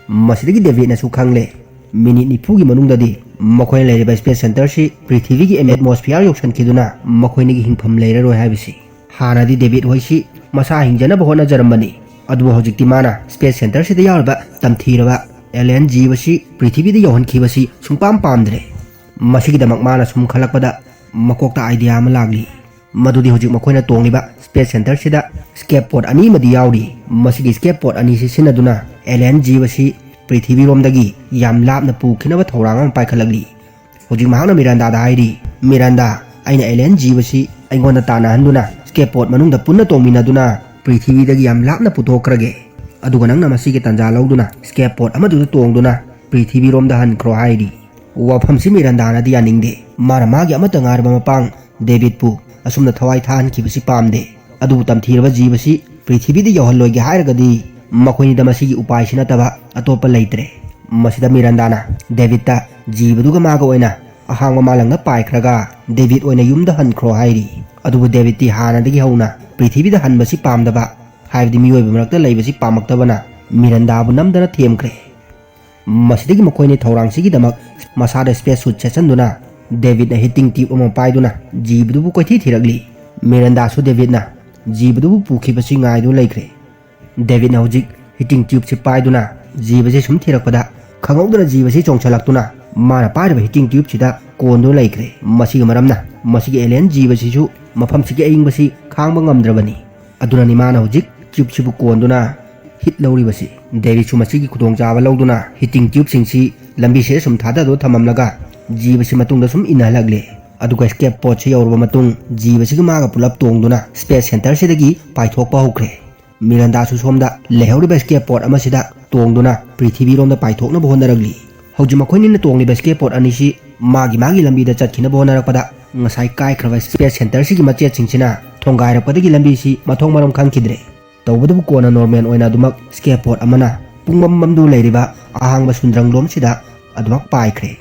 ꯃꯁꯤꯗꯒꯤ ꯗꯦꯕꯤꯠꯅꯁꯨ ꯈꯪꯂꯦ, ꯃꯤꯅꯤꯠ ꯅꯤꯐꯨꯒꯤ ꯃꯅꯨꯡꯗꯗꯤ ꯃꯈꯣꯏꯅ ꯂꯩꯔꯤꯕ Space Centerꯁꯤ ꯄ꯭ꯔꯤꯊꯤꯕꯤꯒꯤ atmosphere ꯌꯧꯁꯤꯟꯈꯤꯗꯨꯅ ꯃꯈꯣꯏꯅꯤꯒꯤ ꯍꯤꯡꯐꯝ ꯂꯩꯔꯔꯣꯏ ꯍꯥꯏꯕꯁꯤ꯫ ꯍꯥꯟꯅꯗꯤ ꯗꯦꯕꯤꯠ ꯍꯣꯏꯁꯤ ꯃꯁꯥ ꯍꯤꯡꯖꯅꯕ ꯍꯣꯠꯅꯖꯔꯝꯕꯅꯤ, ꯑꯗꯨꯕꯨ ꯍꯧꯖꯤꯛꯇꯤ ꯃꯥꯅ Space Centerꯁꯤꯗ ꯌꯥꯎꯔꯤꯕ ꯇꯝꯊꯤꯔꯕ alien ꯖꯤꯕꯁꯤ ꯄ꯭ꯔꯤꯊꯤꯕꯤꯗ ꯌꯧꯍꯟꯈꯤꯕꯁꯤ ꯁꯨꯡꯄꯥꯝ ꯄꯥꯝꯗ꯭ꯔꯦ꯫ ꯃꯁꯤꯒꯤꯗꯃꯛ ꯃꯥꯅ ꯁꯨꯝ ꯈꯜꯂꯛꯄꯗ ꯃꯀꯣꯛꯇ idea ꯑꯃ ꯂꯥꯛꯂꯤ꯫ ꯃꯗꯨꯗꯤ ꯍꯧꯖꯤꯛ ꯃꯈꯣꯏꯅ ꯇꯣꯡꯂꯤꯕ Space Centerꯁꯤꯗ scape pod ꯑꯅꯤ ꯑꯃꯗꯤ ꯌꯥꯎꯔꯤ꯫ ꯃꯁꯤꯒꯤ scape pod ꯑꯅꯤꯁꯤ ꯁꯤꯖꯤꯟꯅꯗꯨꯅ alien ꯖꯤꯕꯁꯤ ꯄ꯭ꯔꯤꯊꯤꯕꯤꯔꯣꯝꯗꯒꯤ ꯌꯥꯝ ꯂꯥꯞꯅ ꯄꯨꯈꯤꯅꯕ ꯊꯧꯔꯥꯡ ꯑꯃ ꯄꯥꯏꯈꯠꯂꯛꯂꯤ꯫ ꯍꯧꯖꯤꯛ ꯃꯍꯥꯛꯅ ꯃꯤꯔꯥꯟꯗꯥꯗ ꯍꯥꯏꯔꯤ, "ꯃꯤꯔꯥꯟꯗꯥ, ꯑꯩꯅ alien ꯖꯤꯕꯁꯤ ꯑꯩꯉꯣꯟꯗ ꯇꯥꯟꯅꯍꯟꯗꯨꯅ scape pod ꯃꯅꯨꯡꯗ ꯄꯨꯟꯅ ꯇꯣꯡꯃꯤꯟꯅꯗꯨꯅ ꯄ꯭ꯔꯤꯊꯤꯕꯤꯗꯒꯤ ꯌꯥꯝ ꯂꯥꯞꯅ ꯄꯨꯊꯣꯛꯈ꯭ꯔꯒꯦ꯫ ꯑꯗꯨꯒ ꯅꯪꯅ ꯃꯁꯤꯒꯤ ꯇꯥꯟꯖꯥ ꯂꯧꯗꯨꯅ scape pod ꯑꯃꯗꯨꯗ ꯇꯣꯡꯗꯨꯅ ꯄ꯭ꯔꯤꯊꯤꯕꯤꯔꯣꯝꯗ ꯍꯟꯈ꯭ꯔꯣ" ꯍꯥꯏꯔꯤ꯫ ꯋꯥꯐꯝꯁꯤ ꯃꯤꯔꯥꯟꯗꯥꯅꯗꯤ ꯌꯥꯅꯤꯡꯗꯦ꯫ ꯃꯥꯅ ꯃꯥꯒꯤ ꯑꯃꯠꯇ ꯉꯥꯏꯔꯕ ꯃꯄꯥꯡ ꯗꯦꯕꯤꯠꯄꯨ ꯑꯁꯨꯝꯅ ꯊꯋꯥꯏ ꯊꯥꯍꯟꯈꯤꯕꯁꯤ ꯄꯥꯝꯗꯦ꯫ ꯑꯗꯨꯕꯨ ꯇꯝꯊꯤꯔꯕ ꯖꯤꯕꯁꯤ ꯄ꯭ꯔꯤꯊꯤꯕꯤꯗ ꯌꯧꯍꯜꯂꯣꯏꯒꯦ ꯍꯥꯏꯔꯒꯗꯤ ꯃꯈꯣꯏꯅꯤꯗ ꯃꯁꯤꯒꯤ ꯎꯄꯥꯏꯁꯤ ꯅꯠꯇꯕ ꯑꯇꯣꯞꯄ ꯂꯩꯇ꯭ꯔꯦ꯫ ꯃꯁꯤꯗ ꯃꯤꯔꯥꯟꯗꯥꯅ ꯗꯦꯕꯤꯠꯇ ꯖꯤꯕꯗꯨꯒ ꯃꯥꯒ ꯑꯣꯏꯅ ꯑꯍꯥꯡꯕ ꯃꯥꯂꯪꯗ ꯄꯥꯏꯈ꯭ꯔꯒ ꯗꯦꯕꯤꯠ ꯑꯣꯏꯅ ꯌꯨꯝꯗ ꯍꯟꯈ꯭ꯔꯣ ꯍꯥꯏꯔꯤ꯫ ꯑꯗꯨꯕꯨ ꯗꯦꯕꯤꯠꯇꯤ ꯍꯥꯟꯅꯗꯒꯤ ꯍꯧꯅ ꯄ꯭ꯔꯤꯊꯤꯕꯤꯗ ꯍꯟꯕꯁꯤ ꯄꯥꯝꯗꯕ, ꯍꯥꯏꯕꯗꯤ ꯃꯤꯑꯣꯏꯕ ꯃꯔꯛꯇ ꯂꯩꯕꯁꯤ ꯄꯥꯝꯃꯛꯇꯕꯅ ꯃꯤꯔꯥꯟꯗꯥꯕꯨ ꯅꯝꯗꯅ ꯊꯦꯝꯈ꯭ꯔꯦ꯫ ꯃꯁꯤꯗꯒꯤ ꯃꯈꯣꯏꯅꯤ ꯊꯧꯔꯥꯡꯁꯤꯒꯤꯗꯃꯛ ꯃꯁꯥꯗ space suit ꯁꯦꯠꯆꯟꯗꯨꯅ ꯗꯦꯕꯤꯠꯅ heating tube ꯑꯃ ꯄꯥꯏꯗꯨꯅ ꯖꯤꯕꯗꯨꯕꯨ ꯀꯣꯏꯊꯤ ꯊꯤꯔꯛꯂꯤ꯫ ꯃꯤꯔꯥꯟꯗꯥꯁꯨ ꯗꯦꯕꯤꯠꯅ ꯖꯤꯕꯗꯨꯕꯨ ꯄꯨꯈꯤꯕꯁꯤ ꯉꯥꯏꯗꯨꯅ ꯂꯩꯈ꯭ꯔꯦ꯫ ꯗꯦꯕꯤꯠꯅ ꯍꯧꯖꯤꯛ heating tubeꯁꯤ ꯄꯥꯏꯗꯨꯅ ꯖꯤꯕꯁꯤ ꯁꯨꯝ ꯊꯤꯔꯛꯄꯗ ꯈꯪꯍꯧꯗꯅ ꯖꯤꯕꯁꯤ ꯆꯣꯡꯁꯤꯜꯂꯛꯇꯨꯅ ꯃꯥꯅ ꯄꯥꯏꯔꯤꯕ heating tubeꯁꯤꯗ ꯀꯣꯟꯗꯨꯅ ꯂꯩꯈ꯭ꯔꯦ꯫ ꯃꯁꯤꯒꯤ ꯃꯔꯝꯅ ꯃꯁꯤꯒꯤ alien ꯖꯤꯕꯁꯤꯁꯨ ꯃꯐꯝꯁꯤꯒꯤ ꯑꯏꯪꯕꯁꯤ ꯈꯥꯡꯕ ꯉꯝꯗ꯭ꯔꯕꯅꯤ꯫ ꯑꯗꯨꯅꯅꯤ ꯃꯥꯅ ꯍꯧꯖꯤꯛ tubeꯁꯤꯕꯨ ꯀꯣꯟꯗꯨꯅ ꯍꯤꯠ ꯂꯧꯔꯤꯕꯁꯤ꯫ ꯗꯦꯕꯤꯠꯁꯨ ꯃꯁꯤꯒꯤ ꯈꯨꯗꯣꯡꯆꯥꯕ ꯂꯧꯗꯨꯅ heating tubeꯁꯤꯡꯁꯤ ꯂꯝꯕꯤꯁꯤꯗ ꯁꯨꯝ ꯊꯥꯗꯗꯨꯅ ꯊꯝꯃꯝꯂꯒ ꯖꯤꯕꯁꯤ ꯃꯇꯨꯡꯗ ꯁꯨꯝ ꯏꯟꯅꯍꯜꯂꯛꯂꯦ꯫ ꯑꯗꯨꯒ scape podꯁꯤ ꯌꯧꯔꯕ ꯃꯇꯨꯡ ꯖꯤꯕꯁꯤꯒ ꯃꯥꯒ ꯄꯨꯂꯞ ꯇꯣꯡꯗꯨꯅ Space Centerꯁꯤꯗꯒꯤ ꯄꯥꯏꯊꯣꯛꯄ ꯍꯧꯈ꯭ꯔꯦ꯫ ꯃꯤꯔꯥꯟꯗꯥꯁꯨ ꯁꯣꯝꯗ ꯂꯩꯍꯧꯔꯤꯕ scape pod ꯑꯃꯁꯤꯗ ꯇꯣꯡꯗꯨꯅ ꯄ꯭ꯔꯤꯊꯤꯕꯤꯔꯣꯝꯗ ꯄꯥꯏꯊꯣꯛꯅꯕ ꯍꯣꯠꯅꯔꯛꯂꯤ꯫ ꯍꯧꯖꯤꯛ ꯃꯈꯣꯏꯅꯤꯅ ꯇꯣꯡꯂꯤꯕ scape pod ꯑꯅꯤꯁꯤ ꯃꯥꯒꯤ ꯃꯥꯒꯤ ꯂꯝꯕꯤꯗ ꯆꯠꯈꯤꯅꯕ ꯍꯣꯠꯅꯔꯛꯄꯗ ꯉꯁꯥꯏ ꯀꯥꯏꯈ꯭ꯔꯕ ꯁ꯭ꯄꯦꯁ ꯁꯦꯟꯇꯔꯁꯤꯒꯤ ꯃꯆꯦꯠꯁꯤꯡꯁꯤꯅ ꯊꯣꯡꯒꯥꯏꯔꯛꯄꯗꯒꯤ ꯂꯝꯕꯤꯁꯤ ꯃꯊꯣꯡ ꯃꯔꯝ ꯈꯪꯈꯤꯗ꯭ꯔꯦ꯫ ꯇꯧꯕꯗꯕꯨ ꯀꯣꯟꯅ ꯅꯣꯔꯃꯦꯜ ꯑꯣꯏꯅ ꯑꯗꯨꯃꯛ ꯁ꯭ꯀꯦꯞ ꯄꯣꯠ ꯑꯃꯅ ꯄꯨꯡꯃꯝ ꯃꯝꯗꯨ ꯂꯩꯔꯤꯕ ꯑꯍꯥꯡꯕ ꯁꯨꯟꯗ꯭ꯔꯪꯂꯣꯝꯁꯤꯗ ꯑꯗꯨꯃꯛ ꯄꯥꯏꯈ꯭ꯔꯦ꯫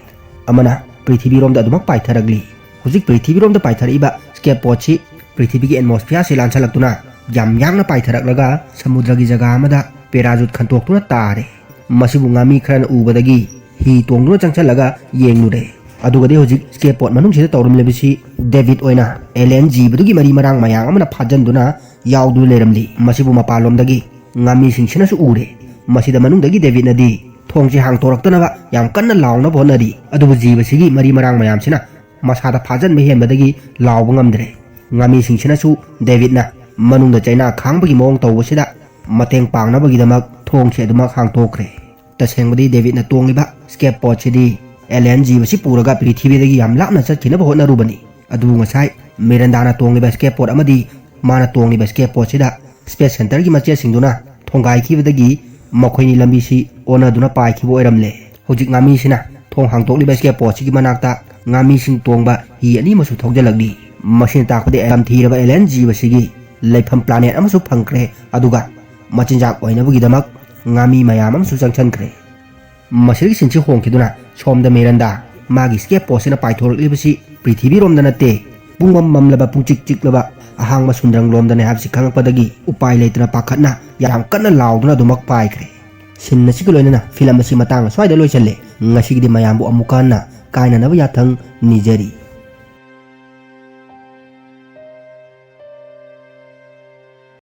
ꯑꯃꯅ ꯄ꯭ꯔꯤꯊꯤꯕꯤꯔꯣꯝꯗ ꯑꯗꯨꯃꯛ ꯄꯥꯏꯊꯔꯛꯂꯤ꯫ ꯍꯧꯖꯤꯛ ꯄ꯭ꯔꯤꯊꯤꯕꯤꯔꯣꯝꯗ ꯄꯥꯏꯊꯔꯛꯏꯕ ꯁ꯭ꯀꯦꯞ ꯄꯣꯠꯁꯤ ꯄ꯭ꯔꯤꯊꯤꯕꯤꯒꯤ ꯑꯦꯠꯃꯣꯁꯐꯤꯌꯥꯔꯁꯤ ꯂꯥꯟꯁꯜꯂꯛꯇꯨꯅ ꯌꯥꯝ ꯌꯥꯡꯅ ꯄꯥꯏꯊꯔꯛꯂꯒ ꯁꯃꯨꯗ꯭ꯔꯒꯤ ꯖꯒꯥ ꯑꯃꯗ ꯄꯦꯔꯥꯖꯨꯠ ꯈꯟꯇꯣꯛꯇꯨꯅ ꯇꯥꯔꯦ꯫ ꯃꯁꯤꯕꯨ ꯉꯥꯃꯤ ꯈꯔꯅ ꯎꯕꯗꯒꯤ ꯍꯤ ꯇꯣꯡꯗꯨꯅ ꯆꯪꯁꯜꯂꯒ ꯌꯦꯡꯂꯨꯔꯦ꯫ ꯑꯗꯨꯒꯗꯤ ꯍꯧꯖꯤꯛ ꯁ꯭ꯀꯦꯞ ꯄꯣꯠ ꯃꯅꯨꯡꯁꯤꯗ ꯇꯧꯔꯝꯂꯤꯕꯁꯤ ꯗꯦꯕꯤꯠ ꯑꯣꯏꯅ ꯑꯦꯂꯤꯌꯟ ꯖꯤꯕꯗꯨꯒꯤ ꯃꯔꯤ ꯃꯔꯥꯡ ꯃꯌꯥꯝ ꯑꯃꯅ ꯐꯥꯖꯟꯗꯨꯅ ꯌꯥꯎꯗꯨꯅ ꯂꯩꯔꯝꯂꯤ꯫ ꯃꯁꯤꯕꯨ ꯃꯄꯥꯟꯂꯣꯝꯗꯒꯤ ꯉꯥꯃꯤꯁꯤꯡꯁꯤꯅꯁꯨ ꯎꯔꯦ꯫ ꯃꯁꯤꯗ ꯃꯅꯨꯡꯗꯒꯤ ꯗꯦꯕꯤꯠꯅꯗꯤ ꯊꯣꯡꯁꯤ ꯍꯥꯡꯇꯣꯔꯛꯇꯅꯕ ꯌꯥꯝ ꯀꯟꯅ ꯂꯥꯎꯅꯕ ꯍꯣꯠꯅꯔꯤ꯫ ꯑꯗꯨꯕꯨ ꯖꯤꯕꯁꯤꯒꯤ ꯃꯔꯤ ꯃꯔꯥꯡ ꯃꯌꯥꯝꯁꯤꯅ ꯃꯁꯥꯗ ꯐꯥꯖꯟꯕ ꯍꯦꯟꯕꯗꯒꯤ ꯂꯥꯎꯕ ꯉꯝꯗ꯭ꯔꯦ꯫ ꯉꯥꯃꯤꯁꯤꯡꯁꯤꯅꯁꯨ ꯗꯦꯕꯤꯠꯅ ꯃꯅꯨꯡꯗ ꯆꯩꯅꯥ ꯈꯥꯡꯕꯒꯤ ꯃꯑꯣꯡ ꯇꯧꯕꯁꯤꯗ ꯃꯇꯦꯡ ꯄꯥꯡꯅꯕꯒꯤꯗꯃꯛ ꯊꯣꯡꯁꯤ ꯑꯗꯨꯃꯛ ꯍꯥꯡꯇꯣꯛꯈ꯭ꯔꯦ꯫ ꯇꯁꯦꯡꯕꯗꯤ ꯗꯦꯕꯤꯠꯅ ꯇꯣꯡꯂꯤꯕ ꯁ꯭ꯀꯦꯞ ꯄꯣꯠꯁꯤꯗꯤ ꯑꯦꯂꯤꯌꯟ ꯖꯤꯕꯁꯤ ꯄꯨꯔꯒ ꯄ꯭ꯔꯤꯊꯤꯕꯤꯗꯒꯤ ꯌꯥꯝ ꯂꯥꯞꯅ ꯆꯠꯈꯤꯅꯕ ꯍꯣꯠꯅꯔꯨꯕꯅꯤ꯫ ꯑꯗꯨꯕꯨ ꯉꯁꯥꯏ ꯃꯤꯔꯟꯗꯥꯅ ꯇꯣꯡꯂꯤꯕ ꯁ꯭ꯀꯦꯞ ꯄꯣꯠ ꯑꯃꯗꯤ ꯃꯥꯅ ꯇꯣꯡꯂꯤꯕ ꯁ꯭ꯀꯦꯞ ꯄꯣꯠꯁꯤꯗ ꯁ꯭ꯄꯦꯁ ꯁꯦꯟꯇꯔꯒꯤ ꯃꯆꯦꯠꯁꯤꯡꯗꯨꯅ ꯊꯣꯡꯒꯥꯏꯈꯤꯕꯗꯒꯤ ꯃꯈꯣꯏꯅꯤ ꯂꯝꯕꯤꯁꯤ ꯑꯣꯟꯅꯗꯨꯅ ꯄꯥꯏꯈꯤꯕ ꯑꯣꯏꯔꯝꯂꯦ꯫ ꯍꯧꯖꯤꯛ ꯉꯥꯃꯤꯁꯤꯅ ꯊꯣꯡ ꯍꯥꯡꯗꯣꯛꯂꯤꯕ ꯁ꯭ꯀꯦꯞ ꯄꯣꯠꯁꯤꯒꯤ ꯃꯅꯥꯛꯇ ꯉꯥꯃꯤꯁꯤꯡ ꯇꯣꯡꯕ ꯍꯤ ꯑꯅꯤ ꯑꯃꯁꯨ ꯊꯧꯖꯤꯜꯂꯛꯂꯤ꯫ ꯃꯁꯤꯅ ꯇꯥꯛꯄꯗꯤ ꯇꯝꯊꯤꯔꯕ ꯑꯦꯂꯤꯌꯟ ꯖꯤꯕꯁꯤꯒꯤ ꯂꯩꯐꯝ ꯄ꯭ꯂꯥꯅꯦꯠ ꯑꯃꯁꯨ ꯐꯪꯈ꯭ꯔꯦ, ꯑꯗꯨꯒ ꯃꯆꯤꯟꯖꯥꯛ ꯑꯣꯏꯅꯕꯒꯤꯗꯃꯛ ꯉꯥꯃꯤ ꯃꯌꯥꯝ ꯑꯃꯁꯨ ꯆꯪꯁꯤꯟꯈ꯭ꯔꯦ꯫ ꯃꯁꯤꯗꯒꯤ ꯁꯤꯟꯁꯤ ꯍꯣꯡꯈꯤꯗꯨꯅ ꯁꯣꯝꯗ ꯃꯤꯔꯟꯗꯥ ꯃꯥꯒꯤ ꯁ꯭ꯀꯦꯞ ꯄꯣꯠꯁꯤꯅ ꯄꯥꯏꯊꯣꯔꯛꯂꯤꯕꯁꯤ ꯄ꯭ꯔꯤꯊꯤꯕꯤꯔꯣꯝꯗ ꯅꯠꯇꯦ, ꯄꯨꯡꯃꯝ ꯃꯝꯂꯕ ꯄꯨꯡꯆꯤꯛ ꯆꯤꯛꯂꯕ ꯑꯍꯥꯡꯕ ꯁꯨꯟꯗ꯭ꯔꯪꯂꯣꯝꯗꯅꯦ ꯍꯥꯏꯕꯁꯤ ꯈꯪꯂꯛꯄꯗꯒꯤ ꯎꯄꯥꯏ ꯂꯩꯇꯅ ꯄꯥꯈꯠꯅ ꯌꯥꯝ ꯀꯟꯅ ꯂꯥꯎꯗꯨꯅ ꯑꯗꯨꯃꯛ ꯄꯥꯏꯈ꯭ꯔꯦ꯫ ꯁꯤꯟ ꯑꯁꯤꯒ ꯂꯣꯏꯅꯅ ꯐꯤꯂꯝ ꯑꯁꯤ ꯃꯇꯥꯡ ꯑꯁ꯭ꯋꯥꯏꯗ ꯂꯣꯏꯁꯤꯜꯂꯦ꯫ ꯉꯁꯤꯒꯤꯗꯤ ꯃꯌꯥꯝꯕꯨ ꯑꯃꯨꯛꯀ ꯍꯟꯅ ꯀꯥꯏꯅꯅꯕ ꯌꯥꯊꯪ ꯅꯤꯖꯔꯤ꯫